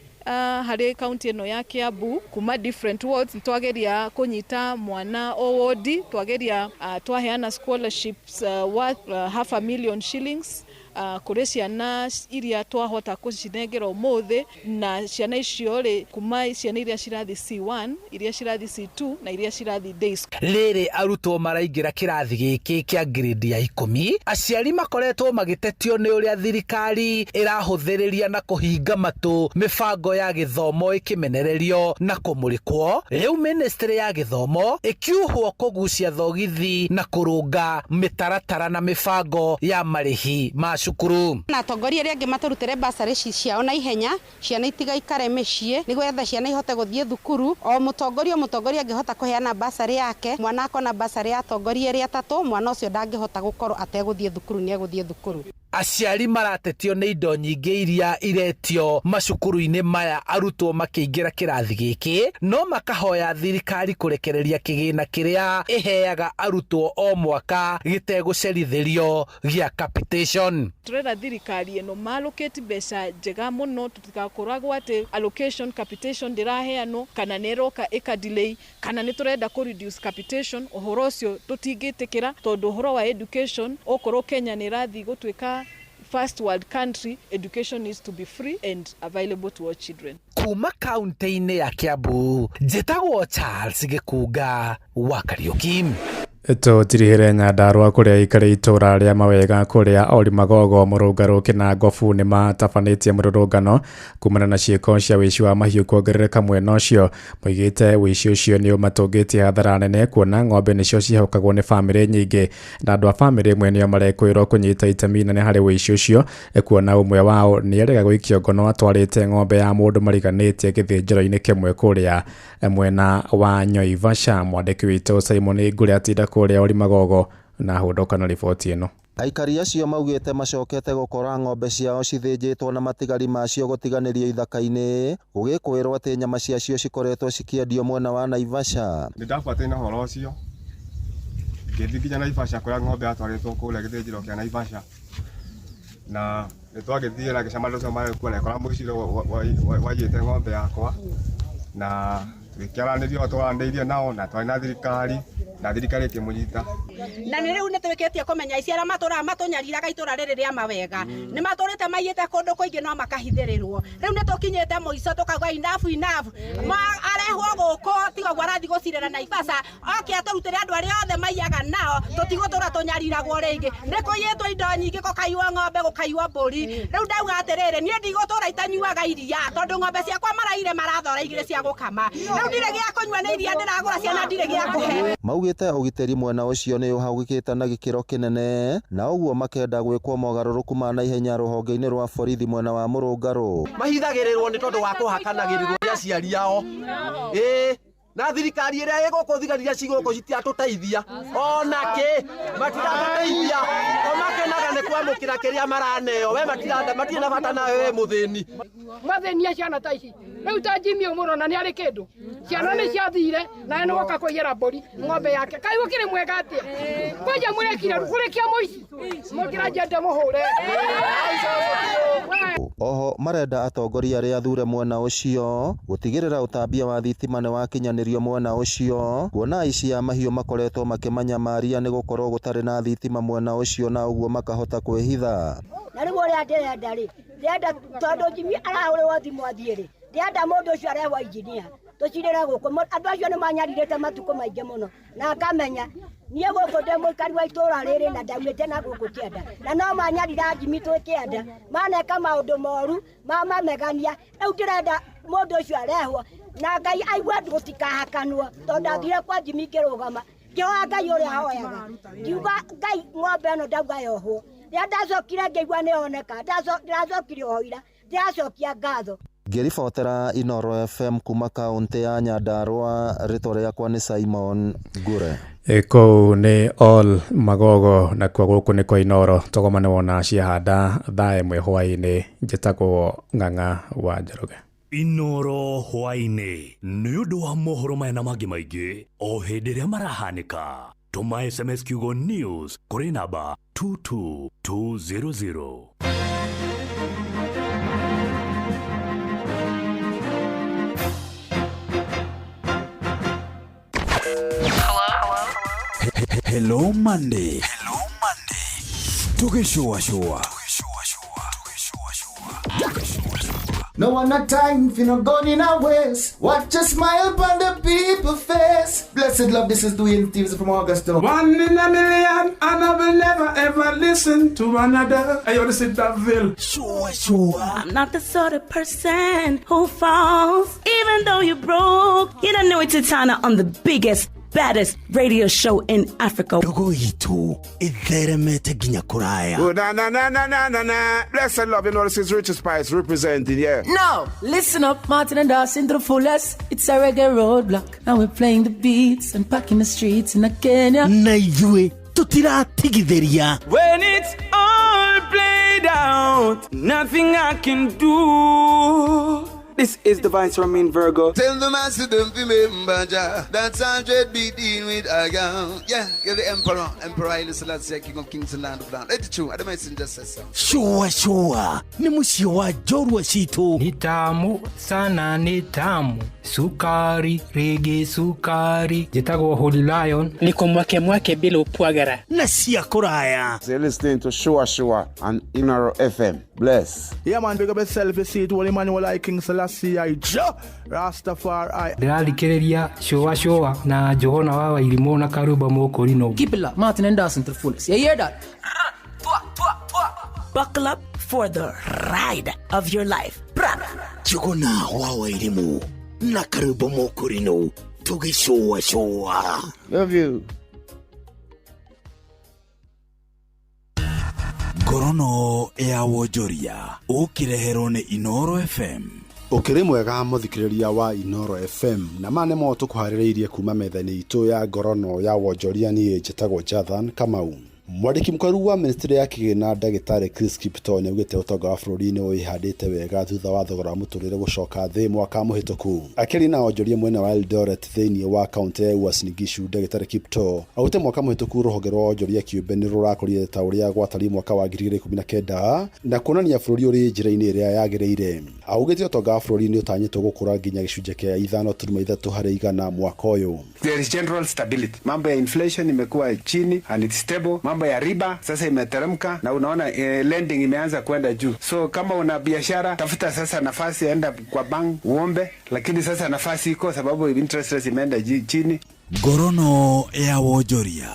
harĩ kaunti ĩno ya Kiambu kuma different wards, twageria kũnyita mwana o wodi, twageria twaheana scholarships worth 500,000 shillings kũrĩ ciana iria twahota kũcinengera ũmũthĩ, na ciana icio rĩ kuma ciana iria cirathi C1, iria cirathi C2 na iria cirathi day school. Rĩrĩ arutwo maraingĩra kĩrathi gĩkĩ kĩa grade ya 10, aciari makoretwo magĩtetio nĩ ũrĩa thirikari ĩrahũthĩrĩria na kũhinga matũ mĩbango ya gĩthomo ĩkĩmenererio na kũmũrĩkwo. Rĩu ministry ya gĩthomo ĩkiuhwo kũgucia thogithi na kũrũnga mĩtaratara na mĩbango ya marĩhi ma cukuru. Na atongoria arĩa angĩ matũrutĩre basarĩ ciao na ihenya, ciana itigaikare mĩciĩ nĩgetha ciana ihote gũthiĩ thukuru. O mũtongoria angĩhota kũheana basarĩ yake, mwana akona basarĩ ya atongoria arĩa atatũ, mwana ũcio ndangĩhota gũkorwo ategũthiĩ thukuru, nĩ egũthiĩ thukuru. Aciari maratetio nĩ indo nyingĩ iria iretio macukuru-inĩ maya arutwo makĩingĩra kĩrathi gĩkĩ, no makahoya thirikari kũrekereria kĩgĩna kĩrĩa ĩheaga arutwo o mwaka gĩtegũcerithĩrio gĩa capitation. Turera thirikari ĩno malocate mbeca njega mũno, tũtigakoragwo atĩ allocation capitation ndĩraheanwo kana nĩ ĩroka ĩka delay kana nĩ tũrenda kũ reduce capitation. Ũhoro ũcio tũtingĩtĩkĩra tondũ ũhoro wa education okorwo Kenya nĩ ĩrathiĩ gũtuĩka first world country, education needs to be free and available to all children. Kuma kaunti-inĩ ya Kiambu, njĩtagwo Charles Gĩkunga wa Kariuki. Tũtirihĩre Nyandarũa kũrĩa ikarĩ itũra rĩa mawega kũrĩa Ori Magogo Mũrũngarũ Kĩnangobu nĩ matabanĩtie mũrũrũngano kumana na ciĩko cia wĩici wa mahiũ kuongerereka mwena ũcio. Moigĩte wĩici ũcio nĩ ũmatũngĩtie hathara nene kuona ng'ombe nĩcio ciĩhokagwo nĩ bamĩrĩ nyingĩ, na andũ a bamĩrĩ ĩmwe nĩo marekũĩrwo kũnyita itemi inene harĩ wĩici ũcio, kuona ũmwe wao nĩ erĩga gũikio ngono atwarĩte ng'ombe ya mũndũ mariganĩtie gĩthĩnjĩro-inĩ kĩmwe kũrĩa mwena wa Nyoivasha. Mwandĩki witũ Simon Ngure atinda kũrĩa Ori Magogo na hũndũka na riboti ĩno. Aikari acio maugĩte macokete gũkora ng'ombe ciao cithĩnjĩtwo na matigari macio gũtiganĩrio ithaka-inĩ, gũgĩkwĩrwo atĩ nyama ciacio cikoretwo cikĩendio mwena wa Naivasha. Nĩ ndabuatĩire na ũhoro ũcio ngĩthiĩ nginya Naivasha kũrĩa ng'ombe yatwarĩtwo kũrĩa gĩthĩnjĩro kĩa Naivasha, na nĩ twagĩthiĩ na ngĩcemania na ũcio marĩ kuo na ngĩkora mũici ũrĩa waiyĩte ng'ombe yakwa, na tũgĩkĩaranĩria twaranĩirie nao na twarĩ na thirikari na thirikari ĩkĩmũnyita. Na nĩ rĩu nĩ twĩkĩtie kũmenya ici arĩa matũraga matũnyariraga itũra rĩrĩ rĩa mawega nĩ matũrĩte maiyĩte kũndũ kũingĩ no makahithĩrĩrwo. Rĩu nĩ tũkinyĩte mũico tũkauga enough enough, arehwo gũkũ tiga ũguo arathiĩ gũcirĩra Naivasha, oke atũrutĩre andũ arĩa othe maiyaga nao, tũtigũtũra tũnyariragwo rĩngĩ. Nĩ kũiyĩtwo indo nyingĩ, gũkaiywo ng'ombe, gũkaiywo mbũri. Rĩu ndauga atĩrĩrĩ, niĩ ndigũtũra itanyuaga iria tondũ ng'ombe ciakwa maraire marathora igĩrĩ cia gũkama. Rĩu ndirĩ gĩa kũnyua nĩ iria ndĩragũra ciana ndirĩ gĩa kũhe. Maugĩte ũgitĩri mwena ũcio nĩ ũhagũkĩte na gĩkĩro kĩnene, na ũguo makenda gwĩkwo mogarũrũku ma naihenya rũhonge-inĩ rwa borithi mwena wa Mũrũngarũ. Mahithagĩrĩrwo nĩ tondũ wa kũhakanagĩrĩrwo nĩ aciari ao. Na thirikari ĩrĩa ĩgũkũ thigari iria cigũkũ citiratũteithia ona kĩ, matiratũteithia, o makenaga nĩ kwamũkĩra kĩrĩa maraneo, we matirĩ na bata nawe we mũthĩni. Mathĩnia ciana ta ici rĩu ta Jimmy ũmũrona nĩ arĩ kĩndũ, ciana nĩ ciathire na nĩ woka kũiyĩra mbũri ng'ombe yake, kaĩ gũkĩrĩ mwega atĩa? Kwanja mũrekire kũrĩkia mũici mũkĩra njende mũhũre. Oho marenda atongoria arĩa athure mwena ũcio gũtigĩrĩra ũtambia wa thitima nĩ wakinyanĩrio mwena ũcio, kuona aici a mahiũ makoretwo makĩmanyamaria nĩ gũkorwo gũtarĩ na thitima mwena ũcio na ũguo makahota kwĩhitha. Na rĩu ũrĩa ndĩrenda rĩ, Ndĩrenda tondũ Jimmy arahũrĩrwo thimũ athiĩ rĩ, ndĩrenda mũndũ ũcio arehwo injinia tũcirĩre gũkũ. Andũ acio nĩ manyarirĩte matukũ maingĩ mũno na ngamenya niĩ gũkũ ndĩ mũikari wa itũũra rĩrĩ na ndaumĩte na gũkũ kĩanda, na no manyarira Jimmy twĩ kĩanda, maneka maũndũ moru mamamegania. Rĩu ndĩrenda mũndũ ũcio arehwo na Ngai aigue gũtikahakanwo, tondũ ndathire kwa Jimmy ngĩrũgama ngĩhoya Ngai ũrĩa hoyaga, ngiuga Ngai ng'ombe ĩno ndauga yohwo. Rĩrĩa ndacokire ngĩigua nĩyoneka, ndĩracokire oho ira, ndĩracokia ngatho. Ngĩribotera Inoro FM kuma kaũntĩ ya Nyandarua, rĩtwa rĩakwa nĩ Simon Ngure. Kũu nĩ all Magogo nakuo gũkũ nĩ kwa Inoro. Tũgomane wona ciahanda thaa 1 hwaĩ-inĩ. Njĩtagwo Ng'ang'a wa Njoroge. Inoro hwaĩ-inĩ nĩ ũndũ wa mohoro maya na mangĩ maingĩ o hĩndĩ ĩrĩa marahanĩka. Tũma SMS kiugo news kũrĩ namba 22200. Hello Monday. Tũgĩcũacũa. No one not time for no gun in our waist. Watch a smile upon the people face. Blessed love, this is Dwayne Stevens from Augusta. One in a million, and I will never ever listen to another. I want to sit that Ville. Sure, sure. I'm not the sort of person who falls, even though you're broke. You don't know it's Titana on the biggest, baddest radio show in Africa. Ndogo itu itheremete nginya kuraya. Oh, na na na na na na na. Blessed love, you know this is Richard Spice representing, yeah. No, listen up, Martin and Dawson to the fullest. It's a reggae roadblock, and we're playing the beats and packing the streets in Kenya. Na ithuĩ tutiratigithĩria. When it's all played out, nothing I can do. This is the Vice Ramin Virgo. Tell the master don't remember Jah. That's 100 be dealing with a girl. Yeah, you're the emperor. Emperor Haile Selassie, King of Kings and Land of Land. Let it true. I don't just say so. Shua shua. Ni mũciĩ wa njorua citũ. Ni tamu sana, ni tamu. Sukari, rege sukari. Njĩtagwo Holy Lion. Niko mwake mwake bila upwagara. Na cia kũraya. So you're listening to Shua Shua on Inoro FM. Bless. Yeah man, big up yourself. You see it, Holy Emmanuel I King Selassie I Jah Rastafari. Ndĩrathikĩrĩria Shua Shua na Johana wa Wairimũ na Karũmba Mũkũrinũ. Keep it locked, Martin and Dawson to the fullest. You hear that? Buckle up for the ride of your life. Jogona wa Wairimũ na Karũmba Mũkũrinũ tũgĩcũa cũa. Love you. Ngorono ya wonjoria ũkĩreherwo nĩ Inoro FM. Ũkĩrĩ mwega mũthikĩrĩria wa Inoro FM, na ma nĩmo tũkũharĩrĩirie kuma metha-inĩ itũ ya ngorono ya wonjoria. Niĩ njĩtagwo Jathan Kamau. Mwandĩki mũkaru wa ministry ya kĩgĩna ndagĩtarĩ Chris Kiptoo nĩaugĩte ũtonga wa bũrũri nĩ wĩhandĩte wega thutha wa thogora wa mũtũrĩre gũcoka thĩ mwaka mũhĩtũku. Akĩaria na onjoria mwena wa Eldoret thĩinĩ wa kaũntĩ ya Uasin Gishu, ndagĩtarĩ Kiptoo augĩte mwaka mũhĩtũku rũhonge rwa onjoria kĩũmbe nĩ rũrakũrire ta ũrĩa gwatariĩ mwaka wa 2019 na kuonania bũrũri ũrĩ njĩra-inĩ ĩrĩa yagĩrĩire. Augĩte ũtonga wa bũrũri nĩ ũtanyĩtwo gũkũra nginya gĩcunjĩ kĩa 5.3 harĩ igana mwaka ũyũ. There is general stability. Mambo ya inflation imekuwa chini and it's stable. Mambo ya riba sasa imeteremka na unaona lending imeanza kwenda juu. So kama una biashara tafuta sasa nafasi, enda kwa bank uombe, lakini sasa nafasi iko sababu interest rates imeenda chini. Ngorono ya wonjoria.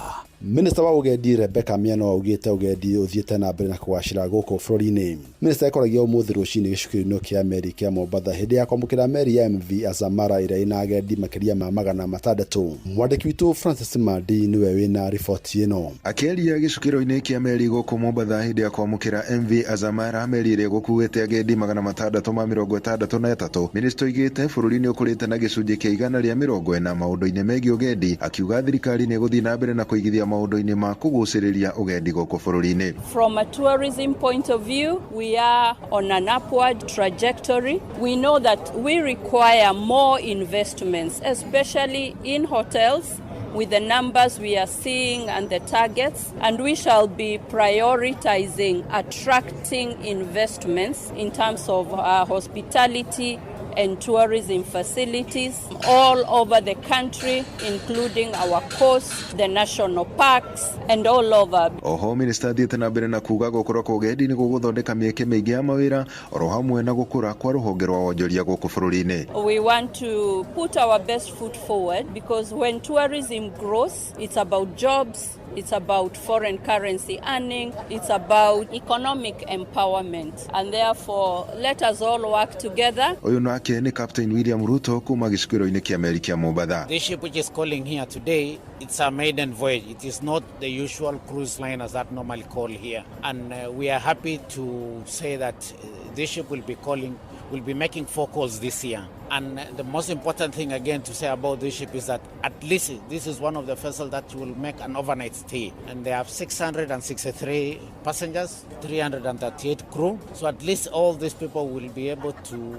Minista wa ugendi Rebecca Miano augĩte ugendi ũthiĩte na mbere na kũgacĩra gũkũ bũrũri-inĩ. Minista ekoragia ũmũthĩ rũcinĩ gĩcukĩro-inĩ kĩa meri kĩa Mombatha hĩndĩ ya kwamũkĩra meri ya MV Azamara ĩrĩa ĩna agendi makĩria ma 600. Mwandĩki witũ Francis Mandi nĩwe wĩna riboti ĩno. Akĩaria gĩcukĩro-inĩ kĩa meri gũkũ Mombatha hĩndĩ ya kwamũkĩra MV Azamara, meri ĩrĩa ĩgũkuĩte agendi 663, minista oigĩte bũrũri nĩ ũkũrĩte na gĩcunjĩ kĩa 140 maũndũ-inĩ megiĩ ũgendi, akiuga thirikari nĩ ĩgũthiĩ na mbere na kũigithia maũndũ-inĩ ma kũgucĩrĩria ũgendi gũkũ bũrũri-inĩ. From a tourism point of view, we are on an upward trajectory. We know that we require more investments, especially in hotels, with the numbers we are seeing and the targets, and we shall be prioritizing attracting investments in terms of hospitality and tourism facilities all over the country, including our coast, the national parks, and all over. Oho minista athiĩte na mbere na kuga gũkũra kwa ũgendi nĩ gũgũthondeka mĩeke mĩingĩ ya mawĩra oro hamwe na gũkũra kwa rũhonge rwa wonjoria gũkũ bũrũri-inĩ. We want to put our best foot forward because when tourism grows, it's about jobs, it's about foreign currency earning, it's about economic empowerment. And therefore, let us all work together. Ũyũ nake nĩ Captain William Ruto kuma gĩcukĩro-inĩ kĩa meri kĩa Mombatha. This ship which is calling here today, it's a maiden voyage. It is not the usual cruise liners that normally call here. And we are happy to say that this ship will be calling, will be making 4 calls this year. And the most important thing again to say about this ship is that at least this is one of the vessels that will make an overnight stay. And they have 663 passengers, 338 crew. So at least all these people will be able to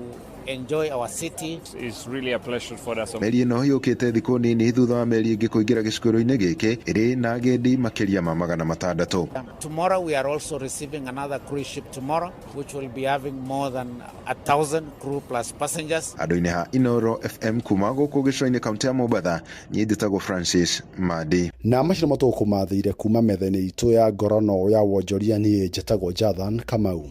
enjoy our city. It's really a pleasure for us. Meri ĩno yũkĩte thikũ nini thutha wa meri ĩngĩ kũingĩra gĩcukĩro-inĩ gĩkĩ ĩrĩ na agendi makĩria ma 600. Tomorrow we are also receiving another cruise ship tomorrow, which will be having more than 1,000 crew plus passengers. Andũ-inĩ ha Inoro FM kuma gũkũ gĩcũa-inĩ kaunti ya Mombatha, niĩ njĩtagwo Francis Madi. Na macio nĩmo tũgũkũmathĩire kuma metha-inĩ itũ ya ngorono ya wonjoria, niĩ njĩtagwo Jathan Kamau.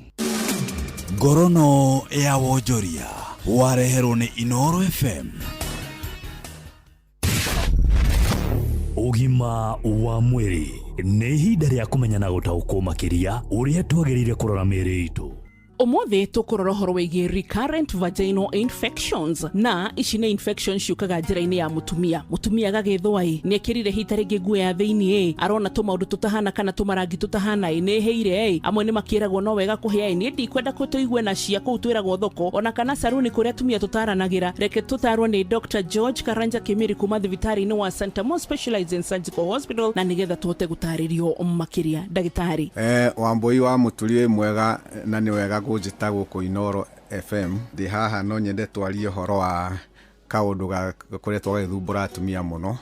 Ngorono ya wonjoria wareherwo nĩ Inoro FM. Ũgima wa mwĩrĩ nĩ ihinda rĩa kũmenya na gũtaũkwo makĩria ũrĩa twagĩrĩire kũrora mĩĩrĩ itũ. Ũmũthĩ tũkũrora ũhoro wĩgiĩ recurrent vaginal infections, na ici nĩ infections ciũkaga njĩra-inĩ ya mũtumia. Mũtumia agagĩthũa ĩ, nĩ ekĩrire hita rĩngĩ nguo ya thĩinĩ ĩ, arona tũmaũndũ tũtahana kana tũmarangi tũtahana ĩ, nĩ ĩhĩire ĩ, amwe nĩ makĩragwo no wega kũhĩa ĩ, niĩ ndikwenda tũigue na cia kũu twĩragwo thoko ona kana saruni kũrĩa atumia tũtaranagĩra. Reke tũtarwo nĩ Dr. George Karanja Kimiri kuma thibitarĩ-inĩ wa Santa Mo Specialized in Surgical Hospital, na nĩgetha tũhote gũtarĩrio makĩria. Ndagĩtarĩ. Wambui wa Mũturi mwega na nĩ wega kũnjĩta gũkũ Inoro FM. Ndĩ haha no nyende twarie ũhoro wa kaũndũ gakoretwo gagĩthumbũra atumia mũno,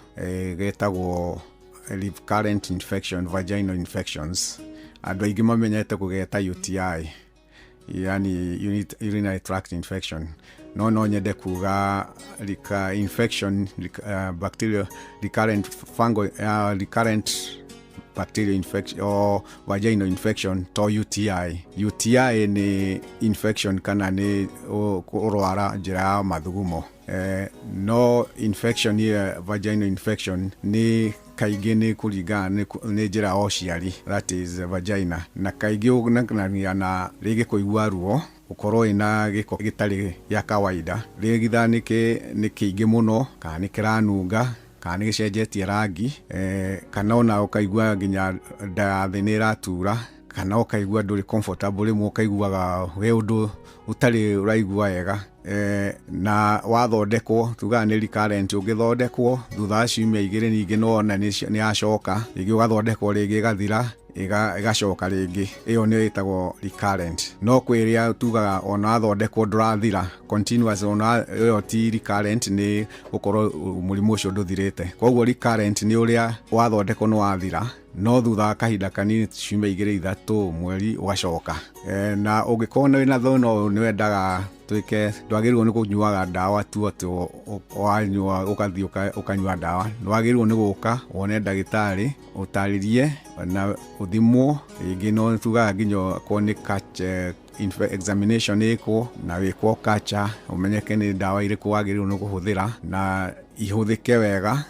getagwo recurrent infection, vaginal infections. Andũ aingĩ mamenyete kũgeta UTI, yani urinary tract infection. No nyende kuga infection, bacterial recurrent fungal, recurrent bacterial infection or vaginal infection to UTI. UTI ni infection kana ni kũrwara njĩra ya mathugumo. No infection ya vaginal infection ni kaingĩ nĩ kũringana nĩ njĩra ya ũciari, that is vagina, na kaingĩ ũnanania na rĩngĩ kũigua ruo, gũkorwo ĩna gĩko gĩtarĩ gĩa kawaida, rĩngĩ nĩ kĩingĩ mũno kana nĩ kĩranunga kana nĩ gĩcenjetie rangi, kana ona ũkaigua nginya nda ya thĩ nĩ ĩratura, kana ũkaigua ndũrĩ comfortable, rĩmwe ũkaiguaga wĩ ũndũ ũtarĩ ũraigua wega. Na wathondekwo tugaga nĩ recurrent, ũngĩthondekwo thutha wa ciumia igĩrĩ ningĩ no wona nĩ yacoka, rĩngĩ ũgathondekwo rĩngĩ ĩgathira ĩgacoka rĩngĩ, ĩyo nĩyo ĩtagwo recurrent. No kwĩ ĩrĩa tugaga ona wathondekwo ndũrathira continuous, ona ĩyo ti recurrent, nĩ gũkorwo mũrimũ ũcio ndũthirĩte. Koguo recurrent nĩ ũrĩa wathondekwo nĩ wathira, no thutha wa kahinda kanini ciumia igĩrĩ ithatũ mweri ũgacoka. Na ũngĩkorwo wĩna thĩna ũyũ nĩ wendaga twĩke, ndwagĩrĩirwo nĩ kũnyuaga ndawa tu atĩ wanyua ũgathiĩ ũkanyua ndawa, ndwagĩrĩirwo nĩ gũka wone ndagĩtarĩ ũtarĩrie na ũthimwo, rĩngĩ no tugaga nginya okorwo nĩ examination ĩkwo na wĩkwo culture, ũmenyeke nĩ ndawa irĩkũ wagĩrĩirwo nĩ kũhũthĩra na ihũthĩke wega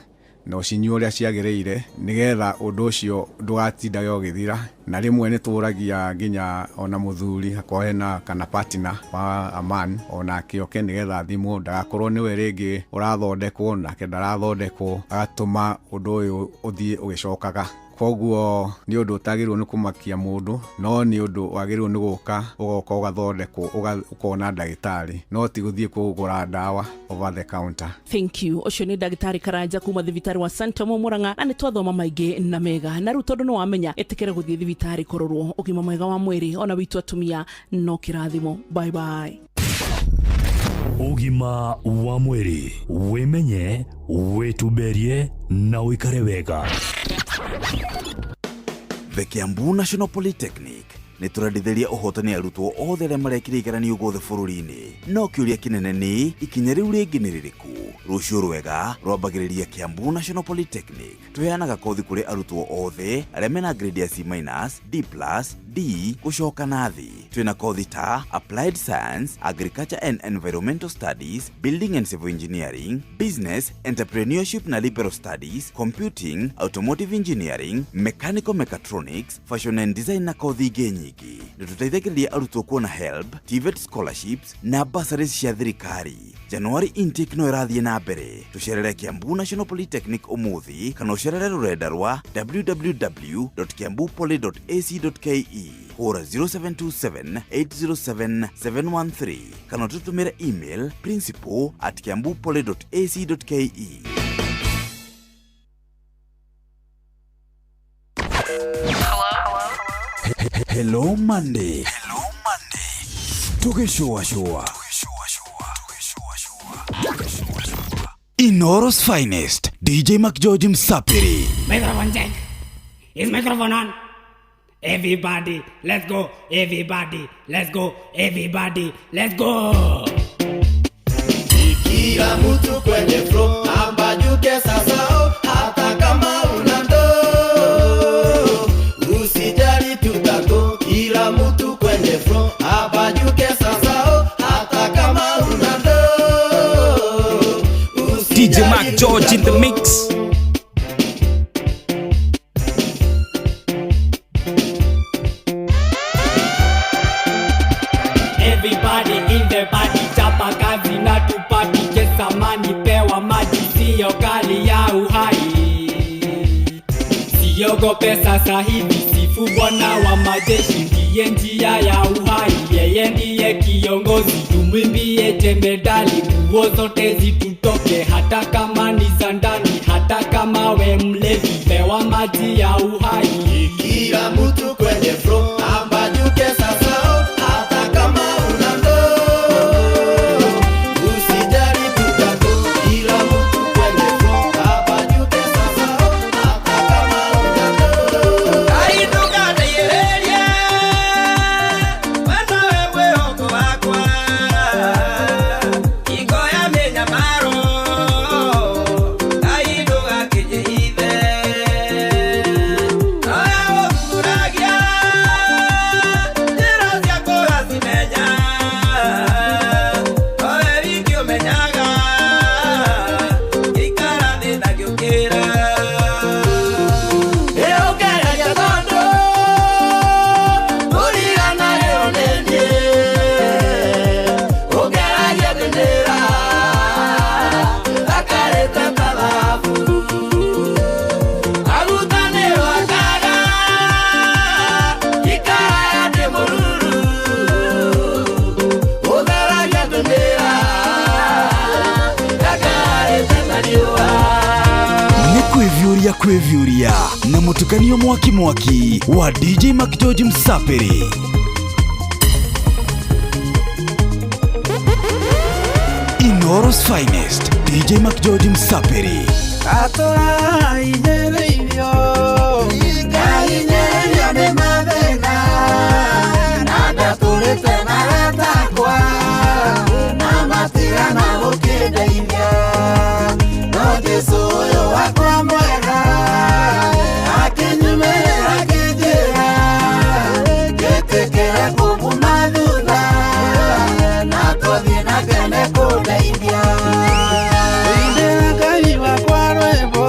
na ũcinyue ũrĩa ciagĩrĩire, nĩgetha ũndũ ũcio ndũgatindage ũgĩthira. Na rĩmwe nĩ tũragia nginya ona mũthuri akorwo hena kana partner wa a man onake oke nĩgetha athimwo, ndagakorwo nĩwe rĩngĩ ũrathondekwo nake ndarathondekwo, agatũma ũndũ ũyũ ũthiĩ ũgĩcokaga. Koguo nĩ ũndũ ũtagĩrĩirwo nĩ kũmakia mũndũ, no nĩ ũndũ wagĩrĩirwo nĩ gũka ũgoka ũgathondekwo ũkona ndagĩtarĩ, no ti gũthiĩ kũgũra ndawa over the counter. Thank you. Ũcio nĩ ndagĩtarĩ Karanja kuma thibitarĩ wa Santa Mo Murang'a, na nĩ twathoma maingĩ na mega. Na rĩu tondũ nĩ wamenya, ĩtĩkĩra gũthiĩ thibitarĩ kũrorwo ũgima mwega wa mwĩrĩ ona witũ atumia no kĩrathimo. Bye bye. Ũgima wa mwĩrĩ, wĩmenye, wĩtumberie na ũikare wega. The Kiambu National Polytechnic Nĩ tũrendithĩria ũhotani arutwo othe arĩa marekire igeranio guothe bũrũri-inĩ. No kĩũria kĩnene nĩ ikinya rĩu rĩngĩ nĩ rĩrĩkũ? Rũciũ rwega rwambagĩrĩria Kiambu National Polytechnic. Tũheanaga kothi kũrĩ arutwo othe arĩa mena grade ya C-, D+, D gũcoka na thĩ. Twĩna kothi ta Applied Science, Agriculture and Environmental Studies, Building and Civil Engineering, Business, Entrepreneurship na Liberal Studies, Computing, Automotive Engineering, Mechanical Mechatronics, Fashion and Design na kothi ingĩ nyingĩ. Nĩ tũteithagĩrĩria arutwo kuona HELB, TVET scholarships na bursaries cia thirikari. January intake no ĩrathiĩ na mbere. Tũcerere Kiambu National Polytechnic ũmũthĩ kana ũcerere rũrenda rwa www.kiambupoly.ac.ke. Hũra 0727 807 713 kana ũtũtũmĩre email principal@kiambupoly.ac.ke. Hello Monday. Hello Monday. Tugĩcũacũa. Inooro's finest, DJ McGeorge Msapiri. Microphone check. Is microphone on? Everybody, let's go. Everybody, let's go. Everybody, let's go. Kila mtu kwenye flow, ambajuke sasa, hata kama una ndoo. Usijali tutako, kila mtu kwenye flow, ambajuke sasa, hata kama una ndoo. DJ Mac George in the mix. Everybody in the party, chapa kazi na tupati, samani pewa maji, siyo kali ya uhai. Siogope sasa hivi, sifu Bwana wa majeshi, ndiye njia ya uhai, yeye ndiye kiongozi, tumwimbie jemedali, nguo zote zitutoke, hata kama ni za ndani, hata kama we mlevi, pewa maji ya uhai. Kila mtu kwenye flow, ambajuke sasa, hata kama una ndoo. Usijali tutako, kila mtu kwenye flow, ambajuke sasa, hata kama una ndoo. Aidukanayereria, wana wewe oko wakwa, ingo ya minyamaro, aidugakijihithe, noya gũkuragia, njĩra ciaku ũgacimenya, nowe wiki ũmenyaga, ngĩikara thĩ na ngĩũkĩra. Ĩũngeragia tondũ ũriganagĩrwo nĩ niĩ, ũngeragia ngĩnĩra, thakarĩte ta thahabu, maguta nĩwakaga, ikaraga ndĩ mũruru, ũtheragia ngĩnĩra, thakarĩte ta riũa. Nĩ kwĩviũria kwĩviũria na mũtukanio mwaki mwaki wa DJ McGeorge Msapiri. Inooro's finest, DJ McGeorge Msapiri. Atũrahinyĩrĩirio, ngahinyĩrĩrio nĩ mathĩna, na ndatũrĩte na atakwa, na matigana gũkĩndeithia. No Jesũ ũyũ wakwa mwega, akĩnyumĩrĩra akĩnjĩra, ngĩtĩkĩra kũmuma thutha, na tũthiĩ nake nĩ kũndeithia. Inĩra Ngai wakwa rwĩmbo,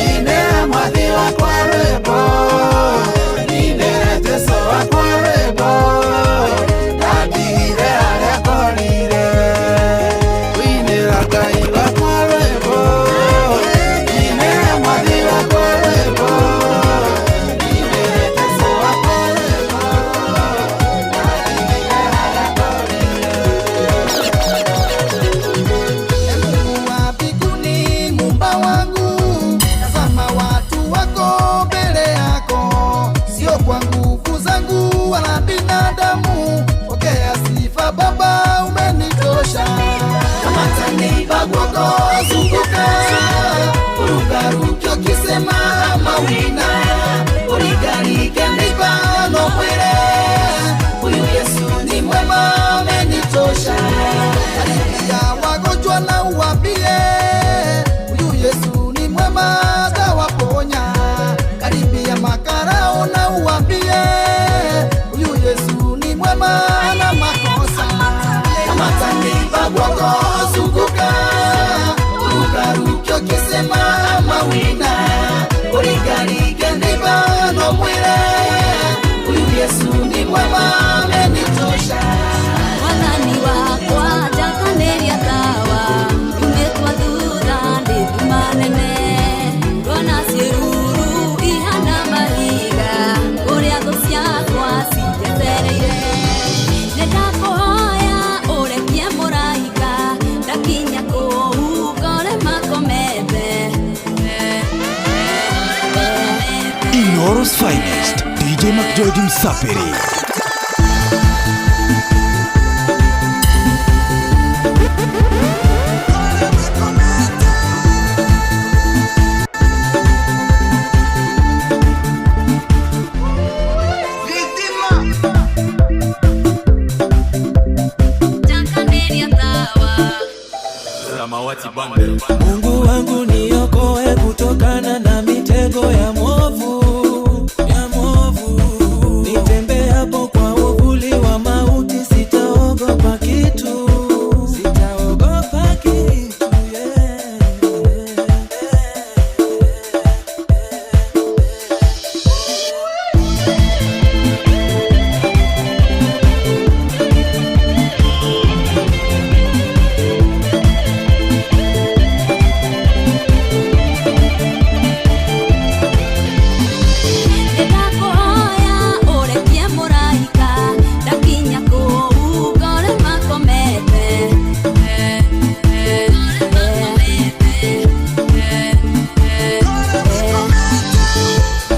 inĩra Mwathi wakwa rwĩmbo, inĩra Jesũ wakwa rwĩmbo, ndandigire harĩa ngorire. Inĩra Ngai wakwa rwĩmbo, inĩra Mwathi wakwa rwĩmbo, inĩra Jesũ wakwa rwĩmbo, ndandigire harĩa ngorire. Mungu wa mbinguni, muumba wangu, tazama watu wako mbele yako, sio kwa nguvu zangu wala binadamu. Pokea sifa Baba, umenitosha. Kamata neiba guoko, zunguka, urukaruke ukisema mawina, urikarike neiba no mwe Inoro's finest, DJ McGeorge Msapiri. Mungu wangu niokoe kutokana na mitego ya mwovu, ya mwovu. Nitembeapo kwa uvuli wa mauti sitaogopa kitu, sitaogopa kitu, yeah.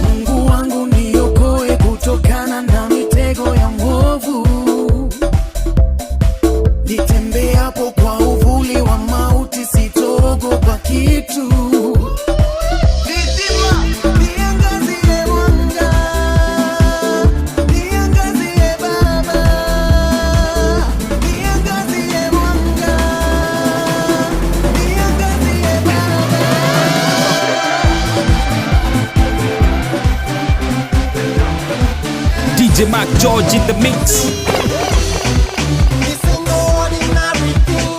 Mungu wangu niokoe kutokana na mitego ya mwovu. Nitembeapo kwa uvuli wa mauti sitaogopa kitu. Niangazie mwanga, niangazie Baba, niangazie mwanga, niangazie Baba. DJ Mark George in the mix. This ain't no ordinary thing.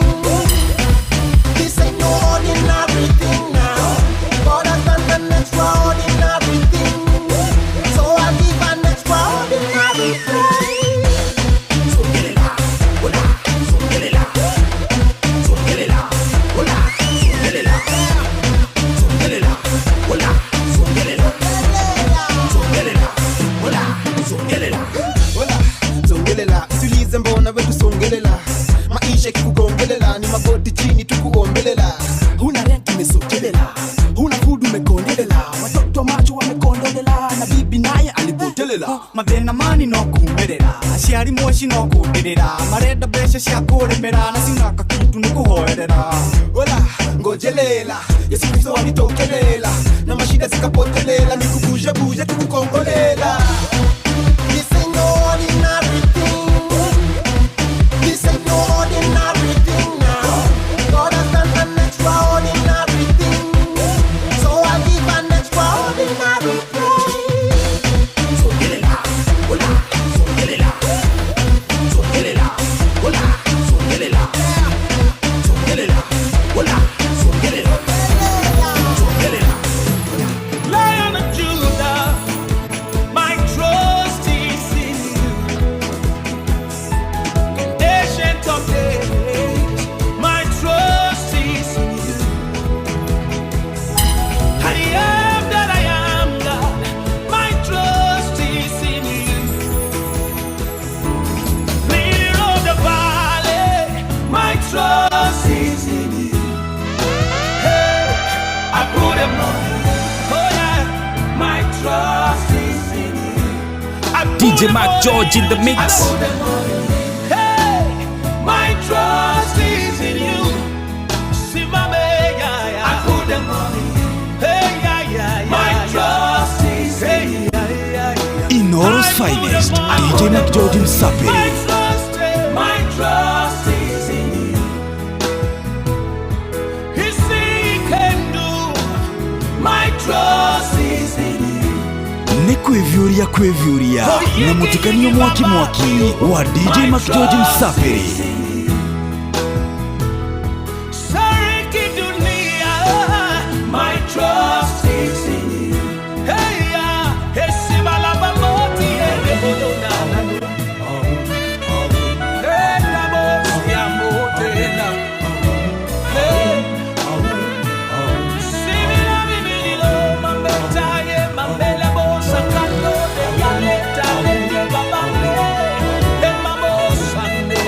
This ain't no ordinary thing now. God has done an extraordinary thing. So I give an extraordinary praise. Songelela, hola, songelela, songelela, hola, songelela, songelela, hola, songelela, songelela, hola, songelela. Hola, songelela, tulize mbona wetu songelela. Maisha ikikugongelela ni magoti chini tukuombelela. Huna rent umesogelela, huna food umekondelela, watoto macho wamekondolela na bibi naye alipotelela. Mathĩna mani no kumĩrĩra aciari moci no kũndĩrĩra marenda mbeca cia kũrĩmĩra na cinaka kitu nĩ kũhoerera. Hola, ngojelela, Yesu Kristo alitokelela na mashida zikapotelela, nikubuje tukukongolela. This ain't no ordinary thing. This ain't no ordinary thing now. God has done an extraordinary thing. So I give an extraordinary praise. Songelela, hola, songelela, songelela, hola, songelela, songelela, hola, songelela, songelela. Lion of Judah, my trust is in you. Ancient of days, my trust is in you. I am that I am, God, my trust is in you. Leader of the valley, my trust is in you. Hey, I put them on you. Oh yeah, my trust is in you. I put DJ them Mark on George in the you. mix. I put them on you. Hey, my trust is in you. See my man, yeah, yeah. I put them on you. Hey, yeah, yeah, yeah. My trust is in you. Yeah, yeah, yeah. Inoro's finest, DJ McGeorge Msapiri. My trust is in you. He see he can do. My trust is in you. Nĩ kwĩviũria kwĩviũria na mũtukanio mwaki mwaki wa DJ McGeorge Msapiri. Sariki dunia, my trust is in you. Hey, yeah, hey, simalaba moti, hey, bodona. Hey, labo, siamote, la. Hey, simila bibililo, mambeta, ye, mambela, bo, sakando, de, yaleta, de, babande, de, mamo, sande.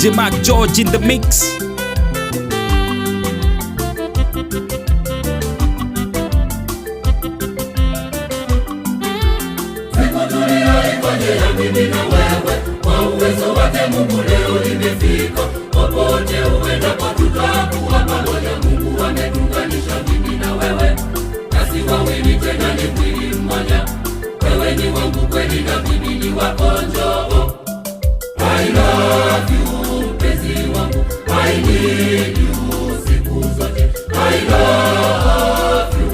DJ Mark George in the mix. Mimi na wewe kwa uwezo wake Mungu leo nimefika, popote uendapo tutakuwa pamoja. Mungu ametuunganisha mimi na wewe, nasi wawili tena ni mwili mmoja. Wewe ni wangu kweli na mimi ni wako, njoo. I love you mpenzi wangu, I need you siku zote. I love you.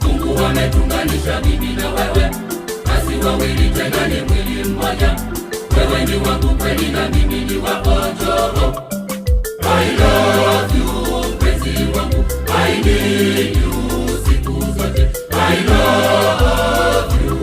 Mungu ametuunganisha mimi na wewe, wawili tena ni mwili mmoja. Wewe ni wangu kweli na mimi ni wako, njoo. I love you mpenzi wangu, I need you siku zote. I love you.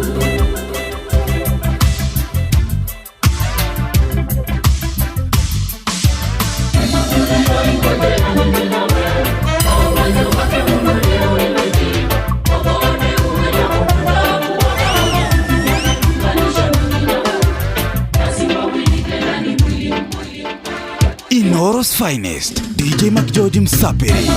Inoro's finest, DJ Mark George Msapiri.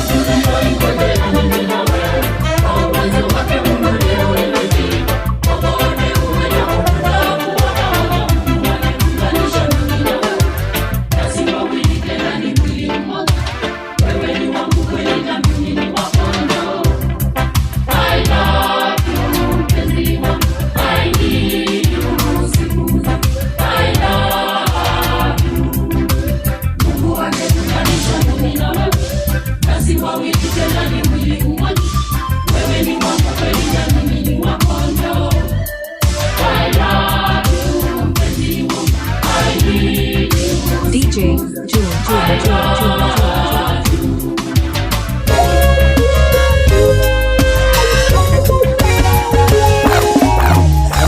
DJ George, George, George, George.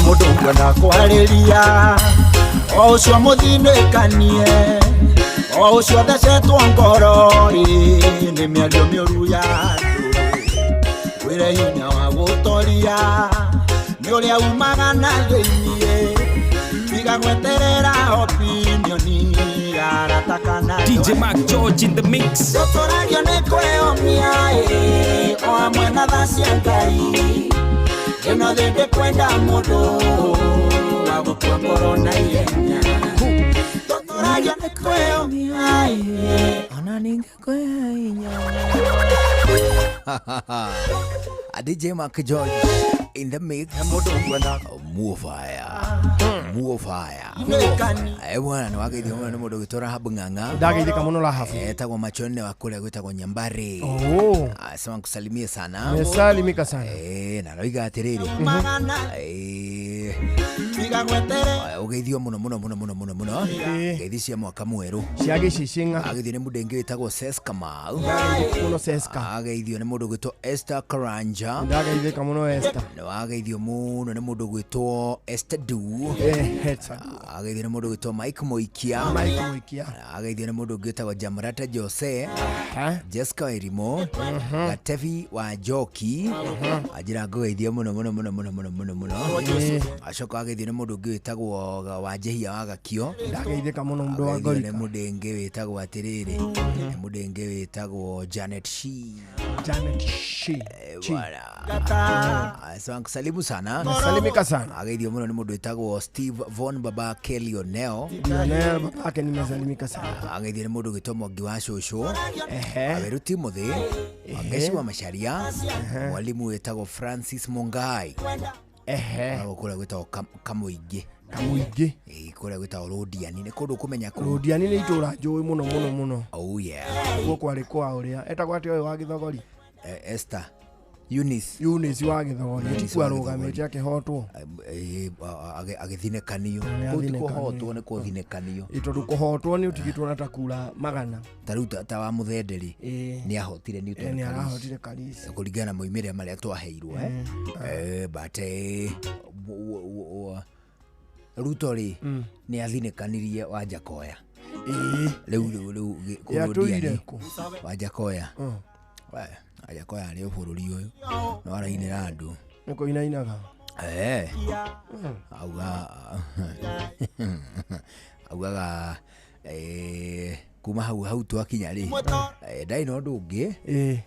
Mũndũ ngwenda kwarĩria o ũcio mũthinĩkanie o ũcio thecetwo ngoro-rĩ nĩ mĩario mĩũru ya andũ wĩre hinya wa gũtoria nĩ ũrĩa umaga na thĩiniĩ tiga gweterera opinioni DJ Mark George in the mix. Tũtũragio nĩ kwĩyomia o hamwe na tha cia Ngai ĩno thĩ ndĩkwenda mũndũ wa gũkua ngoro na ihenya tũtũragio nĩ kwĩyomia ona ningekuoya hinya. DJ Mark George in the mix. More fire. More fire. Bwana niwageithio muno ni mundu gwitwo Rahabu Ng'ang'a. Ndageithika muno Rahabu. Etagwo Machonne wa kuria gwitagwo Nyambari. Oh. Asema nkusalimie sana. Nimesalimika sana. Na roiga atiriri. Ugeithio muno muno muno muno muno muno. Ngeithi cia mwaka mweru. Cia gicicinga. Ageithio ni mundu ingi witagwo Ses Kamau. Muno Seska. Ageithio ni mundu gwitwo Esther Karanja. Ndageithika muno Esther. Ageithio muno ni mundu gwitwo Esther Du. Ageithio ni mundu gwitwo Mike Moikia. Mike Moikia. Ageithio ni mundu gwitagwo Jamrata Jose. Jessica Irimo. Gatevi wa Njoki. Anjira ngugeithio muno muno muno muno muno muno muno. Acoka ageithio ni mundu ungi witagwo Wanjihia wa Gakio. Ndageithika muno mundu wa Ngorika. Ni mundu ungi witagwo atiriri. Ni mundu ungi witagwo Janet Shi. Janet Shi. Asante kusalimu sana. Nasalimika sana. Ageithio muno ni mundu witagwo Steve Von Baba Kelioneo. Lionel babake nimesalimika sana. Ageithio ni mundu gwitwo Mwangi wa Cucu. Aweru Timothy. Wangeshi wa Macharia. Mwalimu witagwo Francis Mungai. Kuria gwitagwo Kamuingi. Kamuingi. Kuria gwitagwo Rũndiani nĩ kũndũ kũmenya kũu. Rũndiani nĩ itũra njũĩ mũno mũno mũno. Oh yeah. Guo kwarĩ kwa ũrĩa etagwo atĩa ũyũ wa Gĩthogori? Esther. Eunice. Eunice wa Gĩthogori tikuo arũgamĩte akĩhotwo. Agĩthinĩkanio. Kũu ti kũhotwo nĩ kũthinĩkanio. Tondũ kũhotwo nĩ ũtigĩtwo na ta kura magana. Ta rĩu ta wa Mũthenderi nĩ ahotire Newton. Nĩ arahotire Karisi. Kũringana na moimĩrĩra marĩa twaheirwo. But Ruto rĩ nĩ athinĩkanirie Wanjakoya. Rĩu rĩu Yatũire kũ? Wanjakoya. Wanjakoya arĩ o bũrũri ũyũ no arainĩra andũ. Nĩ kũinainaga. Auga augaga Kuma hau hau twakinya rĩ ndarĩ na ũndũ ũngĩ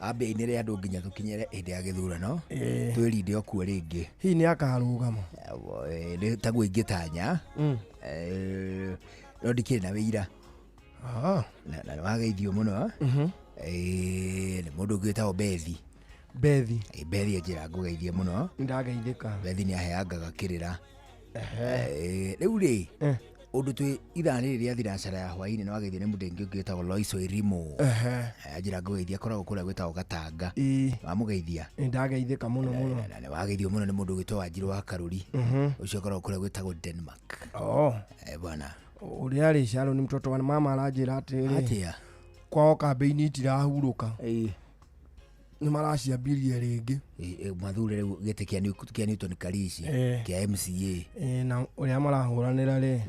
ambe ainĩre andũ nginya tũkinyere hĩndĩ ya gĩthurano twĩrinde okuo rĩngĩ. Hihi nĩ akarũgama? Nĩ taguo ingĩtanya, no ndikĩrĩ na wĩira. Na nĩwageithio mũno nĩ mũndũ ũngĩ wĩtagwo Bethi. Bethi. Bethi anjĩra ngũgeithie mũno. Nĩndageithĩka. Bethi nĩaheangaga kĩrĩra. Rĩu rĩ ũndũ twĩ ithaa rĩrĩ rĩa thinacara ya hwaĩ-inĩ nĩwageithio nĩ mũndũ ũngĩ wĩtagwo Lois Wairimu. Anjĩra ngũgeithia akoragwo kũrĩa gwĩtagwo Gatanga. Wamũgeithia? Nĩndageithĩka mũno mũno. Na nĩwageithio mũno nĩ mũndũ ũgwĩtwo Wanjirũ wa Karũri. Ũcio akoragwo kũrĩa gwĩtagwo Denmark. Bwana. Ũrĩa rĩ Sharon mtoto wa mama aranjĩra atĩrĩrĩ. Atĩa? Kwao kambĩini itirahurũka. Nĩ maraciambirie rĩngĩ. Mathure rĩu gĩtĩ kĩa Newton Karishi kĩa MCA. Na ũrĩa marahũranĩra rĩ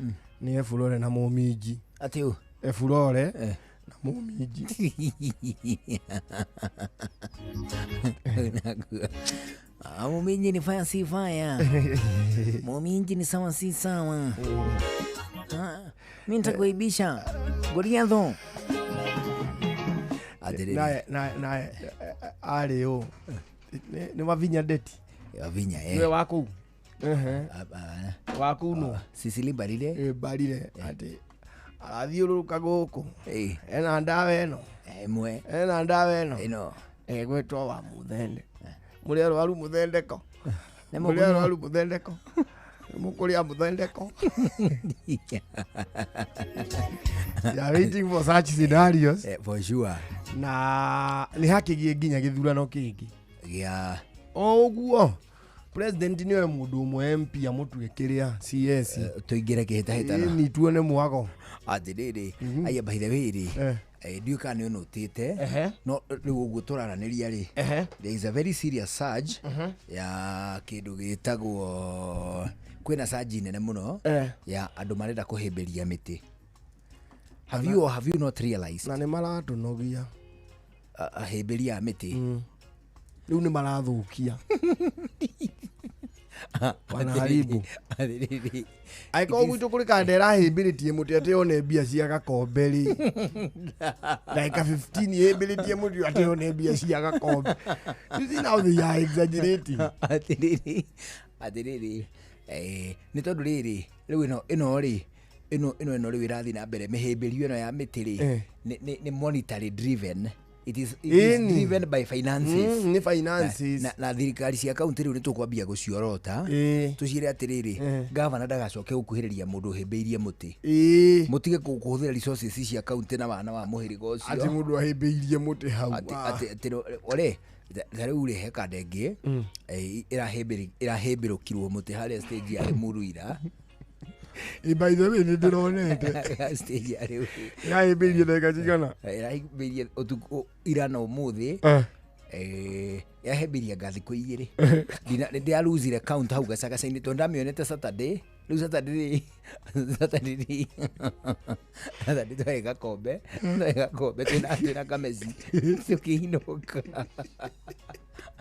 nĩ Efurore na Mũminji. Atĩ ũ? Efurore na Mũminji. Mũminji ni fire si fire. Mũminji ni sawa si sawa. Mimi nitakuibisha. Goliatho. Na arĩ ũ? Nĩ Wavinya Ndeti. Wavinya Nĩwe wa kũu. Wa kũu nũ? Sicily Barire. Barire atĩ arathiũrũrũka gũkũ. Ena ndawa ĩno. Ĩmwe. Ena ndawa ĩno. Ĩno. Ĩgwĩtwo wa mũthende. Mũrĩ arwaru mũthendeko. Mũrĩ arwaru mũthendeko. Mũkũrĩa mũthendeko. They are waiting for such scenarios. For sure. Na nĩ hakĩgie nginya gĩthurano kĩngĩ. Gĩa o ũguo president nĩwe mũndũ ũmwe MP amũtue kĩrĩa CS. Tũingĩre kĩhĩtahĩtano. Ni tuone mwago. Atĩrĩrĩ, aya by the way rĩ, ndiũĩ kana nĩ ũnũtĩte, no rĩu ũguo tũraranĩria rĩ, there is a very serious surge ya kĩndũ gĩtagwo kwĩna surge nene mũno ya andũ marenda kũhĩmbĩria mĩtĩ. Have you or have you not realized? Na nĩ maratũnogia. Ahĩmbĩria a mĩtĩ. Rĩu nĩ marathũkia. Wanaharibu. Angĩkorwo gwitũ kũrĩ kanda ĩrahĩmbĩrĩtie mũtĩ atĩ one mbia cia gakombe rĩ. Ndagĩka 15 ĩhĩmbĩrĩtie mũtĩ atĩ one mbia cia gakombe. You see now they are exaggerating. Atĩrĩrĩ, atĩrĩrĩ, nĩ tondũ rĩrĩ, rĩu ĩno rĩ, ĩno ĩno rĩu ĩrathiĩ na mbere mĩhĩmbĩrio ĩno ya mĩtĩ rĩ, nĩ monetary driven. It is driven by finances. Nĩ finances. Na thirikari cia kaunti rĩu nĩ tũkwambia gũciorota. Tũciĩre atĩrĩrĩ, gavana ndagacoke gũkuhĩrĩria mũndũ ũhĩmbĩirie mũtĩ. Mũtige kũhũthĩra resources cia kaunti na wana wa mũhĩrĩga ũcio. Atĩ mũndũ ahĩmbĩirie mũtĩ hau. Atĩ ore ta rĩu rĩ he kanda ĩngĩ ĩrahĩmbĩrũkirwo mũtĩ harĩa stage ya Limuru ira. By the way, nĩ ndĩronete. Stage ya rĩu. Ĩrahĩmbĩirie ndagĩka cigana? Ĩrahĩmbĩirie ũtukũ ira na ũmũthĩ. Yahĩmbĩirie nga thikũ igĩrĩ. Ndĩrarusire count hau gacagaca-inĩ tondũ ndamĩonete Saturday. Rĩu Saturday rĩ Saturday twarĩ Gakombe, twĩna Kameci tũkĩinũka.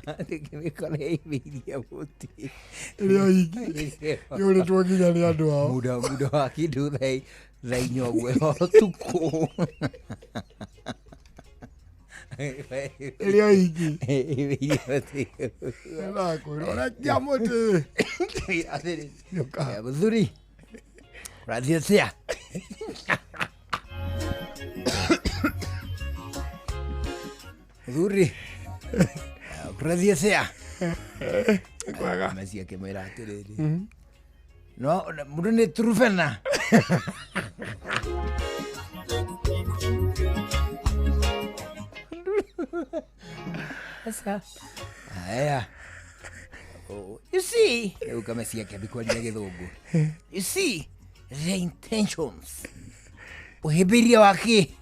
Tũkĩmĩkora ĩhĩmbĩirie mũtĩ. Ĩrĩa ingĩ yũrĩtwo nginya nĩ andũ ao. Muda wa kĩndũ thaa inya ũguo ũtukũ. Ĩrĩa ingĩ. Ĩhĩmbĩirie mũtĩ. Ndakwĩra ũrekia mũtĩ. Atĩrĩ, mũthuri, ũrathiĩ atĩa? Mũthuri, ũrathiĩ atĩa? Kameci akĩmwĩra atĩrĩrĩ, no mũndũ nĩ turubena. Sasa haya, you see, rĩu Kameci akĩambia kwaria gĩthũngũ. You see the intentions, ũhĩmbĩria wake.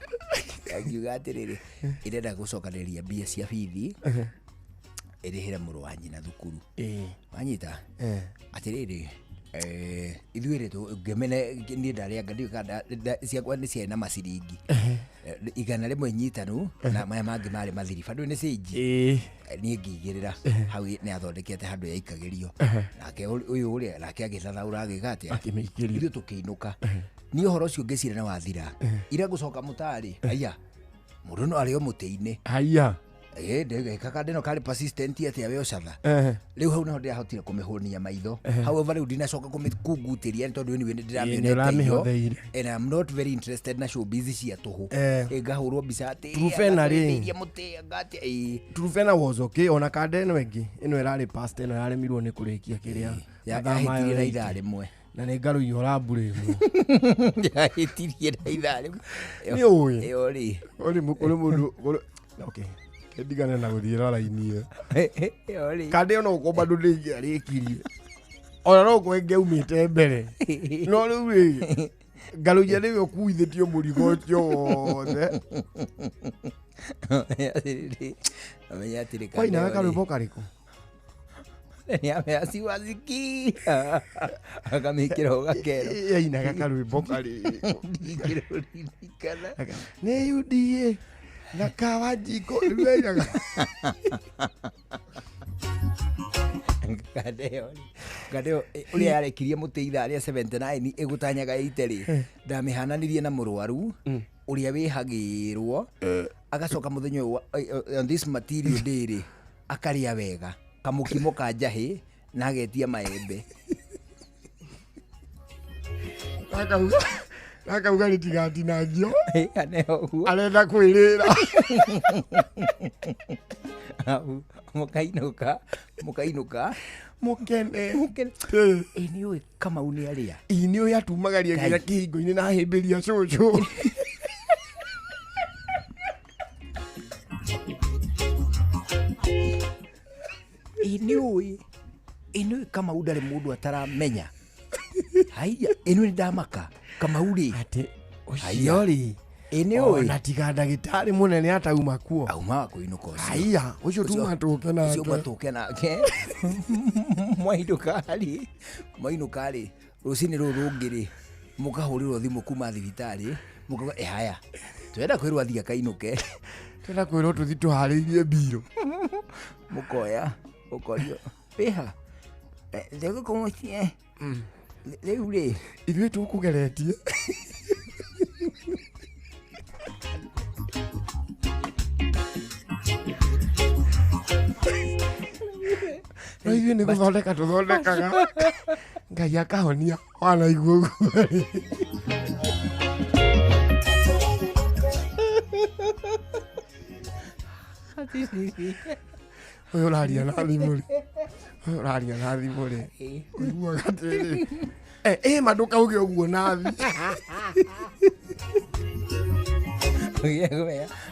Akiuga atĩrĩrĩ, ĩrenda gũcokanĩrĩria mbia cia bithi ĩrĩhĩre mũrũ wa nyina thukuru. Wanyita? Atĩrĩrĩ, ithuĩ rĩ ngĩmene niĩ ndarĩanga ndiũĩ kana ciakwa nĩ ciarĩ na maciringi 100 nyitanu na maya mangĩ marĩ mathiri bado nĩ cĩnji. Niĩ ngĩigĩrĩra hau nĩ athondekete handũ yaikagĩrio. Nake ũyũ ũrĩa nake agĩthathaũra agĩka atĩa, ithuĩ tũkĩinũka. Niĩ ũhoro ũcio ngĩcira nĩ wathira. Ira ngũcoka mũtarĩ. Aya. Mũndũ no arĩ o mũtĩ-inĩ. Haya. Ndĩgeka ndĩno karĩ persistent atĩa we ũcatha. Eh. Rĩu hau nĩho ndĩrahotire kũmĩhũnia maitho. Eh. However rĩu ndinacoka kũmĩkungutĩria nĩ tondũ anyway Ĩĩ, nĩndĩramĩonete nĩũramĩhotheire. And I'm not very interested na showbiz cia tũhũ. Eh. Ngahũrwo mbica atĩ Trufena rĩ. anga mũtĩ anga atĩa. Ĩĩ. Trufena was okay ona kanda ĩno ĩngĩ ĩno ĩrarĩ past ĩno yaremirwo nĩ kũrĩkia kĩrĩa mathaa mayo Yahĩtirie na eight. ithaa rĩmwe. Na nĩ ngarũiywo rambu rĩmwe. Yahĩtirie na ithaa rĩmwe. Nĩ ũĩ. Ĩyo rĩ. Ũrĩ mũndũ okay. Ndigane na gũthiĩra raini ĩyo. Ĩyo rĩ. Kanda ĩyo no ũkorwo bado ndĩngĩarĩkirie. Ona no ũkorwo ĩngĩaumĩte mbere. No rĩu rĩ ngarũiya nĩwe ũkuithĩtio mũrigo ũcio wothe. Amenya atĩrĩ kanda Wainaga ĩyo rĩ. karwĩmbo karĩkũ? Nĩamea akamĩkĩra ho gakero. Yainaga karwĩmbo karĩkũ? Ndingĩrũririkana. Nĩ UDA na Kawanjikũ rĩu yainaga. Kanda ĩyo rĩ, kanda ĩyo ũrĩa yarekirie mũtĩ ithaa rĩa 79 ĩgũtanyaga 80 rĩ, ndamĩhananirie na mũrwaru ũrĩa wĩhagĩrwo agacoka mũthenya ũyũ on this material day rĩ akarĩa wega kamũkimo ka njahĩ na agetia maembe. Akauga rĩtigatinangio. Arenda kwĩrĩra. Mũkainũka mũkainũka mũkene mũkene. Ĩ nĩ ũĩ Kamau nĩ arĩa? Ĩ nĩ ũĩ atumagaria nginya kĩhingo-inĩ na ahĩmbĩria cũcũ. Ĩ nĩ ũĩ, ĩ nĩ ũĩ Kamau ndarĩ mũndũ ataramenya. Haiya, ĩ nĩ ndamaka Kamau rĩ. Atĩ ũcio rĩ. Ĩ nĩ ũĩ. Ona tiga ndagĩtarĩ mũnene atauma kuo. Auma kũinũka ũcio. Haiya, ũcio tuma tũke nake. Ũcio matũke nake. Mwainũka rĩ, mwainũka rĩ, rũcinĩ rũrũ rũngĩ rĩ, mũkahũrĩrwo thimũ kuma thibitarĩ, mũkauga ĩ haya, twenda kwĩrwo athiĩ akainũke. Twenda kwĩrwo tũthiĩ tũharĩirie mbirũ. Mũkoya, ũkorio, wĩha? Ndĩgũkũ mũciĩ. Rĩu rĩ. Ithuĩ tũkũgeretie. No ithuĩ nĩ gũthondeka tũthondekaga. Ngai akahonia wanaigua ũguo rĩ. Ũyũ ũraria na thimũ rĩ. Ũyũ ũraria na thimũ rĩ. Ũiguaga atĩrĩrĩ. Ĩ ma ndũkauge ũguo nathi.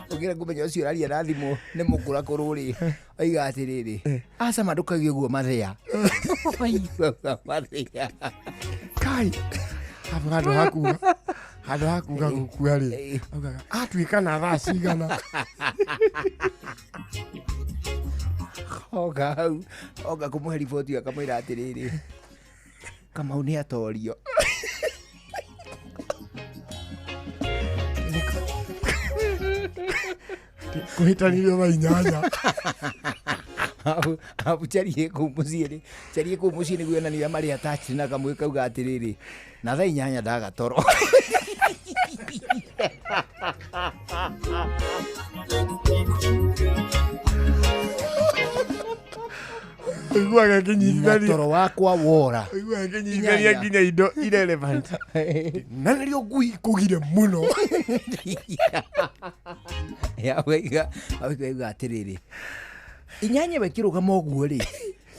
Ũkĩra kũmenya ũcio ũraria na thimũ nĩ mũkũrakũrũ rĩ, oiga atĩrĩrĩ, aca ma ndũkauge ũguo mathĩa. Waiguaga mathĩa. Kai, hapo handũ ha kuga, handũ ha kuga gũkua rĩ, augaga atuĩka na thaa cigana. Oka hau, oka kũmũhe riboti akamwĩra atĩrĩrĩ, Kamau nĩ atorio. Kũhĩtanirio thaa inyanya. Hau Charie kũu mũciĩ rĩ, Charie kũu mũciĩ nĩguo onania ũrĩa marĩ attached na kamwe kauga atĩrĩrĩ, na thaa inyanya ndaga toro. Ũiguaga ĩkĩnyitithania. Na toro wakwa wora. Ũiguaga ĩkĩnyitithania nginya indo irrelevant. Na nĩrĩo ngui ikũgire mũno. Waiga atĩrĩrĩ, inyanya we kĩrũgama ũguo rĩ,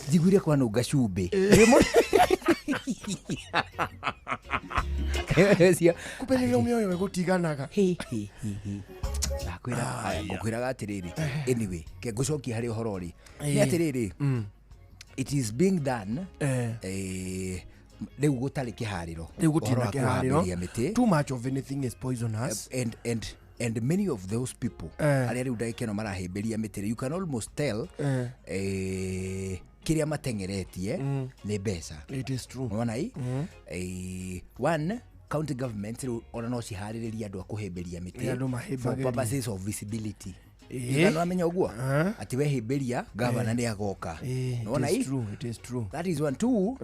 njiguire kwanunga cumbĩ. Kumbe rĩrĩa ũmĩoĩ we gũtiganaga. Ngũkwĩraga atĩrĩrĩ, anyway, ke ngũcokia harĩ ũhoro rĩ, nĩ atĩrĩrĩ, it is being done, rĩu gũtarĩ kĩharĩro. Rĩu gũtirĩ na Ũhoro wa kĩharĩro. kũhambĩria mĩtĩ. Too much of anything is poisonous. And many of those people arĩa rĩu ndagĩka ĩno marahĩmbĩria mĩtĩ, you can almost tell kĩrĩa mateng'eretie nĩ mbeca. It is true. Wona ĩ? One, county government rĩu ona no ciharĩrĩrie andũ a kũhĩmbĩria mĩtĩ Andũ mahĩmbagĩrie. for purposes of visibility. Nĩ wamenya ũguo? Atĩ wehĩmbĩria gavana nĩ agoka. Nĩwona It is ĩ? true, it is true. That is one. Two,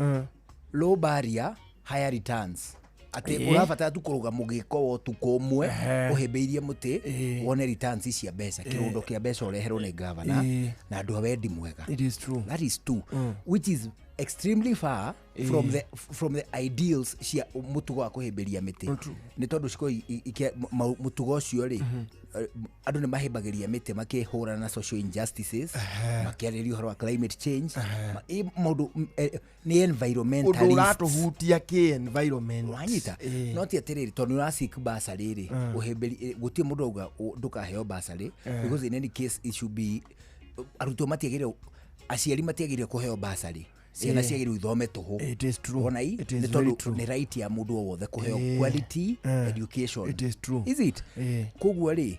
low barrier, higher returns. Atĩ ũrabatara tu kũrũga mũgĩko wa ũtukũ ũmwe ũhĩmbĩirie mũtĩ wone returns cia mbeca kĩrũndo kĩa mbeca ũreherwo nĩ gavana na andũ a wendi mwega. It is true. That is two, which is extremely far from the ideals cia mũtugo wa kũhĩmbĩria mĩtĩ. Nĩ tondũ ciko mũtugo ũcio rĩ, andũ nĩ mahĩmbagĩria mĩtĩ makĩhũrana na social injustices, makĩarĩrĩria ũhoro wa climate change, maũndũ nĩ environmentalists. Ũndũ ũratũhutia kĩ environment. Wanyita no ti atĩrĩrĩ tondũ nĩ ũraseek bursary rĩ, ũhĩmbĩri gũtirĩ mũndũ auga ndũkaheo bursary, because in any case it should be arutwo matiagĩrĩire, aciari matiagĩrĩire kũheo bursary, ciana ciagĩrĩirwo ithome tũhũ. It is true. Ona i nĩ tondũ nĩ right ya mũndũ o wothe kũheo quality education. It is true. Is it? Koguo rĩ,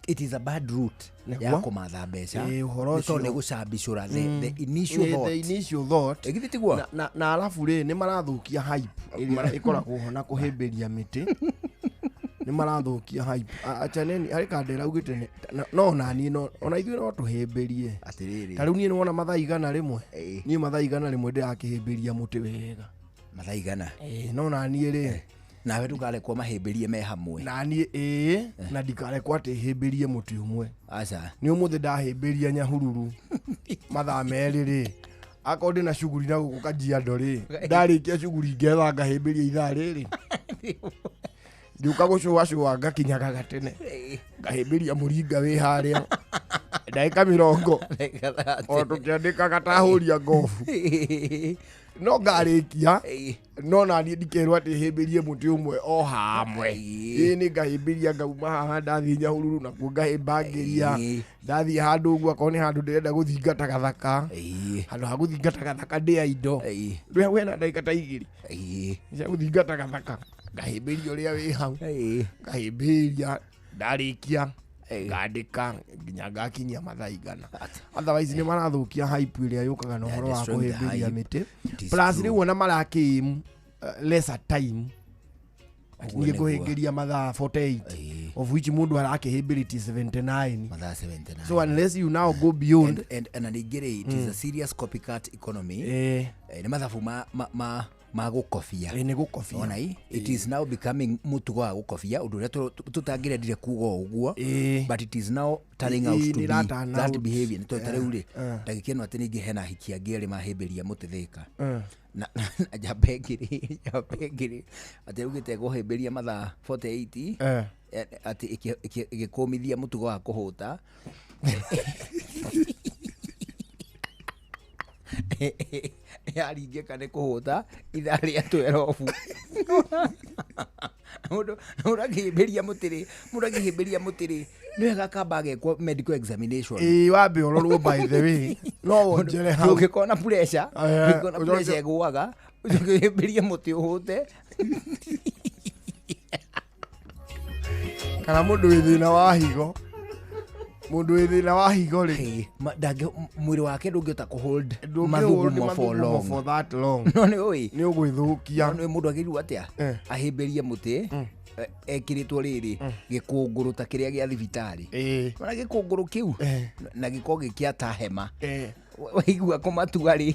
it is a bad route ya kũmatha mbeca nĩ tondũ nĩ gũcambicũra the initial thought. The initial thought. Ĩgithĩ tiguo? Na alafu rĩ nĩ marathũkia hype ĩrĩa ĩkoragwo ho na kũhĩmbĩria mĩtĩ. Nĩ marathũkia hype. Achaneni harĩ kandera augĩte no naniĩ no ona ithuĩ no tũhĩmbĩrie. Atĩrĩrĩ. Ta rĩu niĩ nĩwona mathaa 100. Niĩ mathaa 100 ndĩrakĩhĩmbĩria mũtĩ wega. Mathaa 100? No naniĩ rĩ. Nawe ndũkarekwo mahĩmbĩrie me hamwe. Naniĩ na ndikarekwo atĩ hĩmbĩrie mũtĩ ũmwe. Aca. Nĩ ũmũthĩ ndahĩmbĩria Nyahururu mathaa 2 rĩ. Akorwo ndĩna cuguri na gũkũ Kajiado rĩ, ndarĩkia cuguri ngetha ngahĩmbĩria ithaa rĩrĩ. Ndiũka gũcũacũa ngakinyaga gatene ngahĩmbĩria mũringa wĩ harĩa ndagĩka 20 o tũkĩandĩkaga tahũria ngobu no ngarĩkia no naniĩ ndikerwo atĩ hĩmbĩrie mũtĩ ũmwe o hamwe. Ĩĩ nĩ ngahĩmbĩria ngauma haha ndathiĩ Nyahururu nakuo ngahĩmbangĩria ndathiĩ handũ ũguo akorwo nĩ handũ ndĩrenda gũthingata gathaka, handũ ha gũthingata gathaka ndĩa indo rĩu wena ndagĩka ta 2 cia gũthingata gathaka ngahĩmbĩria ũrĩa wĩ hau ngahĩmbĩria ndarĩkia ngandĩka nginya ngakinyia mathaa 100. Otherwise nĩ marathũkia hype ĩrĩa yũkaga na ũhoro wa kũhĩmbĩria mĩtĩ. Plus rĩu ona marakĩim lesser time niĩ ngũhĩngĩria mathaa 48 of which mũndũ arakĩhĩmbĩrĩtie 79. Mathaa 79. So unless you now go beyond and ningĩ rĩ, it is a serious copycat economy. Nĩ mathabu ma gũkobia. Nĩ gũkobia. Ona i it is now becoming mũtugo wa gũkobia ũndũ ũrĩa tũtangĩrendire kuga ũguo, but it is now turning out to be that behavior. Nĩ tondũ ta rĩu rĩ, ndagĩka ĩno atĩ ningĩ hena ahiki angĩ erĩ mahĩmbĩria mũtĩ Thĩka na njamba ĩngĩ atĩ augĩte gũhĩmbĩria mathaa 48 atĩ ĩgĩkũmithia mũtugo wa kũhũta. Yaringĩka nĩ kũhũta ithaa rĩa 12. Mũndũ akĩhĩmbĩria mũtĩ rĩ, nĩ wega akamba agekwo medical examination. Ĩĩ wambe ũrorwo by the way no wonjere hau. Ũngĩkorwo na pressure, ĩgũaga, ũngĩhĩmbĩria mũtĩ ũhũte. Kana mũndũ wĩ thĩna wa higo. Mũndũ wĩ thĩna wa higo rĩ, mwĩrĩ wake ndũngĩhota kũhold mathugumo for long. For that long. No nĩ ũĩ nĩ ũgwĩthũkia. No nĩ mũndũ agĩrĩirwo atĩa ahĩmbĩrie mũtĩ ekĩrĩtwo rĩrĩ gĩkũngũrũ ta kĩrĩa gĩa thibitarĩ. Ona gĩkũngũrũ kĩu na gĩkorwo gĩkĩa ta hema. Waigua kũmatua rĩ,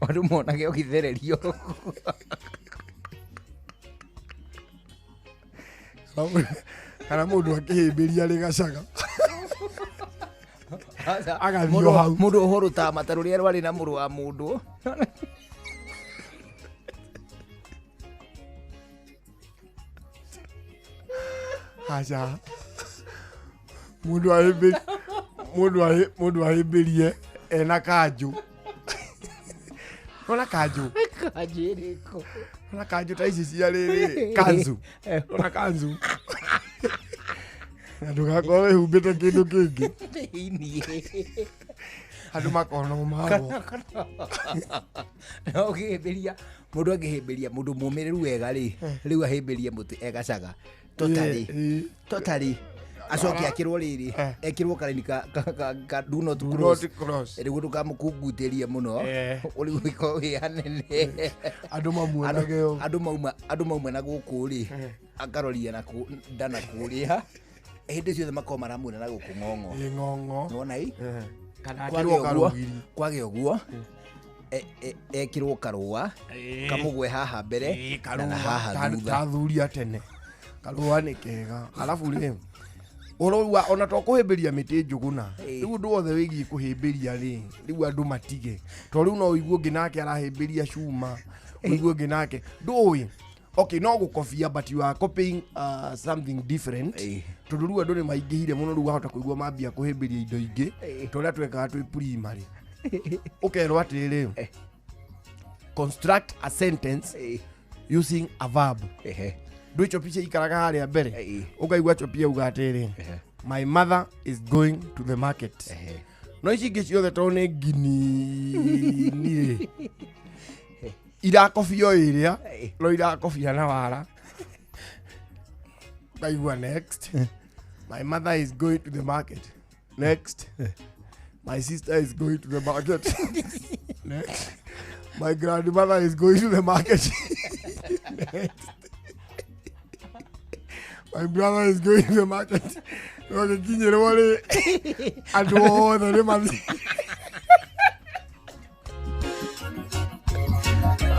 andũ monage ũgĩthererio. Kana mũndũ akĩhĩmbĩria rĩ gacaga agathiĩ o hau. Mũndũ ũhũrũtaga matarũ rĩrĩa rwarĩ na mũrũ wa mũndũ. Aca mũndũ ahĩmbĩrie ena kanjũ. Ona kanjũ. Kanjũ ĩrĩkũ? Ona kanjũ ta ici cia rĩrĩ kanzu. Ona kanzu. Na ndũgakorwo wĩhumbĩte kĩndũ kĩngĩ. Thĩiniĩ. Andũ makono mabo. No ũkĩhĩmbĩria mũndũ angĩhĩmbĩria mũndũ mũmĩrĩru wega rĩ, rĩu ahĩmbĩrie mũtĩ egacaga. Totally. Acoke akĩrwo rĩrĩ, ekĩrwo karaini ka do not cross. Rĩu ndũkamũkungutĩrie mũno, rĩu ĩkorwo ĩ hanene. Andũ mamuonage ũũ. Andũ mauma na gũkũ rĩ, akaroria na nda na kũrĩa. Hĩndĩ ciothe makorwo maramuona na gũkũ ng'ong'o. Ĩ ng'ong'o. Nĩwona ĩ? Kana akĩrwo karũgiri. Kwagĩa ũguo, Ekĩrwo karũa kamũgwe haha mbere na haha thutha. Ta thuri a tene, karũa nĩ kega. Arabu rĩ, ũhoro wa ona to kũhĩmbĩria mĩtĩ Njũgũna, rĩu ũndũ wothe wĩgiĩ kũhĩmbĩria rĩ, rĩu andũ matige, to rĩu no ũigue ũngĩ nake arahĩmbĩria cuma, ũigue ũngĩ nake ndũĩ. Okay, no gũkobia, but you are copying something different, tondũ rĩu andũ nĩ maingĩhire mũno. Rĩu wahota kũigua mambia kũhĩmbĩria indo ingĩ ta ũrĩa twekaga twĩ primary. Ũkerwo atĩrĩrĩ, construct a sentence using a verb. Ndå chopi ikaraga harĩa mbere, ũkaigua chopi auga atĩrĩ, "My mother is going to the market." No ici ingĩ ciothe, tondũ nĩ nginini rĩ, irakobia o ĩrĩa no irakobia na wara. Ũkaigua next, "My mother is going to the market." Next, "My sister is going to the market." Next, "My grandmother is going to the market." Next, "My brother is going to the market." No gĩkinyĩrwo rĩ, andũ othe nĩ mathi,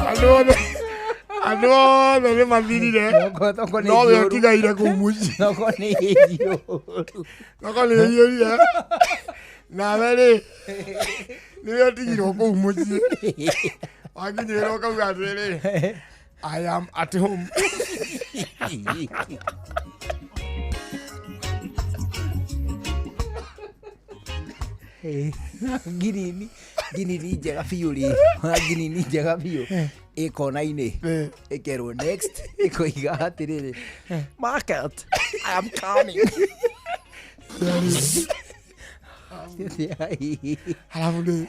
andũ othe nĩ mathirire, no we ũtigaire kũu mũciĩ. Noko nĩ njiyũru. Noko nĩ iyũrire, nawe rĩ, nĩwe ũtigirwo kũu mũciĩ. Wakinyĩrwo ũkauga atĩrĩ, "I am at home." Ngirini nginini njega biũ rĩ, nginini njega biũ ĩ kona-inĩ, ĩkerwo next, ĩkoiga atĩrĩrĩ, "Market, I am coming." Halafu rĩ,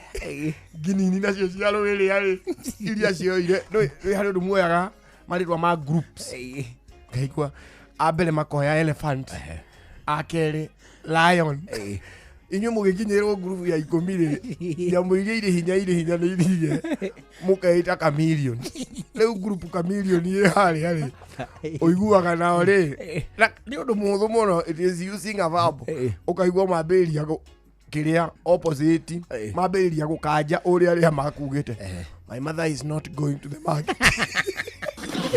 nginini nacio cia rũrĩrĩa rĩ, iria cioire nĩ harĩ ũndũ muoyaga marĩtwa ma groups, ngaigua a mbere makoya elephant, a kerĩ lion. Inyuĩ mũgĩkinyĩrwo ngurubu ya 10 rĩ, nyamũ iria irĩ hinya nĩ ithire mũkeita chameleon. Rĩu ngurubu chameleon ĩ harĩa rĩ, ũiguaga nao rĩ, na nĩ ũndũ mũhũthũ mũno, it is using a verb. Ũkaigua mambĩrĩria kĩrĩa opposite, mambĩrĩria gũkanja ũrĩa arĩa makugĩte, "My mother is not going to the market."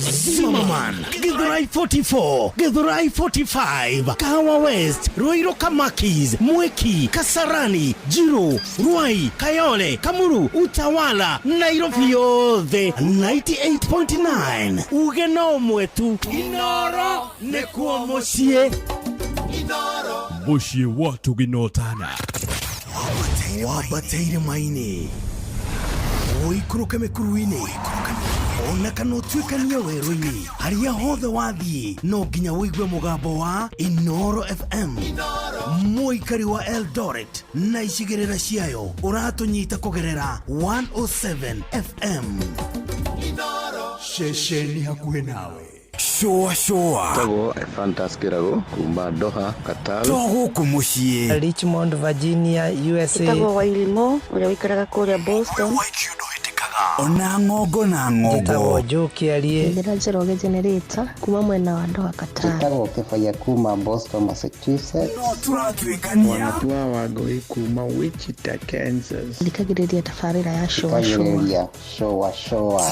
Zimmerman, Githurai 44, Githurai 45, Kahawa West, Ruiru Kamakis, Mwiki, Kasarani, Jiru, Ruai, Kayole, Kamuru, Utawala, Nairobi yothe 98.9. Uge no mwetu Inoro nĩkuo mũciĩ. Mũciĩ wa tũginotana. Wambate irĩma-inĩ, ũikũrũke mĩkuru-inĩ, ona kana ũtuĩkanie werũ-inĩ, harĩa hothe wathiĩ no nginya ũigue mũgambo wa Inoro FM. Mũikari wa Eldoret na icigĩrĩra ciayo, ũratũnyita kũgerera 107 FM. Ceceni hakuhĩ nawe. Shũa shũa. Tagwo Fantas Kĩrago kuma Doha, Qatar. To gũkũ mũciĩ. Richmond, Virginia, USA. Ĩtagwo Wairimo ũrĩa ũikaraga kũrĩa Boston. Ona ng'ongo na ng'ongo. Njĩtagwo Joe Kĩarie. Njĩra Njoroge Generator kuma mwena wa Doha, Qatar. Njĩtagwo Kĩbaya kuma Boston, Massachusetts. No tũratuĩkania. Wanatua Wangũi kuma Wichita, Kansas. Thikagĩrĩria tabarĩra ya Shũa Shũa. Thikagĩrĩria Shũa Shũa.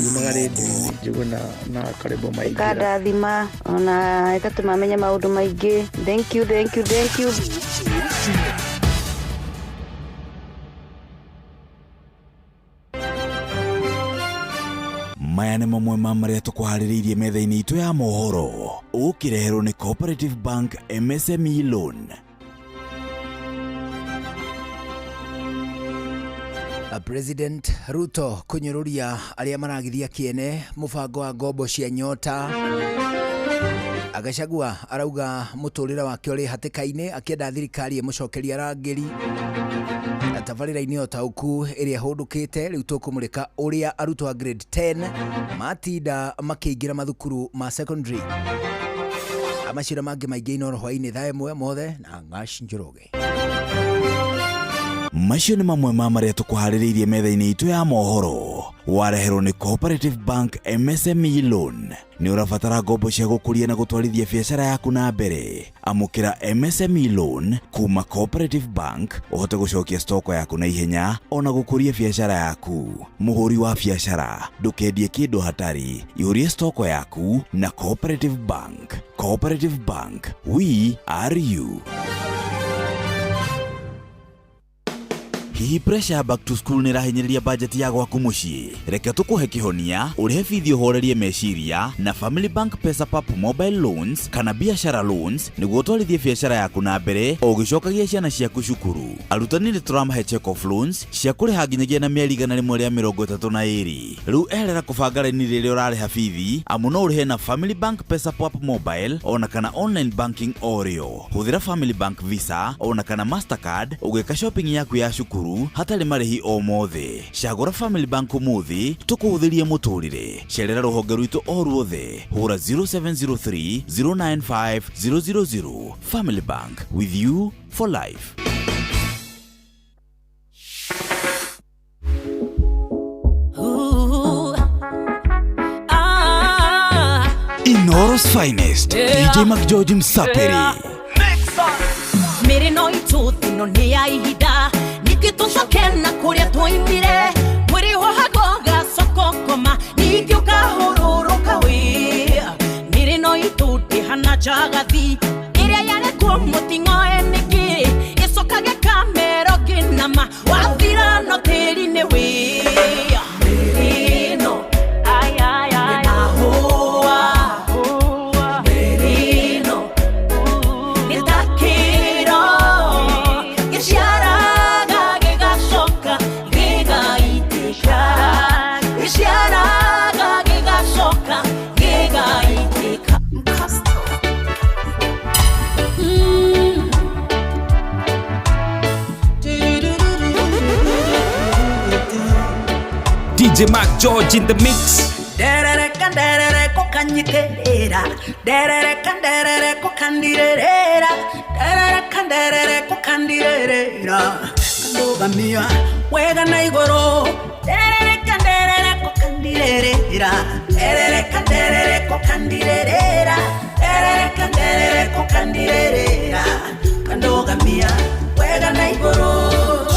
Yumaga rĩndiũ-inĩ Njũgũna na Karĩbo Maingĩra. Ĩkandathima ona ĩgatũma menye maũndũ maingĩ. Thank you, thank you, thank you. Maya nĩ mamwe ma marĩa tũkũharĩrĩirie metha-inĩ itũ ya mohoro, ũkĩreherwo nĩ Cooperative Bank MSME Loan. President Ruto kũnyũrũria arĩa maragithia kĩene mũbango wa ngombo cia nyota. Gachagua arauga mũtũrĩre wake ũrĩ hatĩka-inĩ, akĩenda thirikari ĩmũcokerie arangĩri. Na tabarĩra-inĩ ũtaũku ĩrĩa ĩhũndũkĩte, rĩu tũkũmũrĩka ũrĩa arutwo a grade 10 matinda makĩingĩra mathukuru ma secondary. Macio na mangĩ maingĩ Inoro hwaĩ-inĩ thaa 1 mothe na Ngash Njoroge. Macio nĩ mamwe ma marĩa tũkũharĩrĩirie metha-inĩ itũ ya mohoro, Wareherwo nĩ Cooperative Bank MSME Loan. Nĩ ũrabatara ngombo cia gũkũria na gũtwarithia biacara yaku na mbere. Amũkĩra MSME Loan kuma Cooperative Bank ũhote gũcokia stoko yaku na ihenya ona gũkũria biacara yaku. Mũhũri wa biacara, ndũkendie kĩndũ hatarĩ. Ihũrie stoko yaku na Cooperative Bank. Cooperative Bank, we are you. Hihi pressure ya back to school nĩ ĩrahinyĩrĩria bajeti ya gwaku mũciĩ? Reke tũkũhe kĩhonia, ũrĩhe bithi ũhorerie meciria na Family Bank Pesa Pap Mobile Loans kana biashara loans nĩguo ũtwarithie biacara yaku na mbere o ũgĩcokagia ciana ciaku cukuru. Arutani nĩ tũramahe check off loans cia kũrĩha nginyagia na mĩeri 132. Rĩu eherera kũbanga raini rĩrĩa ũrarĩha bithi, amu no ũrĩhe na Family Bank Pesa Pap Mobile ona kana online banking o rĩo. Hũthĩra Family Bank Visa ona kana Mastercard ũgĩka shopping yaku ya cukuru hatarĩ marĩhi o mothe. Cagũra Family Bank ũmũthĩ tũkũhũthĩrie mũtũrĩre. Cerera rũhonge rwitũ o ruothe. Hũra 0703 095 000. Family Bank, with you for life. Inooro's finest, DJ McGeorge Msaperi. Mĩrĩ no itũthi no nĩ ya ihinda ningĩ tũcoke na kũrĩa twoimire mwĩrĩ wohagwo gacoka ũkoma ningĩ ũkahũrũrũka wĩ mĩrĩ no itũ ndĩhana njagathi ĩrĩa yarekwo mũting'oe nĩkĩ ĩcokage kamero ngĩnama wathira no tĩri-inĩ wĩ mĩrĩ ĩno nĩmahũa mĩrĩ ĩno nĩ ta kĩro gĩciaraga gĩgacoka gĩgaitĩka gĩciaraga gĩgacoka gĩgaitĩka. DJ Mark George in the mix. Derereka derereko kanyiterera, derereka derereko kandirerera, derereka derereko kandirerera. Kandogamia wega na igoro, derereka derereko kandirerera, derereka derereko kandirerera, derereka derereko kandirerera. Kandogamia wega na igoro.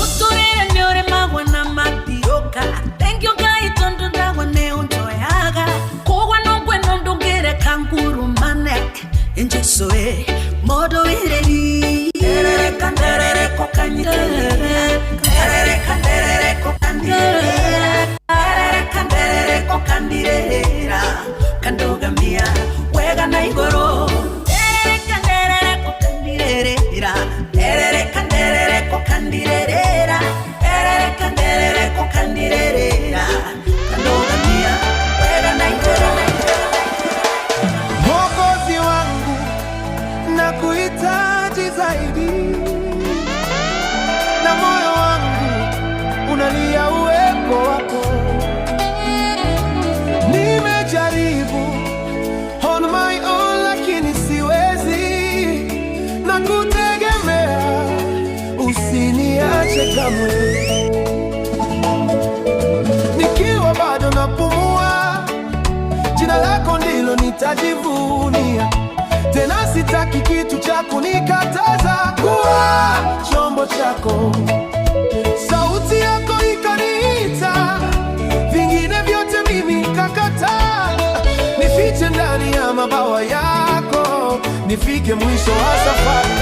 Uturire nyore magwa na matiroka. Thank you guys tondu ndagwa ne unjoyaga. Kogwa nongwe nondungire kanguru manek. Injesoe modo ireri. Derereka derereko kandirerera. Derereka derereko kandirerera. Derereka derereko kandirerera. Kandogamia wega na igoro. Derereka derereko kandirerera. Derereka derereko kandirerera. Derereka derereko kandirerera. Kandogamia wega na igoro. Mwokozi wangu nakuhitaji zaidi, na moyo wangu unalia uwepo wako. Nimejaribu on my own lakini siwezi, nakutegemea, usiniache kamwe. Nikiwa bado napumua, jina lako ndilo nitajivunia. Tena sitaki kitu cha kunikataza kuwa chombo chako. Sauti yako ikaniita, vingine vyote mimi kakataa. Nifiche ndani ya mabawa yako, nifike mwisho wa safari.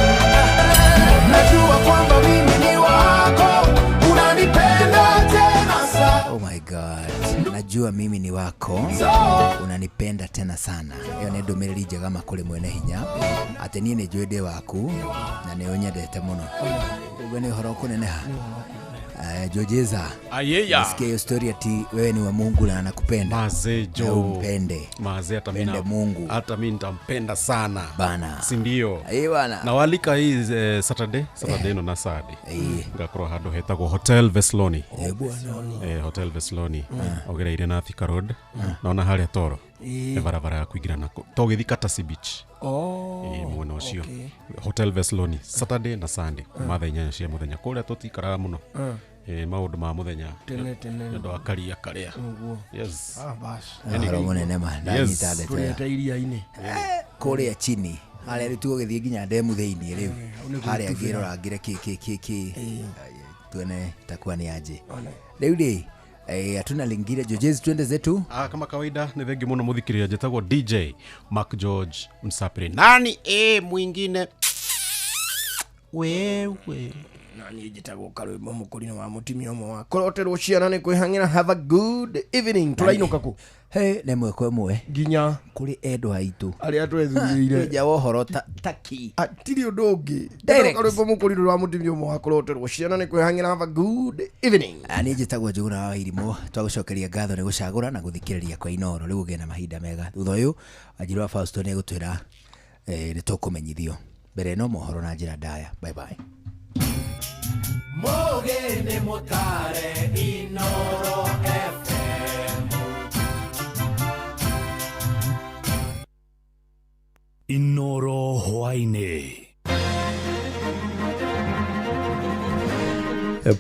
Najua kwamba mimi ni wako, unanipenda tena sana. Oh my God. Najua mimi ni wako, unanipenda tena sana. Iyo nĩ ndũmĩrĩri njega ma kũrĩ mwene hinya atĩ niĩ nĩ njũĩ ndĩ waku na nĩ ũnyendete mũno. Ũguo nĩ ũhoro kũneneha. Jojeza, Ayeya. nasikia hiyo story ati wewe ni wa Mungu na anakupenda. Mazee Na jo. umpende. Mazee hata mimi Pende Mungu. Hata mimi nitampenda sana. Bana. Si ndio? Bana. Na walika hii Saturday, Saturday no na Saturday. Ngakorwo handũ hetagwo Hotel Vesloni. Bwana. Hotel Vesloni. Ogereire na Thika Road. Naona harĩa Toro. Barabara ya kuingira nako. Tũgĩthiĩ Katasi Beach. Mwena ũcio. Hotel Vesloni Saturday na Sunday kuma thaa 8 cia mũthenya. Kũrĩa tũtikaraga mũno. Maũndũ ma mũthenya. Tene, tene. Nĩ ũndũ wa karia karia. Ũguo. Yes. Ah, bas. Ũhoro mũnene ma, ndanyita ndeto ĩyo. Tũrĩte iria-inĩ. Kũrĩa chini harĩa rĩu tũgũgĩthiĩ nginya ndemu thĩinĩ rĩu hau nĩkuo harĩa tubĩra. ngĩrora ngĩre kĩ kĩ kĩ kĩ tuone takuwa ni aje One. rĩu rĩ hatuna lingine Georges, twende zetu. Ah, kama kawaida nĩ thengi mũno mũthikĩrĩria, njĩtagwo DJ Mark George Msapiri. Nani mwingine wewe? Na niĩ njĩtagwo Karwĩmbo mũkũrinũ wa mũtumia ũmwe wa kũroterwo ciana nĩ kwĩhang'ĩra. Have a good evening. Tũrainũka kũ? He nĩ ĩmwe kwa ĩmwe nginya kũrĩ endwa aitũ arĩa twethurĩire. Twenja wa ũhoro taki tirĩ ũndũ ũngĩ. Direct. Karwĩmbo mũkũrinũ wa mũtumia ũmwe wa kũroterwo ciana nĩ kwĩhang'ĩra. Have a good evening. Niĩ njĩtagwo Njũgũna wa Irimũ. Twagũcokeria ngatho nĩ gũcagũra na gũthikĩrĩria kwa Inooro. Rĩu ũgĩe na mahinda mega. Thutha ũyũ Wanjiru wa Fausto nĩ egũtwĩra nĩ tũkũmenyithio mbere ĩno mohoro na njĩra ndaya. Bye bye. Mũgĩ nĩ mũtare Inooro FM. Inooro hwaĩ-inĩ.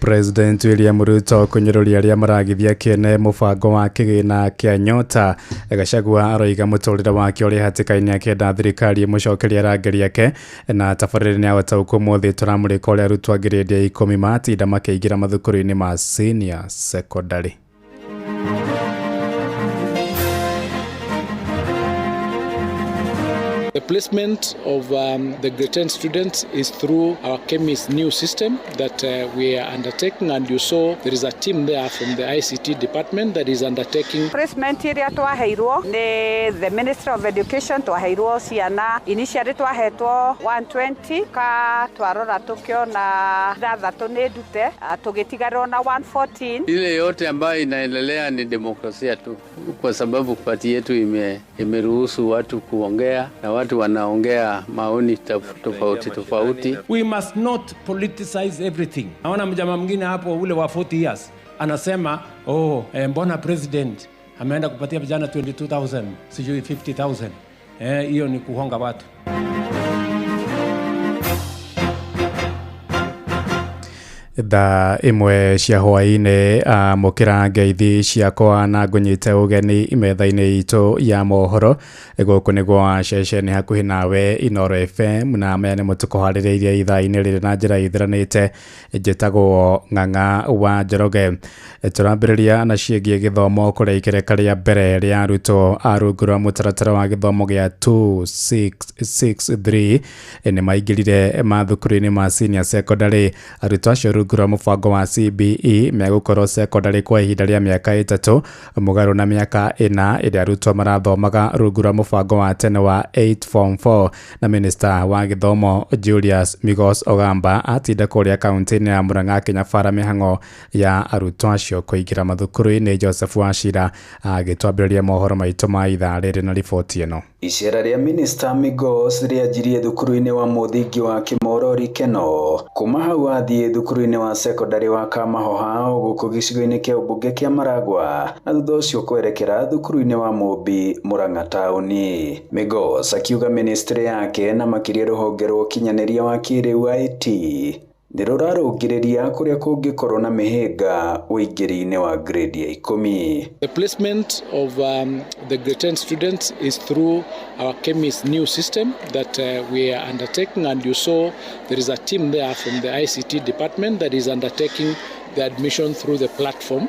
President William Ruto kũnyũrũria arĩa maragithia kĩene mũbango wa kĩgĩna kĩa Nyota. Gachagua aroiga mũtũrĩre wake ũrĩ hatĩka-inĩ akĩenda thirikari ĩmũcokerie arangĩri ake. Na tabarĩra nĩ ya ũtaũku ũmũthĩ tũramũrĩka ũrĩa arutwo a grade ya 10 matinda makĩingĩra mathukuru-inĩ ma senior secondary. The placement of the grade 10 students is through our KEMIS new system that we are undertaking, and you saw there is a team there from the ICT department that is undertaking. Placement iria twaheirwo nĩ the Ministry of Education, twaheirwo ciana initially twahetwo 120 ka twarora tukiona ithathatũ nĩ ndute, tũgĩtigarwo na 114. Ile yote ambayo inaendelea ni demokrasia tu, kwa sababu pati yetu imeruhusu watu kuongea na watu wanaongea maoni tofauti tofauti. We must not politicize everything. Naona mjamaa mwingine hapo ule wa 40 years anasema mbona president ameenda kupatia vijana 22,000 sijui 50,000. Hiyo ni kuhonga watu. Thaa ĩmwe cia hwaĩ-inĩ, amũkĩra ngeithi ciakwa na ngũnyite ũgeni metha-inĩ itũ ya mohoro. Gũkũ nĩguo ceceni hakuhĩ nawe Inooro FM, na maya nĩmo tũkũharĩrĩirie ithaa-inĩ rĩrĩ na njĩra ĩthiranĩte. Njĩtagwo Ng'ang'a wa Njoroge. Tũrambĩrĩria na ciĩgiĩ gĩthomo kũrĩa ikereka rĩa mbere rĩa arutwo a rungu rwa mũtaratara wa gĩthomo gĩa 2663 nĩ maingĩrire mathukuru-inĩ ma senior secondary. Arutwo acio rungu rwa mũbango wa CBE megũkorwo secondary kwa ihinda rĩa mĩaka 3 mũgarũ na mĩaka 4 ĩrĩa arutwo marathomaga rungu rwa mũbango wa tene wa 8 form 4. Na minister wa gĩthomo Julius Migos Ogamba atinda kũrĩa kaunti-inĩ ya Murang'a akĩnyabara mĩhang'o ya arutwo acio kũingĩra mathukuru-inĩ. Joseph Wachira agĩtwambĩrĩria mohoro maitũ ma ithaa rĩrĩ na riboti ĩno. Icera rĩa Minister Migos rĩanjirie thukuru-inĩ wa mũthingi wa Kĩmorori Keno. Kuma hau athiĩ thukuru-inĩ wa secondary wa Kamahoha gũkũ gĩcigo-inĩ kĩa ũmbunge kĩa Maragwa, na thutha ũcio kwerekera thukuru-inĩ wa Mũmbi Murang'a taũni. Migos akiuga ministry yake na makĩria rũhonge rwa ũkinyanĩria wa kĩrĩu IT nĩ rũrarũngĩrĩria kũrĩa kũngĩkorwo na mĩhĩnga ũingĩri-inĩ wa grade ya 10. The placement of the grade 10 students is through our KEMIS new system that we are undertaking, and you saw there is a team there from the ICT department that is undertaking the admission through the platform,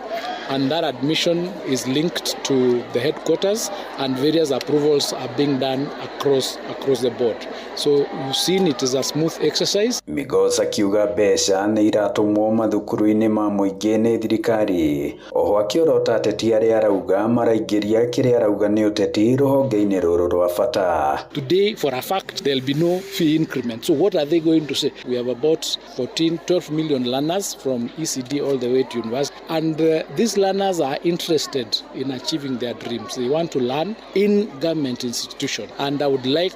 and that admission is linked to the headquarters, and various approvals are being done across the board. So you've seen it is a smooth exercise. Migos akiuga mbeca nĩ iratũmwo mathukuru-inĩ ma mũingĩ nĩ thirikari. Oho akĩorota ateti arĩa arauga maraingĩria kĩrĩa arauga nĩ ũteti rũhonge-inĩ rũrũ rwa bata. Today, for a fact, there will be no fee increment. So what are they going to say? We have about 12 million learners from ECD all the way to university, and these learners are interested in achieving their dreams. They want to learn in government institution, and I would like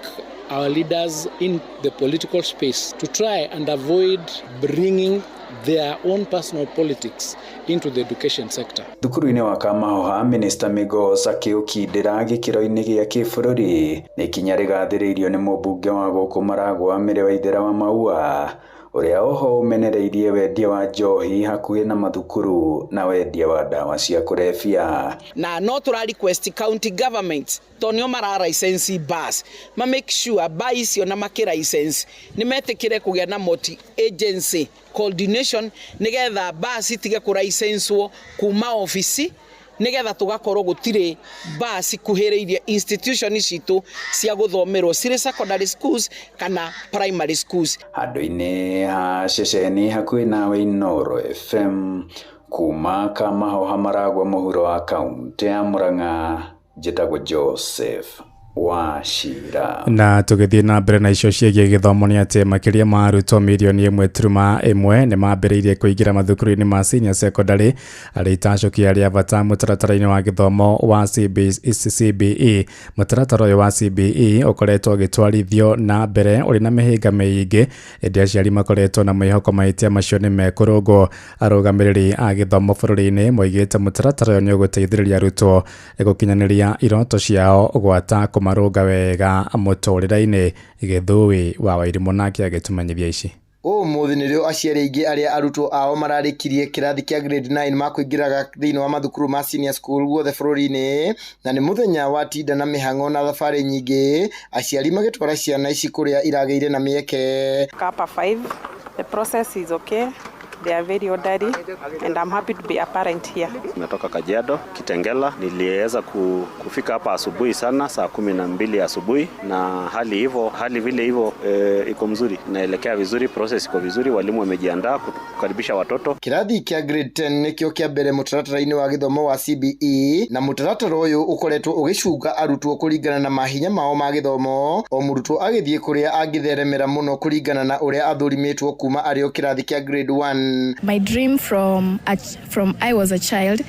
our leaders in the political space to try and avoid bringing their own personal politics into the education sector. Thukuru-inĩ wa Kamahoha, Minister Migos akĩũkindĩra gĩkĩro-inĩ gĩa kĩbũrũri nĩ ikinya rĩgathĩrĩirio nĩ mũmbunge wa gũkũ Maragwa Mary Waithera wa Maua, Ũrĩa oho ũmenereirie wendia wa njohi hakuhĩ na mathukuru na wendia wa ndawa cia kũrebia. Na no tũra request county government to nĩo mara license bus ma make sure bar icio na makĩ license nĩ metĩkĩre kũgĩa na multi agency coordination nĩgetha bus itige kũ license kuma ofici nigetha tugakorwo gutire bus kuhiriirie institution citu cia guthomerwo cirĩ secondary schools kana primary schools. Handũ-inĩ ha ceceni hakuhĩ nawe Inooro FM kuma Kamahoha Maragwa mũhuro wa kaunti ya Murang'a, njĩtagwo Joseph Wachira. Na tũgĩthiĩ na mbere na icio ciĩgiĩ gĩthomo nĩ atĩ makĩria ma arutwo mirioni 1.1 nĩ mambĩrĩirie kũingĩra mathukuru-inĩ ma senior secondary arĩ itacũkia rĩa bata mũtaratara-inĩ wa gĩthomo wa CBE. Mũtaratara ũyũ wa CBE ũkoretwo ũgĩtwarithio na mbere ũrĩ na mĩhĩnga mĩingĩ, ĩndĩ aciari makoretwo na mwĩhoko mahĩtia macio nĩ mekũrũngwo. Arũgamĩrĩri a gĩthomo bũrũri-inĩ moigĩte mũtaratara ũyũ nĩ ũgũteithĩrĩria arutwo gũkinyanĩria iroto ciao gwata kũmarũnga wega mũtũrĩre-inĩ. Gĩthũĩ wa Wairimũ nake agĩtũmenyithia ici. Ũmũthĩ nĩrĩo aciari aingĩ arĩa arutwo ao mararĩkirie kĩrathi kĩa grade 9 makũingĩraga thĩinĩ wa mathukuru ma senior school guothe bũrũri-inĩ, na nĩ mũthenya wa tinda na mĩhang'o na thabarĩ nyingĩ, aciari magĩtwara ciana ici kũrĩa iragĩire na mĩeke. Kapa 5, the process is okay. They are very orderly and I'm happy to be a parent here. Nimetoka Kajiado, Kitengela. Niliweza kufika hapa asubuhi sana saa 12 asubuhi, na hali vile hivyo iko mzuri. Naelekea vizuri, process iko vizuri, walimu wamejiandaa kukaribisha watoto. Kirathi kia grade 10 nikio kia mbere mũtaratara-inĩ wa gĩthomo wa CBE, na mũtaratara ũyũ ũkoretwo ũgĩcunga arutwo kũringana na mahinya mao ma gĩthomo, o mũrutwo agĩthiĩ kũrĩa angĩtheremera mũno kũringana na ũrĩa athũrimĩtwo kuma arĩ o kĩrathi kĩa grade 1. My dream from I was a child,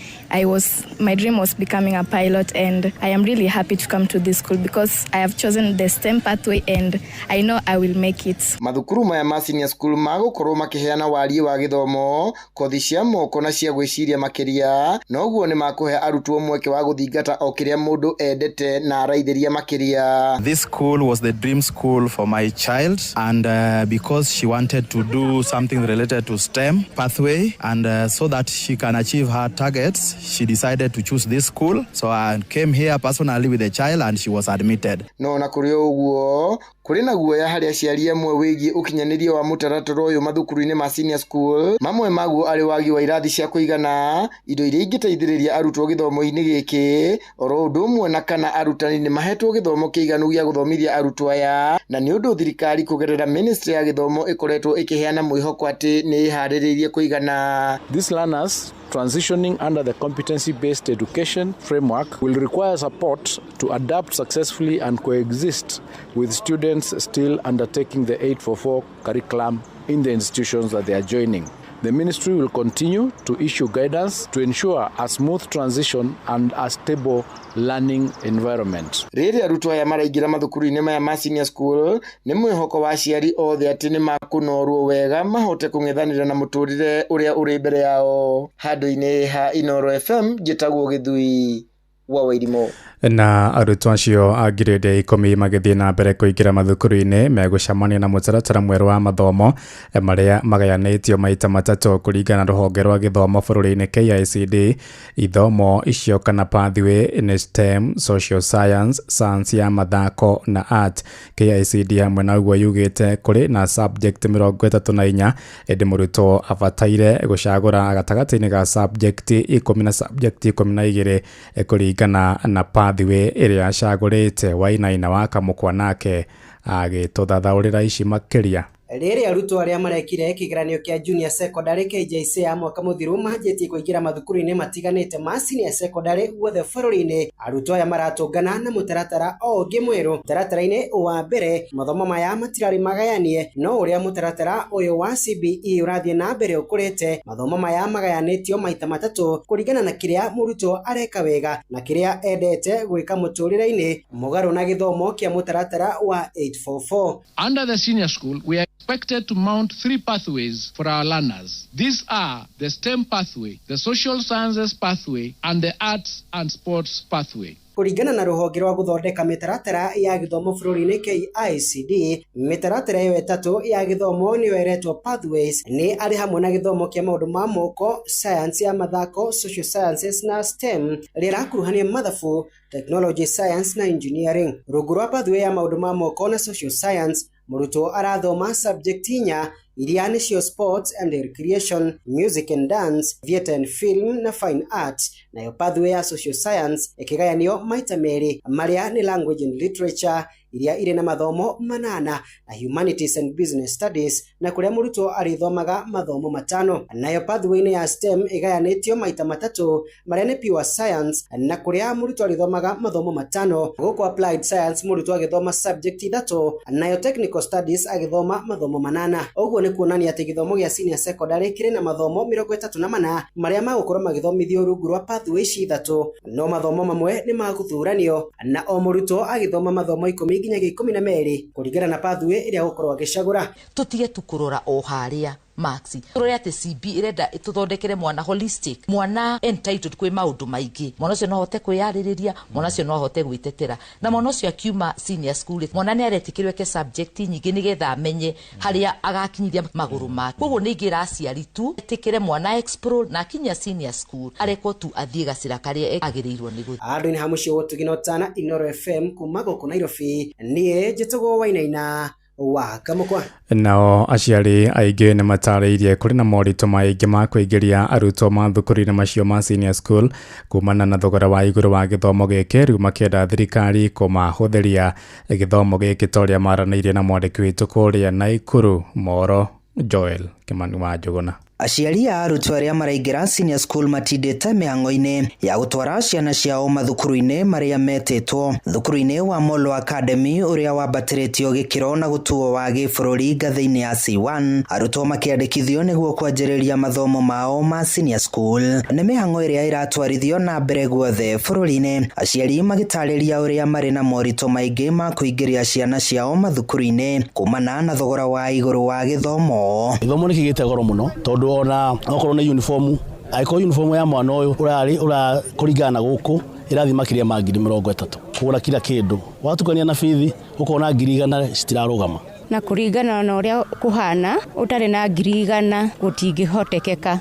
my dream was becoming a pilot, and I am really happy to come to this school because I have chosen the STEM pathway and I know I will make it. Mathukuru maya ma senior school magũkorwo makĩheana wariĩ wa gĩthomo, kothi cia moko na cia gwĩciria makĩria, noguo nĩ makũhe arutwo mweke wa gũthingata o kĩrĩa mũndũ endete na araithĩria makĩria. This school was the dream school for my child, and because she wanted to do something related to STEM pathway, and so that she can achieve her targets, she decided to choose this school. So I came here personally with the child and she was admitted. No na kũrĩ ũguo kũrĩ na guoya harĩ aciari amwe wĩgiĩ ũkinyanĩria wa mũtaratara ũyũ mathukuru-inĩ ma senior school, mamwe maguo arĩ wagi wa irathi cia kũigana, indo iria ingĩteithĩrĩria arutwo gĩthomo-inĩ gĩkĩ, oro ũndũ ũmwe na kana arutani nĩ mahetwo gĩthomo kĩiganu gĩa gũthomithia arutwo aya, na nĩ ũndũ thirikari kũgerera ministry ya gĩthomo ĩkoretwo ĩkĩheana mwĩhoko atĩ nĩ ĩharĩrĩirie kũigana. These learners transitioning under the competency-based education framework will require support to adapt successfully and coexist with students still undertaking the 844 curriculum in the institutions that they are joining. The ministry will continue to issue guidance to ensure a smooth transition and a stable learning environment. Rĩrĩa arutwo aya maraingĩra mathukuru-inĩ maya ma senior school, nĩ mwĩhoko wa aciari othe atĩ nĩ makũnorwo wega mahote kũng'ethanĩra na mũtũrĩre ũrĩa ũrĩ mbere yao. Handũ-inĩ ha Inooro FM, njĩtagwo Gĩthui wa Wairimũ. Na arutwo acio a grade 10 magĩthiĩ na mbere kũingĩra mathukuru-inĩ megũcemania na mũtaratara mwerũ wa mathomo marĩa magayanĩtio maita matatũ kũringana na rũhonge rwa gĩthomo bũrũri-inĩ KICD. Ithomo icio kana pathway nĩ STEM, social science, science ya mathako na art. KICD hamwe na ũguo yugĩte kũrĩ na subject 34, ĩndĩ mũrutwo abataire gũcagũra gatagatĩ-inĩ ga subject 10 na subject 12 kũringana na pathway ĩrĩa acagũrĩte. Wainaina wa Kamũkwa nake agĩtũthathaũrĩra ici makĩria. Rĩrĩa arutwo arĩa marekire kĩgeranio kĩa junior secondary KJC ya mwaka mũthiru manjĩtie kũingĩra mathukuru-inĩ matiganĩte ma senior secondary guothe bũrũri-inĩ, arutwo aya maratũngana na mũtaratara o ũngĩ mwerũ. Mũtaratara-inĩ wa mbere mathomo maya matirarĩ magayanie, no ũrĩa mũtaratara ũyũ wa CBE ũrathiĩ na mbere ũkũrĩte, mathomo maya magayanĩtio maita matatũ kũringana na kĩrĩa mũrutwo areka wega na kĩrĩa endete gwĩka mũtũrĩre-inĩ, mũgarũ na gĩthomo kĩa mũtaratara wa 844. Under the senior school, we are expected to mount 3 pathways for our learners. These are the STEM pathway, the social sciences pathway, and the arts and sports pathway. Kũringana na rũhonge rwa gũthondeka mĩtaratara ya gĩthomo bũrũri-inĩ KICD, mĩtaratara ĩyo ĩtatũ ya gĩthomo nĩyo ĩretwo pathways nĩ arĩ hamwe na gĩthomo kĩa maũndũ ma moko, science ya mathako, social sciences na STEM rĩrakuruhania mathabu, technology, science na engineering. Rungu rwa pathway ya maũndũ ma moko na social science, mũrutwo arathoma subject inya iria nĩcio sports and recreation, music and dance, theatre and film na fine art. Nayo pathway ya social science ĩkĩgayanio maita merĩ marĩa nĩ language and literature iria irĩ na mathomo manana na humanities and business studies na kũrĩa mũrutwo arĩthomaga mathomo matano. Nayo pathway ya STEM ĩgayanĩtio maita matatũ marĩa nĩ pure science na kũrĩa mũrutwo arĩthomaga mathomo matano, gũkũ applied science mũrutwo agĩthoma subject ithatũ, nayo technical studies agĩthoma mathomo manana. Ũguo nĩ kuonania atĩ gĩthomo gĩa senior secondary kĩrĩ na mathomo 34 marĩa magũkorwo magĩthomithio rungu rwa pathway ici ithatũ, no mathomo mamwe nĩ magũthuranio na o mũrutwo agĩthoma mathomo 10 nginyagia 12 kũringana na pathway ĩrĩa agũkorwo agĩcagũra. Tutige tu kũrora o harĩa marks, turore atĩ CB ĩrenda ĩtũthondekere mwana holistic, mwana entitled kwĩ maũndũ maingĩ. Mwana ũcio no ahote kwĩyarĩrĩria, mwana ũcio no ahote gwĩtetera, na mwana ũcio akiuma senior school mwana nĩ aretĩkĩrwo eke subject nyingĩ nĩgetha amenye harĩa agakinyithia magũrũ make. Koguo nĩ ingĩra aciari tu etĩkĩre mwana explore na akinya senior school arekwo tu athiĩ gacĩra karĩa agĩrĩirwo nĩ gũthiĩ. Andũ-inĩ ha mũciĩ wa Ũtugi na Ũtana, Inooro FM kuma gũkũ Nairobi, niĩ njĩtagwo Wainaina wa Kamũkwa. Nao aciari aingĩ nĩ matarĩirie kũrĩ na moritũ maingĩ ma kũingĩria arutwo mathukuru-inĩ macio ma senior school kumana na thogora wa igũrũ wa gĩthomo gĩkĩ, rĩu makĩenda thirikari kũmahũthĩria gĩthomo gĩkĩ ta ũrĩa maranĩirie na mwandĩki witũ kũrĩa Naikuru Moro Joel Kimani wa Njũgũna. Aciari a arutwo arĩa maraingĩra senior school matindĩte mĩhang'o-inĩ ya gũtwara ciana ciao mathukuru-inĩ marĩa metĩtwo. Thukuru-inĩ wa Molo Academy ũrĩa wambatĩrĩtio gĩkĩro na gũtuo wa gĩbũrũri ngathĩ-inĩ ya C1, arutwo makĩandĩkithio nĩguo kwanjĩrĩria mathomo mao ma senior school. Nĩ mĩhang'o ĩrĩa ĩratwarithio na mbere guothe bũrũri-inĩ, aciari magĩtarĩria ũrĩa marĩ na moritũ maingĩ ma kũingĩria ciana ciao mathukuru-inĩ kumana na thogora wa igũrũ wa gĩthomo. Gĩthomo nĩ kĩgĩte goro mũno tondũ ona okorwo nĩ uniform, angĩkorwo uniform ya mwana ũyũ ũrarĩ ũrakũringana na gũkũ ĩrathiĩ makĩria ma 30,000 kũgũra kila kĩndũ, watukania na bithi ũkona 100,000 citirarũgama. Na kũringana na ũrĩa kũhana ũtarĩ na 100,000 gũtingĩhotekeka.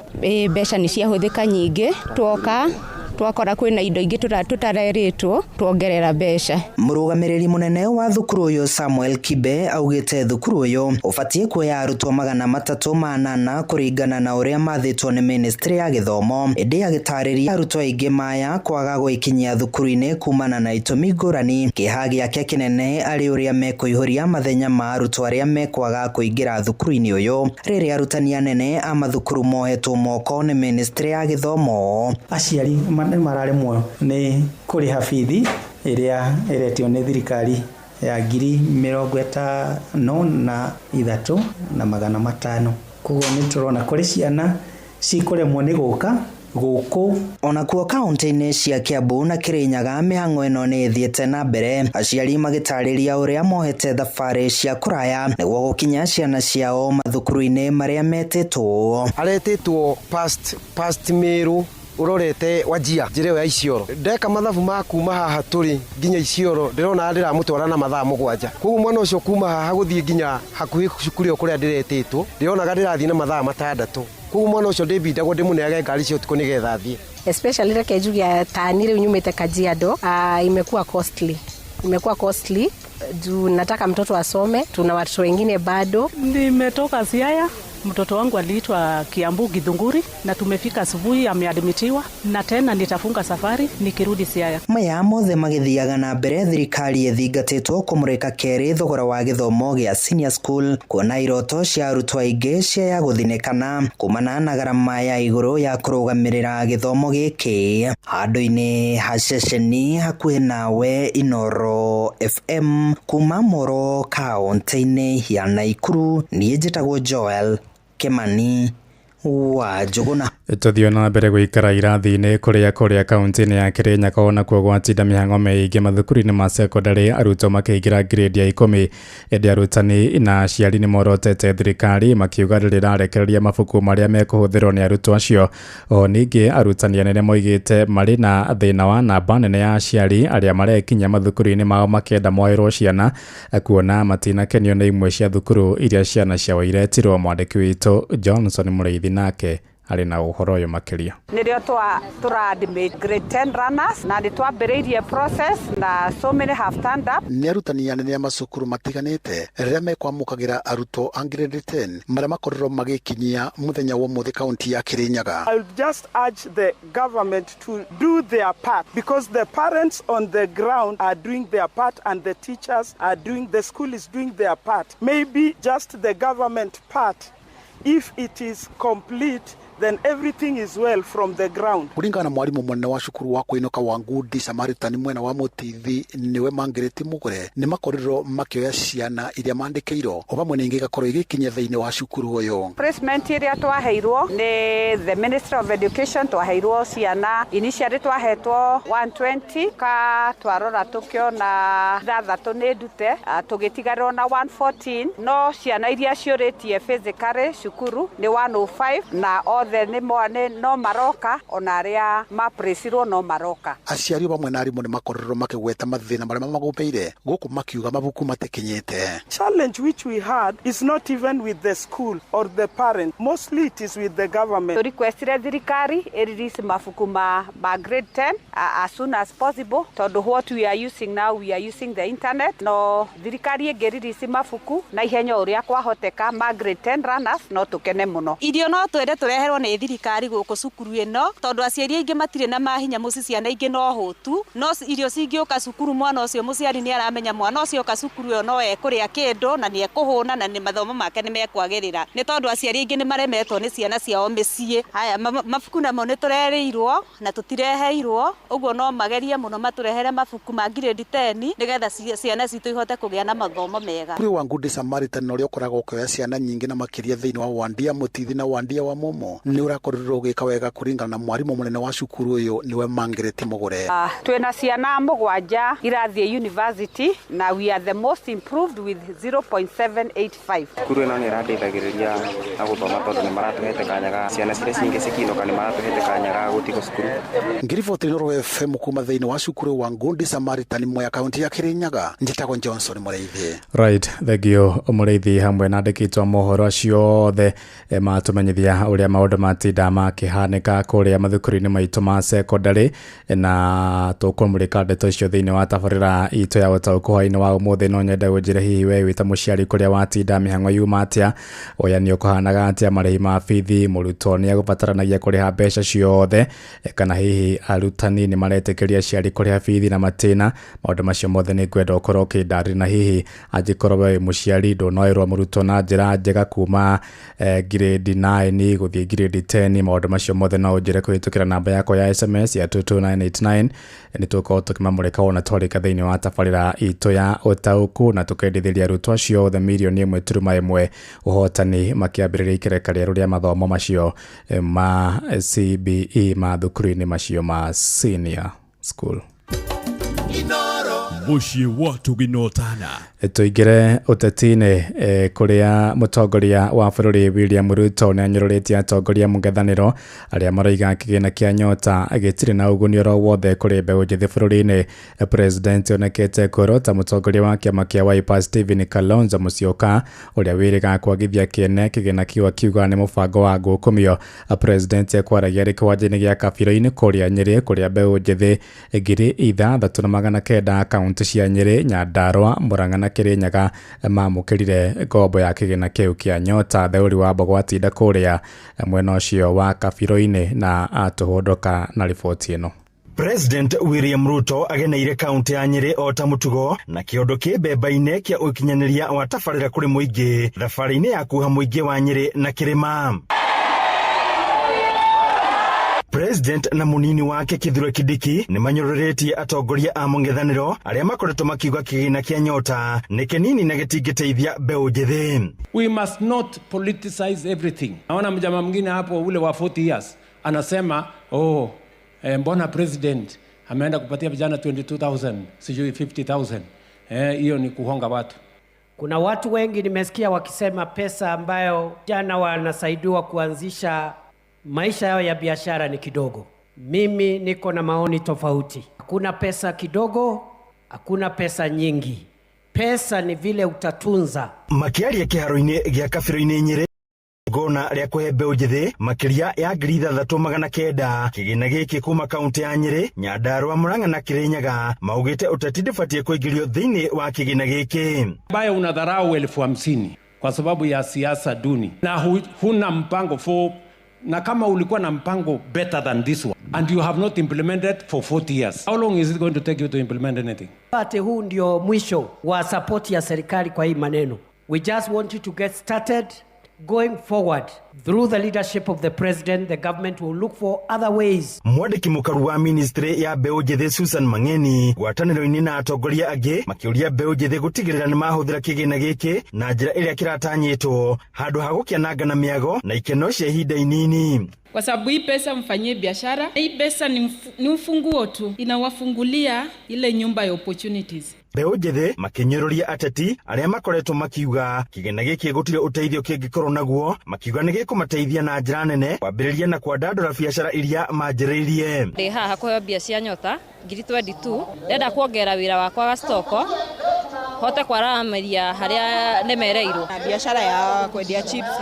Mbeca nĩ ciahũthĩka nyingĩ, twoka twakora kwĩna indo ingĩ tũtarerĩtwo tuongerera mbeca. Mũrũgamĩrĩri mũnene wa thukuru ũyũ Samuel Kibe augĩte thukuru ũyũ ũbatiĩ kuoya arutwo 308 kũringana na ũrĩa mathĩtwo nĩ ministry ya gĩthomo, ĩndĩ agĩtarĩria arutwo aingĩ maya kwaga gwĩkinyia thukuru-inĩ kumana na itũmi ngũrani. Kĩeha gĩake kĩnene arĩ ũrĩa mekũihũria mathenya ma arutwo arĩa mekwaga kũingĩra thukuru-inĩ ũyũ rĩrĩa arutani anene a mathukuru mohetwo moko nĩ ministry ya gĩthomo. Aciari mararemwo nĩ kũrĩha bithi ĩrĩa ĩretio nĩ thirikari ya 53,500. Koguo nĩ tũrona kũrĩ ciana cikũremwo nĩ gũka gũkũ. Onakuo kaunti-inĩ cia Kiambu na Kirinyaga mĩhang'o ĩno nĩ ĩthiĩte na mbere, aciari magĩtarĩria ũrĩa mohete thabarĩ cia kũraya nĩguo gũkinya ciana ciao mathukuru-inĩ marĩa metĩtwo. Aretĩtwo past Meru urorete Wajia njĩra ĩyo ya Isiolo. Ndeka mathabu ma kuma haha tũrĩ nginya Isiolo ndĩrona ndĩramũtwara na mathaa 7. Koguo mwana ũcio kuma haha gũthiĩ nginya hakuhĩ cukuru ĩyo kũrĩa ndĩretĩtwo ndĩronaga ndĩrathiĩ na mathaa 6. Koguo mwana ũcio ndĩbindagwo ndĩmũneage ngari cia ũtukũ nĩgetha athiĩ. Especially reke njuge tani rĩu nyumĩte Kajiado, imekuwa costly. Imekuwa costly juu nataka mtoto asome, tuna watoto wengine bado. Nimetoka Siaya, mtoto wangu aliitwa Kiambu Githunguri na tumefika asubuhi ameadmitiwa, na tena nitafunga safari nikirudi Siaya. Maya mothe magithiaga na mbere thirikari ĩthingatĩtwo kũmũrĩka kerĩ thogora wa gĩthomo gĩa senior school kuona iroto cia arutwo aingĩ cia gũthinĩkana kumana na garama ya igũrũ ya kũrũgamĩrĩra gĩthomo gĩkĩ. Handũ-inĩ ha ceceni hakuhĩ nawe Inooro FM kuma Moro kaunti-inĩ ya Naikuru, niĩ njĩtagwo Joel Kimani wa Njuguna. Tũthiĩ na mbere gũikara irathi-inĩ kũrĩa kaunti-inĩ ya Kirinyaga onakuo gwatinda mĩhang'o mĩingĩ mathukuru-inĩ ma sekondarĩ arutwo makĩingĩra grade ya 10. Ĩndĩ arutani na aciari nĩ morotete thirikari makiuga ndĩrĩ ĩrarekereria mabuku marĩa mekũhũthĩrwo nĩ arutwo acio. O ningĩ arutani anene moigĩte marĩ na thĩna wa namba nene ya aciari arĩa marekinyia mathukuru-inĩ mao makĩenda moerwo ciana kuona matinakenio nĩ imwe cia thukuru iria ciana ciao iretirwo. Mwandĩki witũ Johnson Mũrĩithi nake arĩ na ũhoro ũyũ makĩria. Nĩrĩo tũra-admit grade 10 runners na nĩ twambĩrĩirie process na so many have turned up. Nĩ arutani anene a macukuru matiganĩte rĩrĩa mekwamũkagĩra arutwo a grade 10 marĩa makorirwo magĩkinyia mũthenya wa ũmũthĩ kaunti ya Kirinyaga. I would just urge the government to do their part because the parents on the ground are doing their part and the teachers are doing, the school is doing their part. Maybe just the government part, if it is complete, then everything is well from the ground. Kuringana na mwarimu munene wa cukuru wa kuinuka wa Ngundi Samaritan mwena wa Mutithi niwe Margaret Mugure ni makorirwo makioya ciana iria mandikirwo o hamwe na ingĩ igakorwo igikinya thiini wa cukuru uyu. Placement iria twaheirwo ni the Ministry of Education, twaheirwo ciana initially twahetwo 120 ka twarora tukiona 6 ni ndute tugitigarwo na 114 no ciana iria ciũrĩtie physically cukuru ni 105 na othe nĩ mone no maroka ona arĩa mapresirwo no maroka. Aciari bamwe na arimũ nĩ makorirwo makĩgweta mathĩna marĩa mamagũmĩire gũkũ makiuga mabuku matikinyĩte. Challenge which we had is not even with the school or the parent, mostly it is with the government. Requestire thirikari ĩrelease mabuku ma grade 10 as soon as possible tondu what we are using now, we are using the internet. No thirikari ĩngĩ-release mabuku na ihenya ũrĩa kwahoteka ma grade 10 runners no tũkene mũno. Irio no twende tũreherwo nĩ thirikari gũkũ cukuru ĩno tondu aciari aingĩ matirĩ na mahinya mũciĩ, ciana ingĩ no hũtu, no irio cingĩũka cukuru mwana ũcio mũciari nĩ aramenya mwana ũcio oka cukuru ĩyo no ekũrĩa kĩndũ na nĩ ekũhũna na nĩ mathomo make nĩ mekwagĩrĩra, nĩ tondũ aciari aingĩ nĩ maremetwo nĩ ciana ciao mĩciĩ. Haya mabuku namo nĩ tũrerĩirwo na tũtireheirwo, ũguo no magerie mũno matũrehere mabuku ma grade 10 nĩgetha ciana citũ ihote kũgĩa na mathomo mega. Kũrĩ wa Ngundi Samaritan ũrĩa ũkoragwo ũkĩoya ciana nyingĩ na makĩria thĩinĩ wa Wandia Mutithi na Wandia wa Mumo nĩ ũrakorirwo ũgĩka wega kũringana na mwarimũ mũnene wa cukuru ũyũ nĩwe Margaret Mugure. Twĩna ciana 7 irathiĩ university na we are the most improved with 0.785. Cukuru ĩno nĩ ĩrandeithagĩrĩria na gũthoma tondũ nĩ maratũhete kanya ga ciana ciria cingĩ cikinũka nĩ maratũhete kanya ga gũtigwo cukuru. Ngiriboti Inooro FM kuma thĩinĩ wa cukuru wa Ngundi Samaritan Mwea kaunti ya Kirinyaga, njĩtagwo Johnson Mũrĩithi. Right, thank you Mũrĩithi hamwe na andĩki a mohoro acio othe matũmenyithia ũrĩa maũndũ matinda makĩhanĩka kũrĩa mathukuru-inĩ maitũ ma secondary, na tũkũmũrĩka ndeto icio thĩinĩ wa tabarĩra itũ ya ũtaũku hwaĩ-inĩ wa ũmũthĩ. No nyende ũnjĩre hihi we wĩ ta mũciari kũrĩa watinda mĩhang'o yuma atĩa, ũya nĩ ũkũhanaga atĩa marĩhi ma bithi, mũrutwo nĩ egũbataranagia kũrĩha mbeca ciothe, kana hihi arutani nĩ maretĩkĩria aciari kũrĩha bithi na matĩna. Maũndũ macio mothe nĩ ngwenda ũkorwo ũkĩndarĩria, na hihi angĩkorwo we wĩ mũciari ndũnoerwo mũrutwo na njĩra njega kuma grade 9 gũthiĩ grade 10, maũndũ macio mothe no ũnjĩre kũhĩtũkĩra namba yakwa ya SMS ya 22989. Nĩ tũgũkorwo tũkĩmamũrĩka wona twarĩka thĩinĩ wa tabarĩra itũ ya ũtaũku, na tũkendithĩria arutwo acio othe mirioni 1.1 ũhotani makĩambĩrĩria ikereka rĩerũ rĩa mathomo macio ma CBE ma thukuru-inĩ macio ma senior school. Mũciĩ wa tũginotana. Tũingĩre ũteti-inĩ kũrĩa mũtongoria wa bũrũri William Ruto nĩ anyũrũrĩtie atongoria mũng'ethanĩro arĩa maroiga kĩgĩna kĩa nyota gĩtirĩ na ũguni oro wothe kũrĩ mbeũ njĩthĩ bũrũri-inĩ. President onekete kũrota mũtongoria wa kĩama kĩa Wiper Stephen Kalonzo Musyoka ũrĩa wĩrĩga kwagithia kĩene kĩgĩna kĩu akiuga nĩ mũbango wa ngũkũmio. President ekwaragia arĩ kĩwanja-inĩ gĩa Kabiro-inĩ kũrĩa Nyĩrĩ kũrĩa mbeũ njĩthĩ 6,900 kaunti cia Nyĩrĩ, Nyandarua, Murang'a na Kirinyaga mamũkĩrire ngombo ya kĩgĩna kĩu kĩa nyota. Theũri wa Mbogo atinda kũrĩa mwena ũcio wa Kabiro-inĩ na atũhũndũka na riboti ĩno. President William Ruto ageneire kaunti ya Nyĩrĩ o ta mũtugo na kĩondo kĩ mbemba-inĩ kĩa ũkinyanĩria wa tabarĩra kũrĩ mũingĩ thabarĩ-inĩ ya kuha mũingĩ wa Nyĩrĩ na kĩrĩma. President na munini wake Kithure Kindiki nĩ manyũrũrĩtie atongoria a mũng'ethanĩro arĩa makoretwo makiuga kĩgĩna kĩa nyota nĩ kĩnini na gĩtingĩteithia mbeũ njĩthĩ. We must not politicize everything. Naona mjamaa mwingine hapo ule wa 40 years anasema oh, mbona president ameenda kupatia vijana 22,000 sijui 50,000, hiyo ni kuhonga watu. Kuna watu wengi nimesikia wakisema pesa ambayo vijana wanasaidiwa kuanzisha maisha yao ya biashara ni kidogo. Mimi niko na maoni tofauti. Hakuna pesa kidogo, hakuna pesa nyingi. Pesa ni vile utatunza. Makiaria kĩharo-inĩ gĩa Kabiro-inĩ Nyĩrĩ gona rĩa kũhe mbeũ njĩthĩ makĩria ya 6900 kĩgĩna gĩkĩ kuma kaunti ya Nyĩrĩ, Nyandarua, Murang'a na Kirinyaga maugĩte ũteti ndũbatiĩ kũingĩrio thĩinĩ wa kĩgĩna gĩkĩ. Ambayo unadharau 50,000 kwa sababu ya siasa duni na huna mpango for, na kama ulikuwa na mpango better than this one and you have not implemented for 40 years, how long is it going to take you to implement anything? Ati huu ndio mwisho wa support ya serikali kwa hii maneno. We just want you to get started. Going forward, through the leadership of the president, the government will look for other ways. Mwandĩki mũkaru wa ministry ya mbeũ njĩthĩ Susan Mang'eni ngwatanĩro-inĩ na atongoria angĩ makĩũria mbeũ njĩthĩ gũtigĩrĩra nĩ mahũthĩra kĩgĩna gĩkĩ na njĩra ĩrĩa kĩratanyĩtwo handũ ha gũkĩananga na mĩago na ikeno cia ihinda inini. Kwa sababu hii pesa mfanyie biashara. Hii pesa ni ufunguo tu, inawafungulia ile nyumba ya opportunities. Mbeũ njĩthĩ makĩnyũrũria ateti arĩa makoretwo makiuga kĩgĩna gĩkĩ gũtirĩ ũteithio kĩngĩkorwo naguo, makiuga nĩ gĩkũmateithia na njĩra nene kwambĩrĩria na kwandandũra biacara iria manjĩrĩirie. Ndĩ haha kũheo mbia cia nyota 22,000, ndenda kuongerera wĩra wakwa wa stoko hote kwaramĩria harĩa nemereirwo. Biashara ya kwendia chips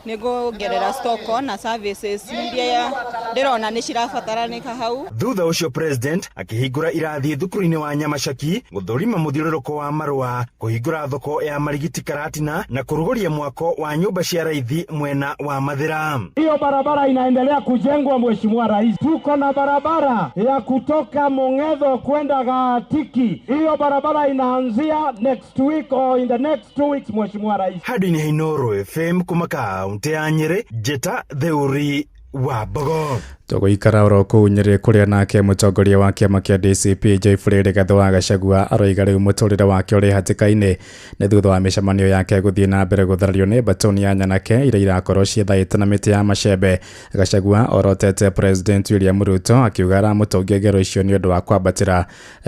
nĩngũongerera stoko na services iria ndĩrona nĩ cirabataranĩka hau. Thutha ũcio president akĩhingũra irathi thukuru-inĩ wa Nyamacaki gũthũrima mũthiũrũrũko wa marũa, kũhingũra thoko ya Marigiti Karatina na kũrugũria mwako wa nyũmba cia raithi mwena wa Mathĩra. Hiyo barabara inaendelea kujengwa, Mheshimiwa Rais. Tuko na barabara ya kutoka Mong'etho kwenda Gatiki. Hiyo barabara inaanzia next week or in the next 2 weeks, Mheshimiwa Rais. Handũ-inĩ ha Inooro FM kuma kaunti ya Nyĩrĩ, Njĩta Theuri wa Mbogo. Tũgũikara oro kũu Nyĩrĩ kũrĩa nake mũtongoria wa kĩama kĩa DCP Geoffrey Rigathĩ wa Gachagua aroiga rĩu mũtũrĩre wake ũrĩ hatĩka-inĩ nĩ thutha wa mĩcemanio yake gũthiĩ na mbere gũtharario nĩ mbatoni ya nyanake iria irakorwo ciĩthaĩte na mĩtĩ ya macembe. Gachagua orotete President William Ruto akiuga aramũtongia ngero icio nĩ ũndũ wa kwambatĩra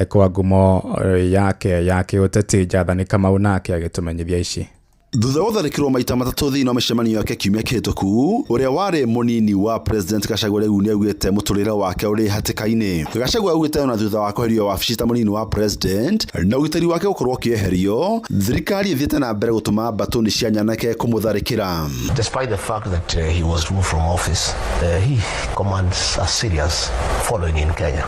kwa ngumo yake ya kĩũteti. Jathani Kamau nake agĩtũmenyithia ici. Thutha wa gũtharĩkĩrwo maita matatũ thĩinĩ wa mĩcemanio yake kiumia kĩhĩtũku, ũrĩa warĩ mũnini wa President Gachagua rĩu nĩaugĩte mũtũrĩre wake ũrĩ hatĩka-inĩ. Gachagua augĩte ona thutha wa kweherio wabici ta mũnini wa President na ũgitĩri wake gũkorwo ũkĩeherio, thirikari ĩthiĩte na mbere gũtũma mbatũni cia nyanake kũmũtharĩkĩra. Despite the fact that he was removed from office, he commands a serious following in Kenya.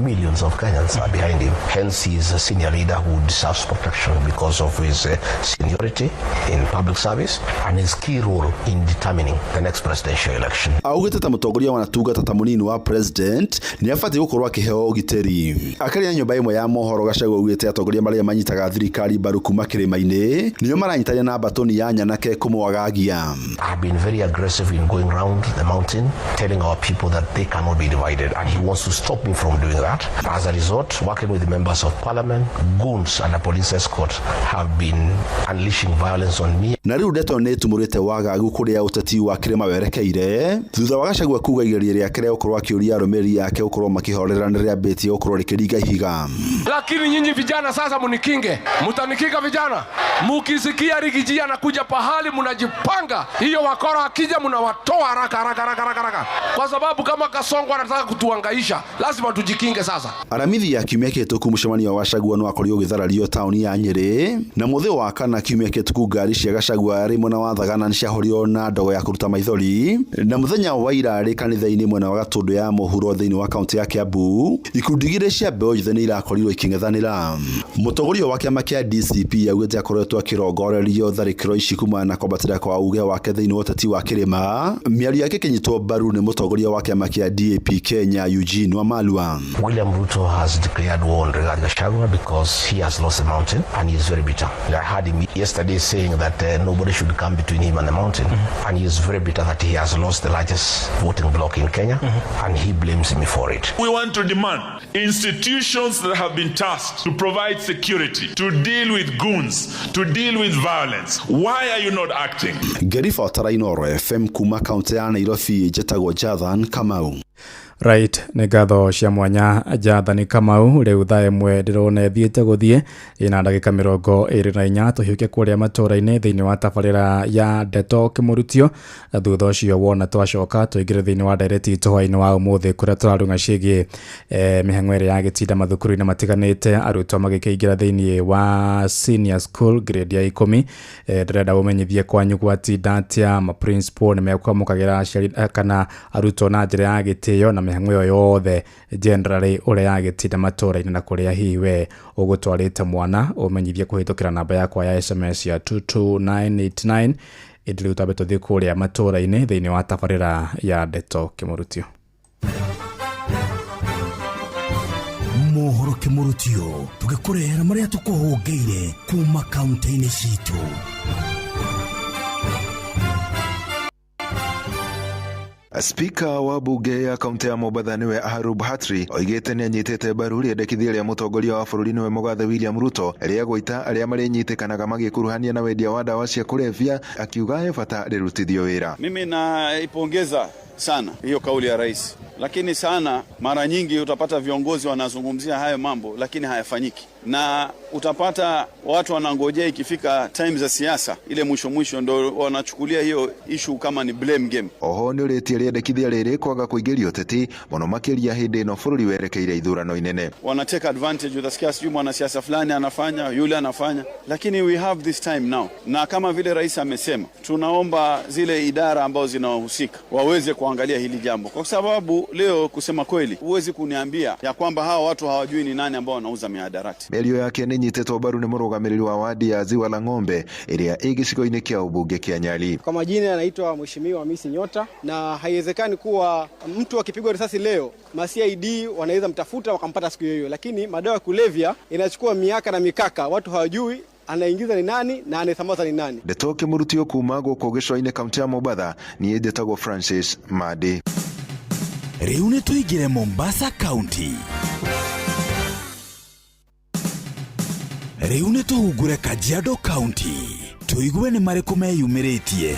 Millions of Kenyans are behind him. Hence, he is a senior leader who deserves protection because of his seniority in public service and his key role in determining the next presidential election. Augĩte ta mũtongoria wanatungata ta mũnini wa president nĩ abatiĩ gũkorwo akĩheo ũgitĩri. Akĩaria nyũmba ĩmwe ya mohoro, Gachagua augĩte atongoria marĩa manyitaga thirikari mbaru kuma kĩrĩma-inĩ nĩo maranyitanĩra na mbatũni ya nyanake kũmwagagia. I've been very aggressive in going round the mountain telling our people that they cannot be divided, and he wants to stop me from doing that. As a result, working with the members of parliament, goons and a police escort have been unleashing violence on me. Na rĩu ndeto nĩ ĩtumũrĩte wagagu kũrĩa ũteti wa kĩrĩma werekeire thutha wa Gachagua kuga igeria rĩake rĩa gũkorwo akĩũria arũmĩrĩri ake gũkorwo makĩhorera nĩ rĩambĩtie gũkorwo rĩkĩringa ihiga. Lakini nyinyi vijana sasa munikinge, mutanikinga vijana. Mukisikia Rigiji anakuja pahali mnajipanga, hiyo wakora akija mnawatoa haraka haraka haraka haraka, kwa sababu kama Kasongo anataka kutuangaisha lazima tujikinge sasa. Aramithi ya kiumia kĩhĩtũku mũcemanio wa Gachagua no akorirwo ũgĩtharario taũni ya Nyĩrĩ, na mũthĩ wa kana kiumia kĩhĩtũku ngari cia Gachagua arĩ mwena wa Thagana nĩciahũrirwo na ndogo ya kũruta maithori, na mũthenya wa ira arĩ kanitha-inĩ mwena wa Gatũndũ ya mũhuro thĩinĩ wa kaunti ya Kiambu, ikundi igĩrĩ cia mbeũ njĩthĩ nĩ irakorirwo ikĩng'ethanĩra. Mũtongoria wa kĩama kĩa DCP augĩte akoretwo akĩrongorerio tharĩkĩro ici kumana na kwambatĩra kwa uge wake thĩinĩ wa ũteti wa kĩrĩma. Mĩario yake ĩkĩnyitwo mbaru nĩ mũtongoria wa kĩama kĩa DAP Kenya Eugene Wamalwa. William Ruto has declared war on Rigathi Gachagua because he has lost the mountain and he is very bitter. I heard him yesterday saying that nobody should come between him and the mountain, and he is very bitter that he has lost the largest voting bloc in Kenya, and he blames me for it. We want to demand institutions that have been tasked to provide security, to deal with goons, to deal with violence. Why are you not acting? Ngĩribotera Inooro FM kuma kaunti ya Nairobi, njĩtagwo Jathan Kamau. Right, nĩ ngatho cia mwanya Jathani Kamau. Rĩu thaa ĩmwe ndĩrona ĩthiĩte gũthiĩ ĩna ndagĩka 24, tũhiũke kũrĩa matũũra-inĩ thĩinĩ wa tabarĩra ya Ndeto Kĩmũrutio. Thutha ũcio wona twacoka tũingĩre thĩinĩ wa ndereti itũ hwaĩ-inĩ wa ũmũthĩ kũrĩa tũrarũng'a ciĩgiĩ mĩhang'o ĩrĩa ya gĩtinda mathukuru-inĩ matiganĩte, arutwo magĩkĩingĩra thĩinĩ wa senior school grade ya 10. Ndĩrenda ũmenyithie kwanyu gwatinda atĩa, ma principal nĩ mekwamũkagĩra aciari kana arutwo na njĩra ya gĩtĩo na mĩhang'o ĩyo yothe generally ũrĩa ya gĩtinda matũũra-inĩ na kũrĩa hihi we ũgũtwarĩte mwana. Ũmenyithie kũhĩtũkĩra namba yakwa ya SMS ya 22989. Ĩndĩ rĩu twambe tũthiĩ kũrĩa matũũra-inĩ thĩinĩ wa tabarĩra ya Ndeto Kĩmũrutio. Mohoro Kĩmũrutio, tũgĩkũrehera marĩa tũkũhũngĩire kuma kaunti-inĩ citũ. Spika wa bunge ya kaunti ya Mombatha niwe Aharub Hatri oigĩte nĩ anyitĩte mbaru rĩendekithia rĩa mũtongoria wa bũrũri niwe Mũgathe William Ruto rĩa gũita arĩa marĩnyitĩkanaga magĩkuruhania na wendia wa ndawa cia kũrebia, akiuga he bata rĩrutithio wĩra. Mimi naipongeza sana hiyo kauli ya rais, lakini sana mara nyingi utapata viongozi wanazungumzia hayo mambo lakini hayafanyiki, na utapata watu wanangojea ikifika time za siasa ile mwisho mwisho ndo wanachukulia hiyo issue kama ni blame game. Oho nĩ ũrĩtie rĩendekithia rĩrĩ kwaga kũingĩria ũteti mũno makĩria hĩndĩ ĩno bũrũri werekeire ithurano inene. Wanateka advantage, utasikia sijui mwanasiasa fulani anafanya, yule anafanya, lakini we have this time now, na kama vile rais amesema, tunaomba zile idara ambazo zinahusika waweze kuangalia hili jambo, kwa sababu leo kusema kweli huwezi kuniambia ya kwamba hawa watu hawajui ni nani ambao wanauza mihadarati. Mĩario yake nĩ inyitĩtwo mbaru nĩ mũrũgamĩrĩri wa wadi ya Ziwa la Ng'ombe ĩrĩa ĩ gĩcigo-inĩ kĩa ũmbunge kĩa Nyali. Kwa majina anaitwa Mheshimiwa Hamisi Nyota, na haiwezekani kuwa mtu akipigwa risasi leo ma CID wanaweza mtafuta wakampata siku hiyo, lakini madawa ya kulevya inachukua miaka na mikaka, watu hawajui anaingiza ni nani na anasambaza ni nani. Ndeto Kĩmũrutio kuma gũkũ gĩcũa-inĩ kaunti ya Mombatha, niĩ njĩtagwo Francis Madi. Rĩu nĩ tũingĩre Mombasa County. Rĩu nĩ tũhungure Kajiado County, tũigue nĩ marĩkũ meyumĩrĩtie.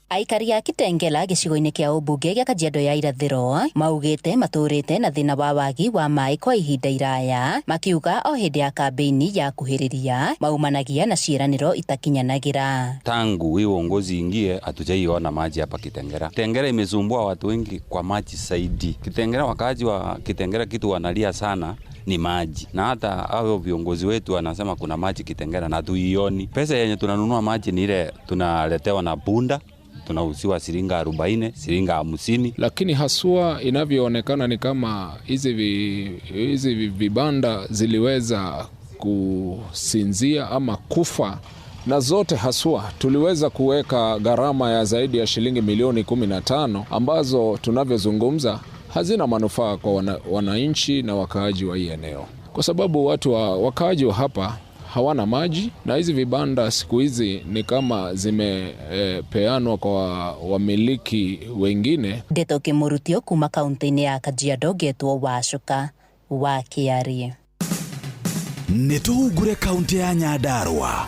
Aikari a Kitengela gĩcigo-inĩ kĩa ũmbunge gĩa Kajiado ya Irathĩro maugĩte matũrĩte na thĩna wa wagi wa maĩ kwa ihinda iraya, makiuga o hĩndĩ ya kambĩini ya kuhĩrĩria maumanagia na ciĩranĩro itakinyanagĩra. Tangu hii uongozi ingie hatujaiona maji hapa Kitengela. Kitengela imesumbua watu wengi kwa maji zaidi. Kitengela, wakaaji wa Kitengela kitu wanalia sana ni maji, na hata hao viongozi wetu wanasema kuna maji Kitengela na tuioni. Pesa yenye tunanunua maji ni ile tunaletewa na punda, tunauziwa shilingi 40, shilingi 50. Lakini haswa inavyoonekana ni kama hizi vibanda ziliweza kusinzia ama kufa, na zote haswa tuliweza kuweka gharama ya zaidi ya shilingi milioni 15 ambazo tunavyozungumza hazina manufaa kwa wananchi na wakaaji wa hii eneo, kwa sababu watu wakaaji wa hapa hawana maji, na hizi vibanda siku hizi ni kama zimepeanwa kwa wamiliki wengine. Ndeto Kĩmũrutio kuma kaunti-inĩ ya Kajiado, ngetwo Wacuka wa Kĩarie. Nĩ tũhungure kaunti ya Nyandarua.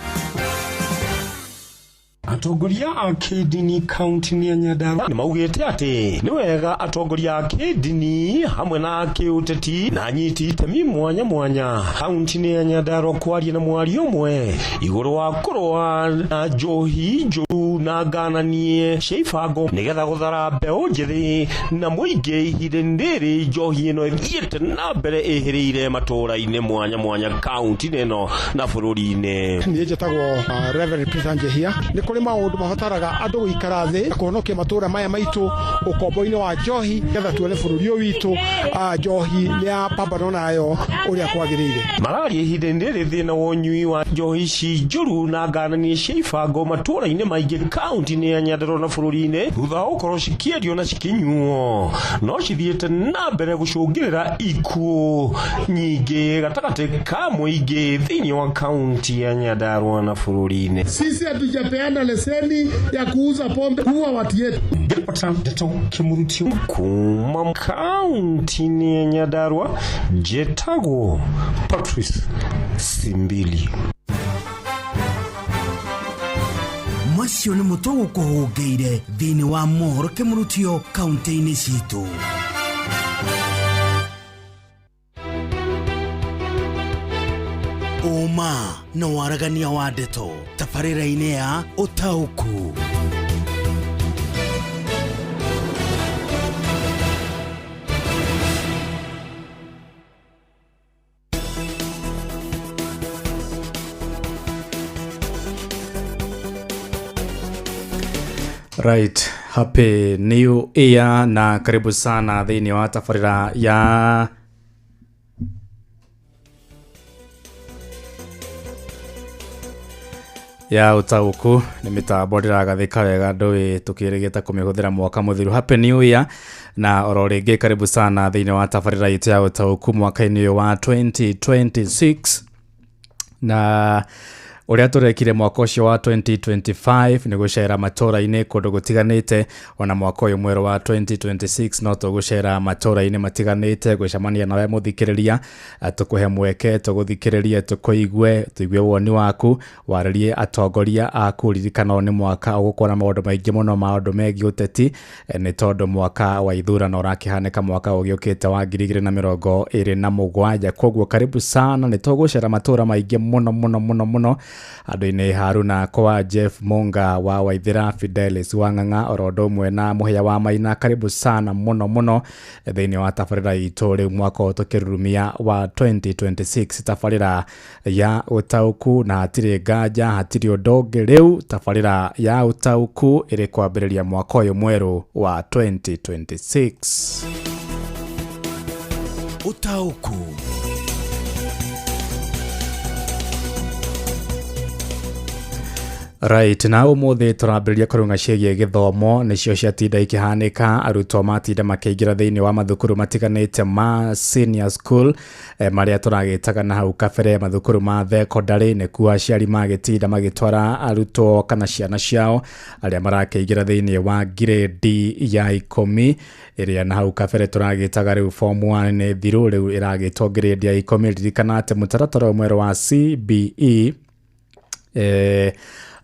Atongoria a kĩndini kaunti-inĩ ya Nyandarua nĩ maugĩte atĩ nĩ wega atongoria a kĩndini hamwe na kĩũteti na anyiti itemi mwanya mwanya kaunti-inĩ ya Nyandarua kwaria na mwario ũmwe igũrũ wa kũrũa na njohi njũru na ngananie cia ibango nĩgetha gũthara mbeũ njĩthĩ na mũingĩ ihinda-inĩ rĩrĩ njohi ĩno ĩthiĩte na mbere ĩhĩrĩire matũũra-inĩ mwanya mwanya kaunti-inĩ ĩno na bũrũri-inĩ. Niĩ njĩtagwo Reverend Peter Njehia. Nĩ kũrĩ maũndũ mabataraga andũ gũikara thĩ kũhonokia matũũra maya maitũ ũkombo-inĩ wa njohi nĩgetha tuone bũrũri ũyũ witũ njohi nĩ ya pambano nayo ũrĩa kwagĩrĩire. Mararia ihinda-inĩ rĩrĩ thĩna wa ũnyui wa njohi ici njũru na ngananie cia ibango matũũra-inĩ maingĩ kaunti-inĩ ya Nyandarua na bũrũri-inĩ thutha wa gũkorwo cikĩendio na cikinyuo no cithiĩte na mbere gũcũngĩrĩra ikuũ nyingĩ gatagatĩ ka mũingĩ thĩinĩ wa kaunti ya Nyandarua na bũrũri-inĩ. Sisi hatujapeana leseni ya kuuza pombe kuua watu yetu. Ngĩripota Ndeto Kĩmurutio kuma kaunti-inĩ ya Nyandarua, njĩtagwo Patrice Simbili. Macio nĩ mũtwe gũkũhũngĩire thĩinĩ wa mohoro kĩmũrutio kaunti-inĩ citũ. Ũma na waragania wa ndeto tabarĩra-inĩ ya ũtaũku. Right, happy new year na karibu sana thĩinĩ wa tabarĩra ya ũtaũku. Nĩ mĩtambo ndĩragathĩka wega ndũĩ tũkĩrĩgĩte kũmĩhũthĩra mwaka mũthiru. Happy new year na oro rĩngĩ karibu sana thĩinĩ wa tabarĩra itũ ya ũtaũku mwaka-inĩ ũyũ wa 2026. Na ũrĩa tũrekire mwaka ũcio wa 2025 nĩ gũcera matũra-inĩ kũndũ gũtiganĩte, ona mwaka ũyũ mwerũ wa 2026 no tũgũcera matũra-inĩ matiganĩte gũcemania nawe mũthikĩrĩria, tũkũhe mweke tũgũthikĩrĩrie, tũkũigue, tũigue woni waku, warĩrie atongoria aku. Ririkana ũyũ nĩ mwaka ũgũkorwo na maũndũ maingĩ mũno, maũndũ megiĩ ũteti, nĩ tondũ mwaka wa ithurano ũrakĩhanĩka mwaka ũgĩũkĩte wa 2027. Koguo karibu sana, nĩ tũgũcera matũra maingĩ mũno mũno mũno mũno andũ-inĩ Haruna kwa Jeff Munga wa Waithira, Fidelis wa Ng'ang'a, oro ũndũ ũmwe na Mũhĩa wa Maina. Karibu sana mũno mũno thĩinĩ wa tabarĩra itũ rĩu mwaka ũyũ tũkĩrurumia wa 2026, tabarĩra ya ũtaũku, na hatirĩ nganja, hatirĩ ũndũ ũngĩ rĩu tabarĩra ya ũtaũku ĩrĩ kwambĩrĩria mwaka ũyũ mwerũ wa 2026. Ũtaũku. Right, na ũmũthĩ tũrambĩrĩria kũrũnga ciĩgiĩ gĩthomo, nĩcio ciatinda ikĩhanĩka. Arutwo matinda makĩingĩra thĩinĩ wa mathukuru matiganĩte ma senior school, marĩa tũragĩtaga na hau kabere mathukuru ma thekondarĩ. Nĩkuo aciari magĩtinda magĩtwara arutwo kana ciana ciao arĩa marakĩingĩra thĩinĩ wa grade ya 10 ĩrĩa na hau kabere tũragĩtaga rĩu form 1 nĩ thiru, rĩu ĩragĩtwo grade ya 10. Ririkana atĩ mũtaratara mwerũ wa CBE,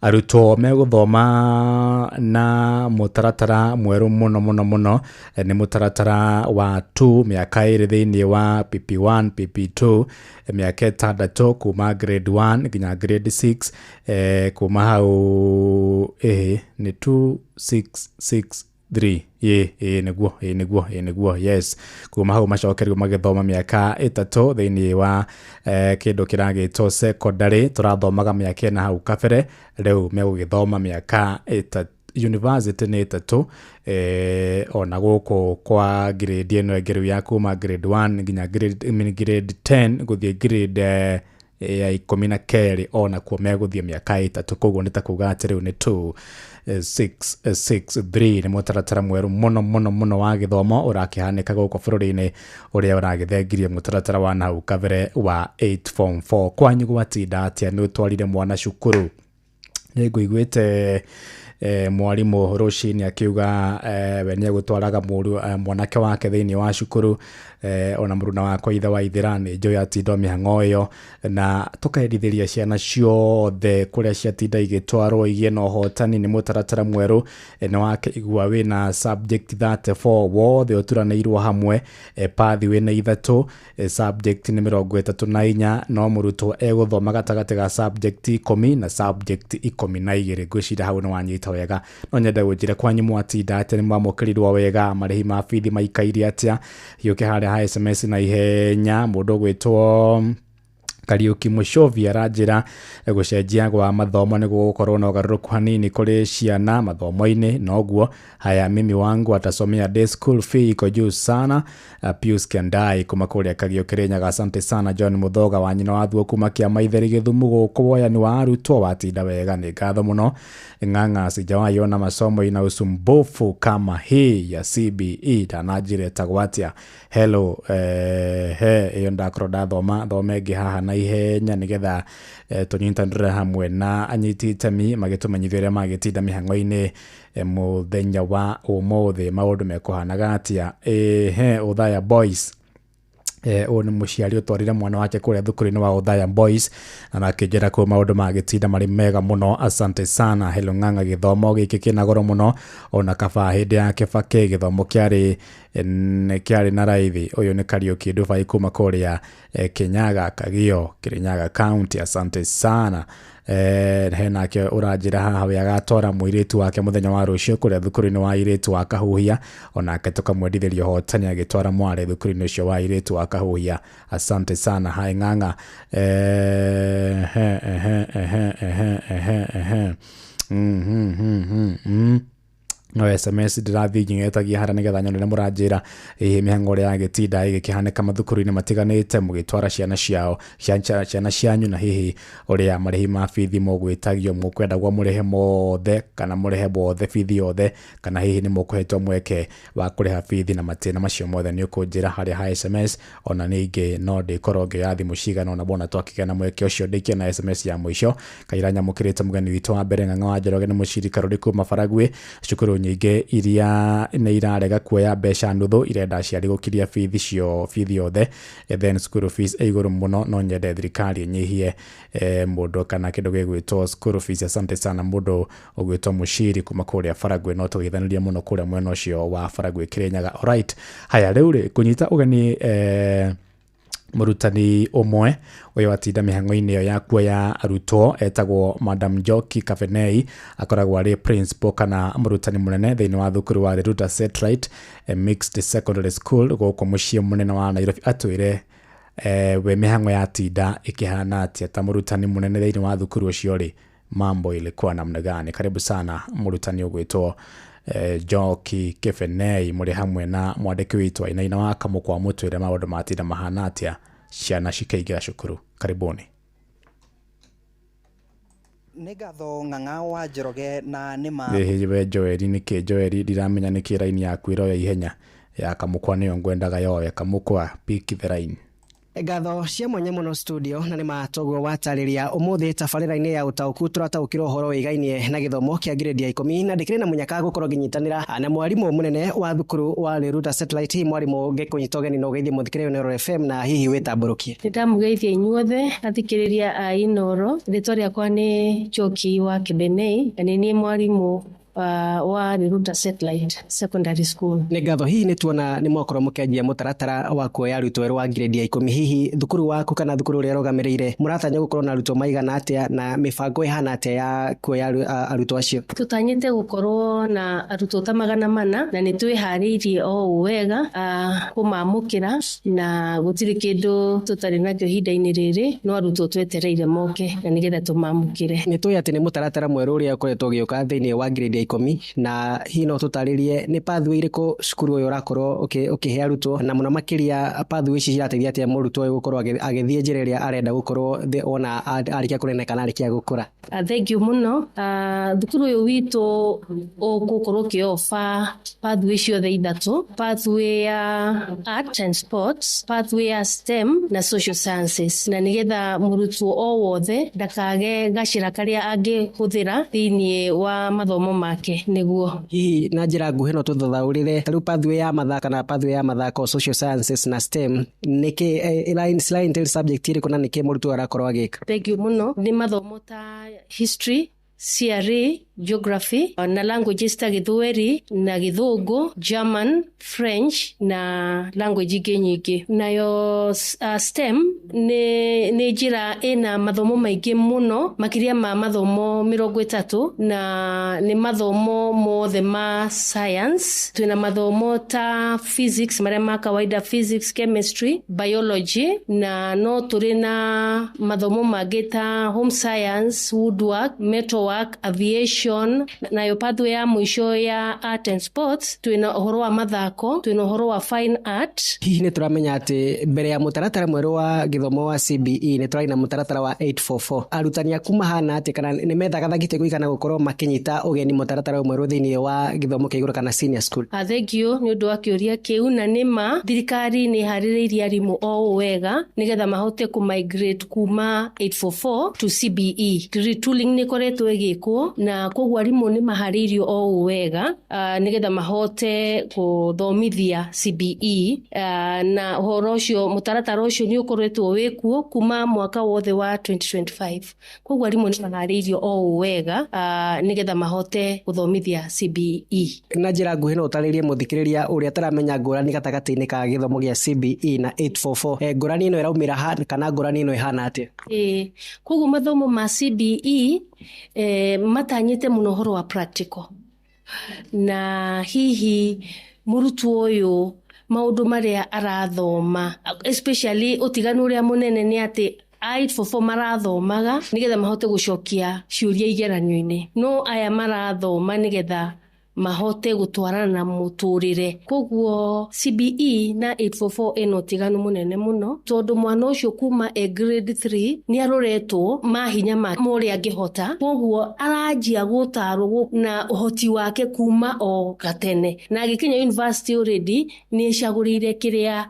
arutwo megũthoma na mũtaratara mwerũ mũno mũno mũno, nĩ mũtaratara wa 2 mĩaka 2 thĩinĩ wa PP1 PP2, mĩaka 6 kuma grade 1 nginya grade 6, kuma hau nĩ 2 6 6 3 nĩguo yes, kuma hau macokerio magĩthoma mĩaka 3 thĩinĩ wa kĩndũ kĩragĩtwo secondary. Tũrathomaga mĩaka 4 hau kabere, rĩu megũgĩthoma mĩaka 3 university nĩ 3, ona gũkũ kwa grade ĩno ĩngĩ rĩu ya kuma grade 1 nginya grade 10 gũthiĩ grade ya 12, ona kuo megũthiĩ mĩaka 3. Koguo nĩ ta kuga atĩ rĩu nĩ 2 6 6 3. Nĩ mũtaratara mwerũ mũno mũno mũno wa gĩthomo ũrakĩhanĩka gũkũ bũrũri-inĩ, ũrĩa ũragĩthengirie mũtaratara wa nahau kabere wa 8 form 4. Kwanyu gwatinda atĩa? Nĩ ũtwarire mwana cukuru? Nĩ ngũiguĩte mwarimũ rũcinĩ akiuga we nĩ egũtwaraga mwanake wake thĩinĩ wa cukuru, ona mũruna wakwa ithe wa Ithira nĩ njũĩ atinda mĩhang'o ĩyo, na tũkaendithĩria ciana ciothe kũrĩa ciatinda igĩtwarwo igĩe na ũhotani. Nĩ mũtaratara mwerũ, nĩ wakĩigua wĩna subject 34 wothe ũturanĩirwo hamwe, pathi wĩna 3, subject nĩ 34, no mũrutwo egũthoma gatagatĩ ga subject 10 na subject 12. Ngwĩciria hau nĩ wanyita wega. No nyende gũnjĩre kwanyu mwatinda atĩa, nĩ mwamũkĩrirwo wega, marĩhi ma bithi maikaire atĩa? Hiũke harĩa ha SMS na ihenya. Mũndũ ũgwĩtwo Kariuki Mushovi aranjĩra gũcenjia gwa mathomo nĩ gũgũkorwo na ũgarũrũku hanini kũrĩ ciana mathomo-inĩ noguo. Haya, mimi wangu atasomea day school, fee iko juu sana. Pius Kendai kuma kũrĩa Kagio Kĩrĩnyaga, asante sana. John Muthoga wa nyina wa thuo kuma Kĩamaitheri Gĩthumu gũkũ woyani wa arutwo watinda wega, nĩ ngatho mũno. Ng'ang'a sijawahi ona masomo ina usumbufu kama hii ya CBE, ndananjĩra ĩtagwo atĩa. Hello, he ĩyo ndakorwo ndathoma thome ĩngĩ haha na ihenya nĩgetha tũnyitanĩre hamwe na anyiti itemi magĩtũmenyithia ũrĩa magĩtinda mĩhang'o-inĩ mũthenya wa ũmũthĩ, maũndũ mekũhanaga atĩa. He Othaya Boys, ũyũ nĩ mũciari ũtwarire mwana wake kũrĩa thukuru-inĩ wa Othaya Boys na akĩnjĩra kũu maũndũ magĩtinda marĩ mega mũno, asante sana. Hello Ng'ang'a, gĩthomo gĩkĩ kĩna goro mũno ona kaba hĩndĩ ya Kibaki gĩthomo kĩarĩ na raithi. Ũyũ nĩ Kariuki Dubai kuma kũrĩa Kinyaga Kagio Kirinyaga County, asante sana. Henake ũranjĩra haha we agatwara mũirĩtu wake mũthenya wa rũciũ kũrĩa thukuru-inĩ wa airĩtu wa Kahuhia, onake tũkamwendithĩria ũhotani agĩtwara mwarĩ thukuru-inĩ ũcio wa airĩtu wa Kahuhia, asante sana. Hai Ng'ang'a, no SMS ndĩrathiĩ ngĩng'etagia harĩa nĩgetha nyone ũrĩa mũranjĩra hihi mĩhang'o ĩrĩa yagĩtinda ĩgĩkĩhanĩka mathukuru-inĩ matiganĩte mũgĩtwara ciana ciao ciana cianyu, na hihi ũrĩa marĩhi ma bithi mũgwĩtagio mũkwendagwo mũrĩhe mothe kana mũrĩhe mothe bithi yothe, kana hihi nĩ mũkũhetwo mweke wa kũrĩha bithi na matĩna macio mothe nĩ ũkũnjĩra harĩa ha SMS. Ona ningĩ no ndĩkorwo ngĩoya thimũ cigana ona bona twakĩgĩa na mweke ũcio ndĩkie na SMS ya mũico. Kaira nyamũkĩrĩte mũgeni witũ wa mbere Ng'ang'a wa Njoroge nĩ mũciri Karũri kuma Baragwi, cukuru nyingĩ iria nĩ irarega kuoya mbeca nuthu irenda aciari gũkiria bithi cio bithi yothe, then school fees ĩ igũrũ mũno, no nyende thirikari ĩnyihie mũndũ kana kĩndũ gĩgwĩtwo school fees. Asante sana mũndũ ũgwĩtwo Mũciri kuma kũrĩa Baragwi, no tũgeithanĩrie mũno kũrĩa mwena ũcio wa Baragwi Kĩrĩnyaga. Alright, haya rĩu rĩ kũnyita ũgeni mũrutani ũmwe ũyũ atinda mĩhang'o-inĩ ĩyo ya kuoya arutwo etagwo Madam Njoki Kabenei, akoragwo arĩ principal kana mũrutani mũnene thĩinĩ wa thukuru wa Riruta Satellite Mixed Secondary School gũkũ mũciĩ mũnene wa Nairobi. Atwĩre we mĩhang'o ya tinda ĩkĩhana atĩa ta mũrutani mũnene thĩinĩ wa thukuru ũcio rĩ, mambo ilikuwa namna gani? Karibu sana mũrutani ũgwĩtwo Njoki Kĩbenei, mũrĩ hamwe na mwandĩki witũ Wainaina wa Kamũkwa mũtwĩre maũndũ ma tinda mahana atĩa ciana cikaingĩra cukuru. Karibuni. Nĩ ngatho Ng'ang'a wa Njoroge na nĩma hihi we Joeri nĩkĩ Joeri ndiramenya nĩkĩ raini yaku ĩroya ihenya ya Kamũkwa nĩyo ngwendaga yoe. Kamũkwa pick the line. Ngatho cia mwanya mũno studio na nĩ matoguo watarĩria ũmũthĩ tabarĩra-inĩ ya ũtaũku tũrataũkĩrwo ũhoro wĩgainie na gĩthomo kĩa grade ya 10 na ndĩkĩrĩ na mũnyaka gũkorwo ngĩnyitanĩra na mwarimũ mũnene wa thukuru wa Riruta Satellite. Hihi mwarimũ ngĩkũnyita ũgeni na ũgeithie mũthikĩrĩria Inooro FM na hihi wĩtambũrũkie. Nĩndamũgeithia inyuothe athikĩrĩria a Inooro. Rĩtwa rĩakwa nĩ Njoki wa Kĩbenei na nĩ niĩ mwarimũ wa Riruta Satellite Secondary School. Nĩ ngatho. Hihi nĩ tuona nĩ mwakorwo mũkĩanjia mũtaratara wa kuoya arutwo erũ wa grade ya 10, hihi thukuru waku kana thukuru ũrĩa ũrũgamĩrĩire mũratanya gũkorwo na arutwo maigana atĩa na mĩbango ĩhana atĩa ya kuoya arutwo acio? Tũtanyĩte gũkorwo na arutwo ta 400 na nĩ twĩharĩirie o ũũ wega kũmamũkĩra na gũtirĩ kĩndũ tũtarĩ nakĩo ihinda-inĩ rĩrĩ, no arutwo twetereire moke na nĩgetha tũmamũkĩre. Nĩ tũĩ atĩ nĩ mũtaratara mwerũ ũrĩa ũkoretwo ũgĩũka thĩinĩ wa grade ya 10 na hihi no tũtarĩrie nĩ pathway ĩrĩkũ cukuru ũyũ ũrakorwo ũkĩhe arutwo na mũno makĩria pathway ici cirateithia atĩa mũrutwo ũyũ gũkorwo agĩthiĩ njĩra ĩrĩa arenda gũkorwo ona arĩkia kũnene kana arĩkia gũkũra? Thank you mũno. Thukuru ũyũ witũ ũgũkorwo ũkĩoba pathway ciothe ithatũ, pathway ya art and sports, pathway ya STEM na social sciences, na nĩgetha mũrutwo o wothe ndakage gacĩra karĩa angĩhũthĩra thĩinĩ wa mathomo make. Nĩguo hihi na njĩra nguhĩ no tũthathaũrĩre ta rĩu pathway ya mathako kana pathway ya mathako social sciences na STEM nĩkĩ entail subject ĩrĩkũ na nĩkĩ mũrutwo arakorwo agĩka? Thank you mũno. Nĩ mathomo ta history, CRE, geography na languages ta Gĩthweri na Gĩthũngũ, German, French na language ingĩ nyingĩ. Nayo STEM nĩ njĩra ĩna mathomo maingĩ mũno, makĩria ma mathomo 30, na nĩ mathomo mothe ma science. Twĩna mathomo ta physics marĩa ma kawaida, physics, chemistry, biology, na no tũrĩ na mathomo mangĩ ta home science, woodwork, metalwork, aviation. Nayo pathway ya mũico ya art and sports, twĩna ũhoro wa mathako, twĩna ũhoro wa fine art. Hihi nĩ tũramenya atĩ mbere ya mũtaratara mwerũ wa gĩthomo wa CBE nĩ tũrarĩ na mũtaratara wa 844. Arutani aku mahana atĩ kana nĩ methaga gĩtĩ kũigana gũkorwo makĩnyita ũgeni mũtaratara ũyũ mwerũ thĩinĩ wa gĩthomo kĩa igũrũ kana senior school? Thank you nĩ ũndũ wa kĩũria kĩu, na nĩ ma thirikari nĩ ĩharĩrĩirie arimũ o ũũ wega nĩgetha mahote kũ-migrate kuma 844 to CBE. Retooling nĩ ĩkoretwo ĩgĩkwo, na koguo arimũ nĩ maharĩirio o ũũ wega nĩgetha mahote gũthomithia CBE, na ũhoro ũcio, mũtaratara ũcio nĩ ũkoretwo wĩkuo kuma mwaka wothe wa 2025. Koguo arimũ nĩ maharĩirio o ũũ wega nĩgetha mahote gũthomithia CBE. Na njĩra nguhĩ, no ũtarĩrie mũthikĩrĩria ũrĩa ataramenya ngũrani gatagatĩ-inĩ ka gĩthomo gĩa CBE na 844, ngũrani ĩno ĩraumĩra ha kana ngũrani ĩno ĩhana atĩa? Ĩĩ, koguo mathomo ma CBE matanyĩte mũno ũhoro wa practical, na hihi mũrutwo ũyũ maũndũ marĩa arathoma, especially ũtiganu ũrĩa mũnene nĩ atĩ 844 marathomaga nĩgetha mahote gũcokia ciũria igeranio-inĩ, no aya marathoma nĩgetha mahote gũtwarana na mũtũrĩre. Koguo CBE na 844 ĩna ũtiganu mũnene mũno, tondũ mwana ũcio kuma e grade 3 nĩ aroretwo mahinya ma ũrĩa angĩhota, koguo aranjia gũtarwo na ũhoti wake kuma o gatene, na agĩkinya university already nĩ ecagũrĩire kĩrĩa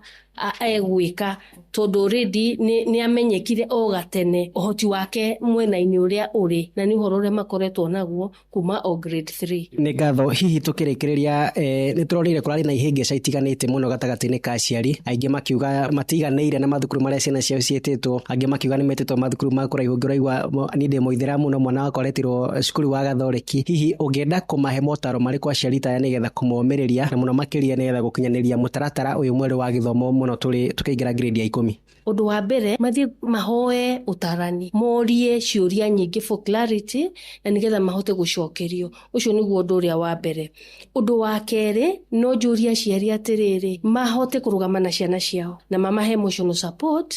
egwĩka, tondũ already nĩ amenyekire o gatene ũhoti wake mwena-inĩ ũrĩa ũrĩ, na nĩ ũhoro ũrĩa makoretwo naguo kuma o grade 3. Nĩ ngatho. Hihi tũkĩrĩkĩrĩria, nĩ tũronire kũrarĩ na ihĩngĩca itiganĩte mũno gatagatĩ-inĩ ka aciari aingĩ, makiuga matiganĩire na mathukuru marĩa ciana ciao ciĩtĩtwo, angĩ makiuga nĩ metĩtwo mathukuru ma kũraihu, ũngĩ ũraigua niĩ ndĩ mũithĩramu no mwana wakwa aretirwo cukuru wa gathoreki. Hihi ũngĩenda kũmahe motaro marĩkũ aciari ta aya nĩgetha kũmomĩrĩria, na mũno makĩria nĩgetha gũkinyanĩria mũtaratara ũyũ mwerũ wa gĩthomo, mũno tũrĩ tũkĩingĩra grade ya 10? Ũndũ wa mbere, mathiĩ mahoe ũtarani, morie ciũria nyingĩ for clarity, na nĩgetha mahote gũcokerio. Ũcio nĩguo ũndũ ũrĩa wa mbere. Ũndũ wa kerĩ, no njũrie aciari atĩrĩrĩ, mahote kũrũgama na ciana ciao na mamahe emotional support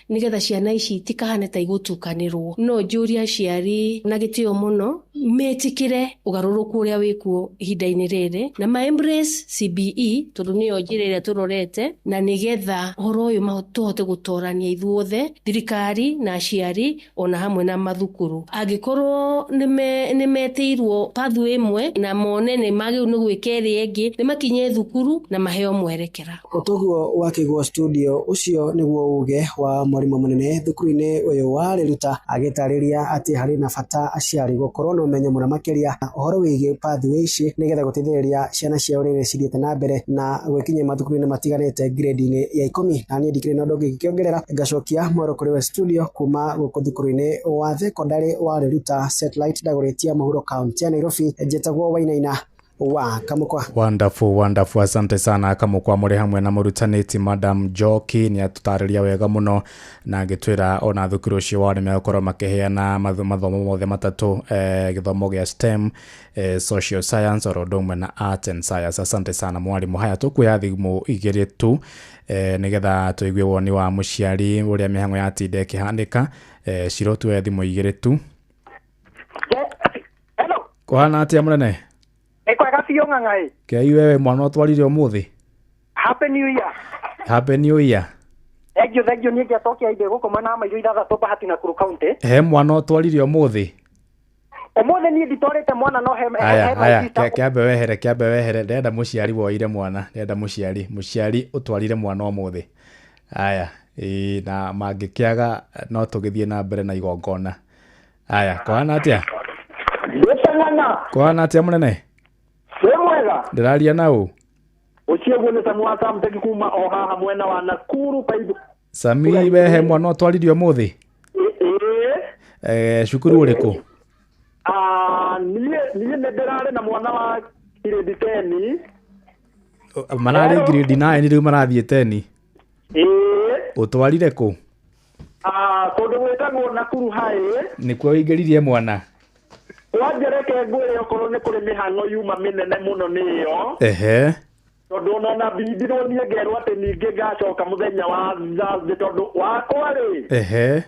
nĩgetha ciana ici itikahane ta igũtukanĩrwo. No njũrie aciari na gĩtĩo mũno metĩkĩre ũgarũrũku ũrĩa wĩkuo ihinda-inĩ rĩrĩ na ma embrace CBE, tondũ nĩyo njĩra ĩrĩa tũrorete, na nĩgetha ũhoro ũyũ tũhote gũtorania ithuothe, thirikari na aciari ona hamwe na mathukuru. Angĩkorwo nĩ metĩirwo pathway ĩmwe na mone nĩ magĩrĩirwo nĩ gwĩka ĩrĩa ĩngĩ, nĩ makinye thukuru na maheo mwerekera. Otoguo wakĩgwo studio, ũcio nĩguo uge wa mwarimũ mũnene thukuru-inĩ ũyũ wa Riruta, agĩtarĩria atĩ harĩ na bata aciari gũkorwo na ũmenyo mũno makĩria ũhoro wĩgiĩ pathway ici, nĩgetha gũteithĩrĩria ciana ciao rĩrĩa cithiĩte na mbere na gwĩkinyia mathukuru-inĩ matiganĩte grade-inĩ ya 10. Na niĩ ndikĩrĩ na ũndũ ũngĩ ingĩkĩongerera, ngacokia mwero kũrĩ we studio kuma gũkũ thukuru-inĩ wa thekondarĩ wa Riruta Satellite Dagoretti mũhuro, kaunti ya Nairobi. Njĩtagwo Wainaina wa Kamukwa. Wonderful, wonderful. Asante sana Kamukwa, mũrĩ hamwe na mũrutani ti Madam Njoki. Nĩ atũtarĩria wega mũno na agĩtwĩra ona thukuru ũcio wao nĩ megũkorwo makĩheana mathomo mothe matatũ, gĩthomo gĩa STEM, social science oro ũndũ ũmwe na art and science. Asante sana mwarimũ. Haya, tũkuoya thimũ igĩrĩ tu nĩgetha tũigue woni wa mũciari ũrĩa mĩhang'o yatinda ĩkĩhanĩka. Ciro, tuoye thimũ igĩrĩ tu. Hello. Kũhana atĩa, mũnene? Nĩ kwega biũ, ng'ang'aĩ. Kei wewe mwana ũtwarire ũmũthĩ? Happy New Year. Happy New Year. Thank you, thank you. Niĩ ngĩatokia inde gũkũ mwena wa Mairũ 6, Bahati, Nakuru County. He mwana ũtwarire ũmũthĩ? Ũmũthĩ niĩ nditwarĩte mwana, no he Aya. he my Aya. sister. Kĩambe wehere, kĩambe wehere. Ndĩrenda mũciari woire mwana, ndĩrenda mũciari ũtwarire mwana ũmũthĩ. Aya, ĩĩ, na mangĩkĩaga no tũgĩthiĩ na mbere na igongona. Aya, kũhana atĩa? Ndĩtang'ang'a. Kũhana atĩa, mũnene? Wĩ mwega? Ndĩraria na ũ? Ũcio ũguo nĩ Samu wa Samteki kuma o haha mwena wa Nakuru Paibu. Sami, wehe mwana ũtwarire ũmũthĩ? Ĩĩ. Cukuru ũrĩkũ? Ah, niĩ Niĩ nĩ ndĩrarĩ na mwana wa grade 10. Mararĩ grade 9 rĩu marathiĩ 10. Ĩĩ. Ũtwarire kũ? Kũndũ gwĩtagwo Nakuru High. Nĩkuo wĩingĩririe mwana? Kwanja reke ngwĩre okorwo nĩ kũrĩ mĩhang'o yuma mĩnene mũno nĩ ĩyo. Ehe. Tondũ ona mbindirwo niĩ ngerwo atĩ ningĩ ngacoka mũthenya wa Thursday tondũ wakwa rĩ. Ehe.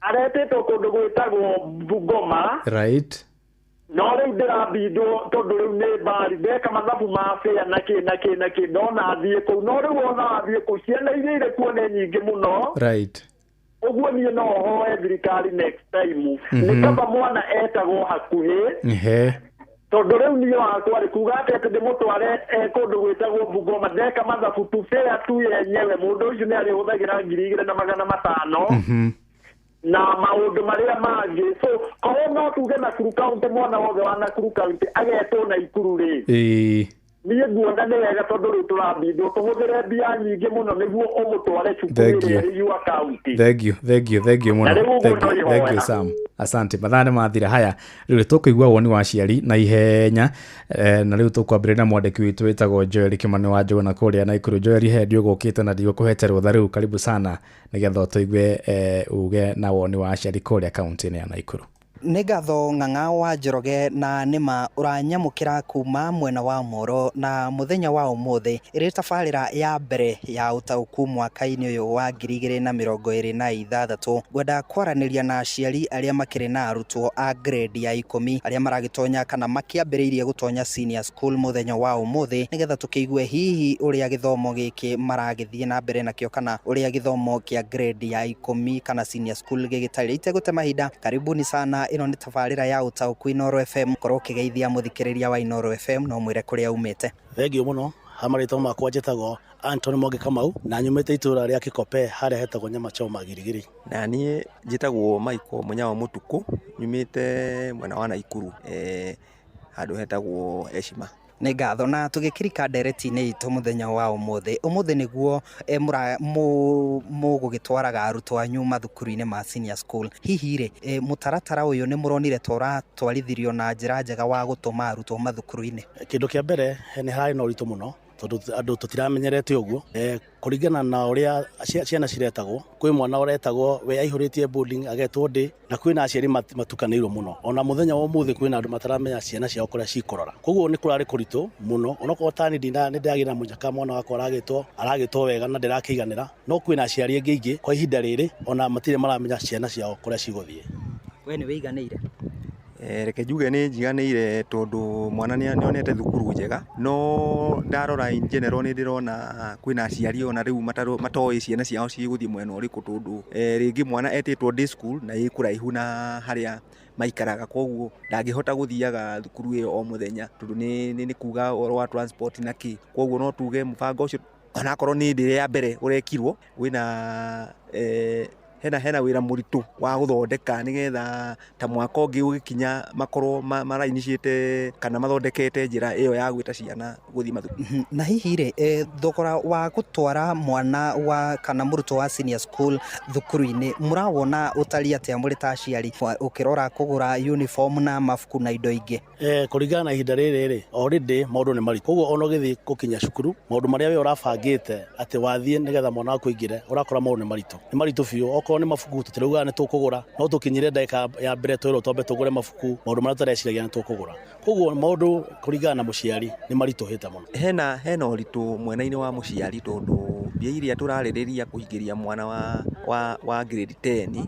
Aretĩtwo kũndũ gwĩtagwo Bungoma. Right. No rĩu ndĩrambindwo tondũ rĩu nĩ mbari ndeka mathabu ma fare na kĩ na kĩ na kĩ ndona athiĩ kũu, no rĩu ona athiĩ kũu ciana iria irĩ kuo nĩ nyingĩ mũno. Right. Ũguo niĩ no hoe thirikari next time. Nĩ kaba mwana etagwo hakuhĩ. Ehe. Tondũ rĩu niĩ wakwa rĩ kuga atĩ ndĩmũtware kũndũ gwĩtagwo Bungoma ndeka mathabu tu fare tu yenyewe mũndũ ũcio nĩ arĩhũthagĩra 2,500. Na maũndũ marĩa mangĩ. So korwo no tuge Nakuru County mwana wothe wa Nakuru County agetwo Naikuru rĩ. Ĩĩ. Niĩ nguona nĩ wega tondũ rĩu tũrambindwo tũhũthĩre mbia nyingĩ mũno nĩguo ũmũtware cukuru ĩrĩa ĩrĩ your county. Thank you, thank you, thank you mũno. Thank you Sam. Asante. Mathaa nĩ mathira. Haya, rĩu tũkũigua woni wa aciari na ihenya, na rĩu tũkwambĩrĩria na mwandĩki witũ wĩtagwo Joel Kĩmani wa Njũgũna kũrĩa Naikuru. Joel, he ndiũgũkĩte na ndigũkũhete rũtha rĩu, karibu sana nĩgetha ũtũigue uge na woni wa aciari kũrĩa kaunti-inĩ ya Naikuru. Nĩ ngatho Ng'ang'a wa Njoroge na nĩma ũranyamũkĩra kuma mwena wa Moro na mũthenya wa ũmũthĩ ĩrĩ tabarĩra ya mbere ya ũtaũku mwaka-inĩ ũyũ wa 2026. Ngwenda kwaranĩria na aciari arĩa makĩrĩ na arutwo a grade ya 10 arĩa maragĩtonya kana makĩambĩrĩirie gũtonya senior school mũthenya wa ũmũthĩ nĩgetha tũkĩigue hihi ũrĩa gĩthomo gĩkĩ maragĩthiĩ na mbere nakĩo kana ũrĩa gĩthomo kĩa grade ya 10 kana senior school gĩgĩtarĩ. Itegũte mahinda, karibuni sana. Ĩno nĩ tabarĩra ya ũtaũku Inooro FM. Korwo ũkĩgeithia mũthikĩrĩria wa Inooro FM no mwĩre kũrĩa umĩte. Thengiũ mũno. Ha marĩtwa makwa njĩtagwo Anthony Mwangi Kamau na nyumĩte itũra rĩa Kĩkope harĩa hetagwo Nyama Choma Girigiri. Na niĩ njĩtagwo Michael Mũnyawa Mũtukũ, nyumĩte mwena wa Naikuru, handũ hetagwo Eshima. Nĩ ngatho. Na tũgĩkirika ndereti-inĩ itũ mũthenya wa ũmũthĩ, ũmũthĩ nĩguo mũgũgĩtwaraga arutwo anyu mathukuru-inĩ ma senior school. Hihi rĩ, mũtaratara ũyũ nĩ mũronire ta ũratwarithirio na njĩra njega wa gũtũma arutwo mathukuru-inĩ? Kĩndũ kĩa mbere nĩ hararĩ na ũritũ mũno tondũ andũ tũtiramenyerete ũguo. Kũringana na ũrĩa ciana ciretagwo, kwĩ mwana ũretagwo we aihũrĩtie boarding agetwo ndĩ, na kwĩna aciari matukanĩirwo mũno. Ona mũthenya wa ũmũthĩ kwĩna andũ mataramenya ciana ciao kũrĩa cikũrora. Koguo nĩ kũrarĩ kũritũ mũno. Onokorwo tani nĩ ndĩragĩa na mũnyaka mwana wakwa aragĩtwo wega na ndĩrakĩiganĩra, no kwĩna aciari angĩ aingĩ kwa ihinda rĩrĩ ona matirĩ maramenya ciana ciao kũrĩa cigũthiĩ. We nĩ wĩiganĩire? Reke njuge nĩ njiganĩire tondũ mwana nĩ onete thukuru njega, no ndarora in general nĩ ndĩrona kwĩna aciari ona rĩu matoĩ ciana ciao cigũthiĩ mwena ũrĩkũ tondũ rĩngĩ mwana etĩtwo day school na ĩ kũraihu na harĩa maikaraga, koguo ndangĩhota gũthiaga thukuru ĩyo o mũthenya tondũ nĩ kuga ũhoro wa transport na kĩ. Koguo no tuge mũbango ũcio onakorwo nĩ hĩndĩ ya mbere ũrekirwo wĩna hena wĩra mũritũ wa gũthondeka nĩgetha ta mwaka ũngĩ ũgĩkinya makorwo marainiciĩte kana mathondekete njĩra ĩyo ya gwĩta ciana gũthiĩ mathukuru. Na hihi rĩ, thogora wa gũtwara mwana wa kana mũrutwo wa senior school thukuru-inĩ mũrawona ũtariĩ atĩa mũrĩ ta aciari ũkĩrora kũgũra uniform na mabuku na indo ingĩ? Kũringana na ihinda rĩrĩ rĩ, already maũndũ nĩ maritũ, koguo ona ũgĩthiĩ gũkinya cukuru maũndũ marĩa we ũrabangĩte atĩ wathiĩ nĩgetha mwana waku aingĩre ũrakora maũndũ nĩ maritũ, nĩ maritũ biũ. Okorwo nĩ mabuku tũtiraugaga nĩ tũkũgũra, no tũkinyire ndagĩka ya mbere twĩrwo twambe tũgũre mabuku, maũndũ marĩa tũreciragia nĩ tũkũgũra. Koguo maũndũ kũringana na mũciari nĩ maritũhĩte mũno. Hena ũritũ mwena-inĩ wa mũciari tondũ mbia iria tũrarĩrĩria kũingĩria mwana wa grade 10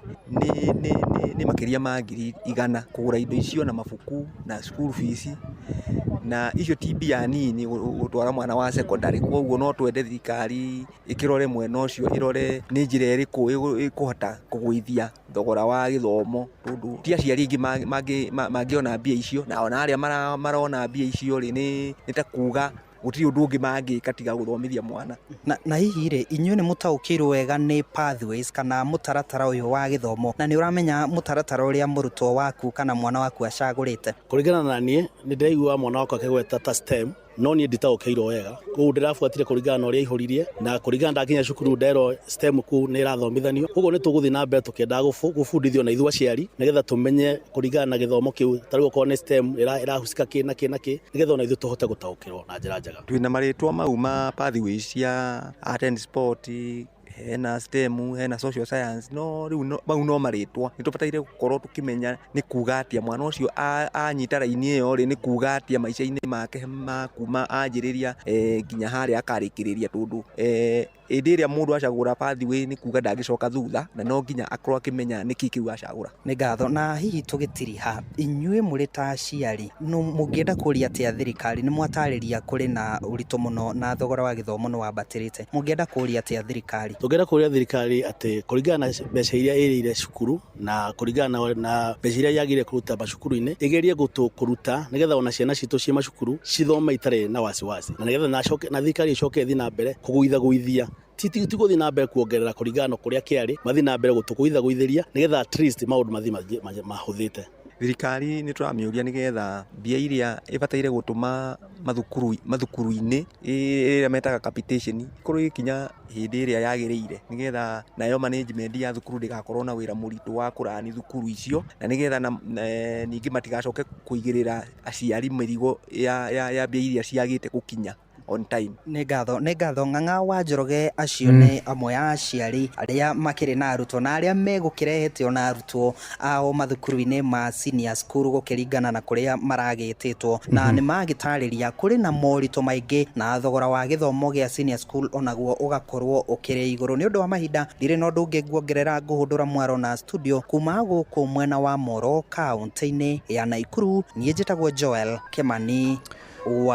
nĩ makĩria ma 100,000 kũgũra indo icio na mabuku na school fees, na icio ti mbia nini gũtwara mwana wa secondary. Koguo no twende thirikari ĩkĩrore mwena ũcio, ĩrore nĩ njĩra ĩrĩkũ ĩkũhota kũgũithia thogora wa gĩthomo tondũ ti aciari aingĩ mangĩona mbia icio, na ona arĩa marona mbia icio rĩ nĩ ta kuga gũtirĩ ũndũ ũngĩ mangĩka tiga gũthomithia mwana. Na hihi rĩ, inyuĩ nĩ mũtaũkĩirwo wega nĩ pathways kana mũtaratara ũyũ wa gĩthomo, na nĩ ũramenya mũtaratara ũrĩa mũrutwo waku kana mwana waku acagũrĩte? Kũringana na niĩ nĩ ndĩraigua mwana wakwa akĩgweta ta STEM No niĩ nditaũkĩirwo wega, koguo ndĩrabuatire kũringana na ũrĩa aihũririe, na kũringana ndakinya cukuru nderwo STEM kũu nĩ ĩrathomithanio. Koguo nĩ tũgũthiĩ na mbere tũkĩendaga gũbundithio na ithuĩ aciari, nĩgetha tũmenye kũringana na gĩthomo kĩu, ta rĩu okorwo nĩ STEM ĩrahusika kĩ na kĩ na kĩ, nĩgetha ona ithuĩ tũhote gũtaũkĩrwo na njĩra njega. Twĩna marĩtwa mau ma pathways cia art and sport, hena STEM, hena social science, no rĩu mau no marĩtwa. Nĩ tũbataire gũkorwo tũkĩmenya nĩ kuga atĩa mwana ũcio anyita raini ĩyo rĩ, nĩ kuga atĩa maica-inĩ make ma kuma anjĩrĩria nginya harĩa akarĩkĩrĩria, tondũ hĩndĩ ĩrĩa mũndũ acagũra pathway nĩ kuga ndangĩcoka thutha, na no nginya akorwo akĩmenya nĩkĩ kĩu acagũra. Nĩ ngatho. Na hihi tũgĩtiriha, inyuĩ mũrĩ ta aciari mũngĩenda kũria atĩa thirikari? Nĩ mwatarĩria kũrĩ na ũritũ mũno na thogora wa gĩthomo nĩ wambatĩrĩte, mũngĩenda kũria atĩa thirikari? Tũngĩenda kũria thirikari atĩ kũringana na mbeca iria ĩrĩire cukuru na kũringana na mbeca iria yagĩrĩire kũruta macukuru-inĩ, ĩgerie kũruta nĩgetha ona ciana citũ ciĩ macukuru cithome itarĩ na wasiwasi, na nĩgetha na thirikari ĩcoke ĩthiĩ na mbere kũgũithagũithia, ti gũthiĩ na mbere kuongerera kũringana na kũrĩa kĩarĩ, mathiĩ na mbere gũtũgũithagũithĩria nĩgetha at least maũndũ mathiĩ mahũthĩte. Thirikari nĩ tũramĩũria nĩgetha mbia iria ĩbataire gũtũma mathukuru-inĩ ĩrĩa metaga capitation ikorwo ĩgĩkinya hĩndĩ ĩrĩa yagĩrĩire, nĩgetha nayo management ya thukuru ndĩgakorwo na wĩra mũritũ wa kũrani thukuru icio, na nĩgetha ningĩ matigacoke kũigĩrĩra aciari mĩrigo ya mbia iria ciagĩte gũkinya on time. Nĩ ngatho Ng'ang'a wa Njoroge. Acio nĩ amwe a aciari arĩa makĩrĩ na arutwo na arĩa megũkĩrehete ona arutwo ao mathukuru-inĩ ma senior school gũkĩringana na kũrĩa maragĩtĩtwo, na nĩ magĩtarĩria kũrĩ na moritũ maingĩ na thogora wa gĩthomo gĩa senior school onaguo ũgakorwo ũkĩrĩ igũrũ. Nĩ ũndũ wa mahinda ndirĩ na ũndũ ũngĩ nguongerera, ngũhũndũra mwaro na studio kuma gũkũ mwena wa Moro kaunti-inĩ ya Naikuru. Niĩ njĩtagwo Joel Kimani.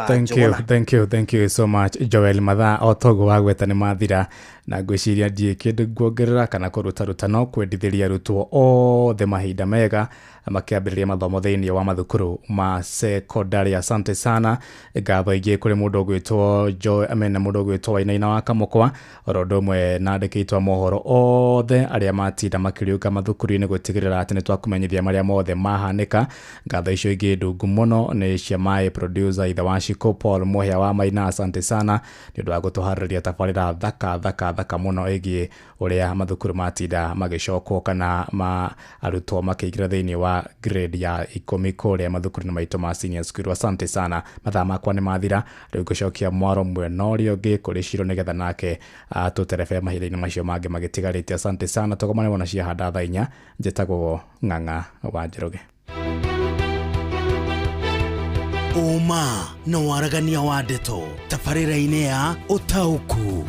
Thank you so much Joel. Mathaa o toguo wagweta nĩ mathira, na ngwĩciria ndiĩ kĩndũ nguongerera kana kũrutaruta, no kwendithĩria arutwo othe mahinda mega makĩambĩrĩria mathomo thĩinĩ wa mathukuru ma secondary. Asante sana. Ngatho ingĩ kũrĩ mũndũ ũgwĩtwo Joy amena mũndũ ũgwĩtwo Wainaina wa Kamũkwa, oro ũndũ ũmwe na andĩkĩtwo mohoro othe arĩa matinda makĩriũka mathukuru-inĩ gũtigĩrĩra atĩ nĩ twakũmenyithia marĩa mothe mahanĩka. Ngatho icio ingĩ ndungu mũno nĩ cia my producer ithe wa Shiko Paul Mũhĩa wa Maina. Asante sana nĩ ũndũ wa gũtũharĩrĩria tabarĩra thaka thaka thaka mũno ĩgiĩ ũrĩa mathukuru matinda magĩcokwo kana ma arutwo makĩingĩra thĩinĩ wa grade ya 10 kũrĩa mathukuru-inĩ maitũ ma senior school. Asante sana. Mathaa makwa nĩ mathira, rĩu ngũcokia mwaro mwena ũrĩa ũngĩ kũrĩ Ciro nĩgetha nake atũterebe mahinda-inĩ macio mangĩ magĩtigarĩte. Asante sana, tũgomane wona ciahanda thaa 4. Njĩtagwo Ng'ang'a wa Njoroge. Ũma na waragania wa ndeto tabarĩra-inĩ ya Ũtaũku.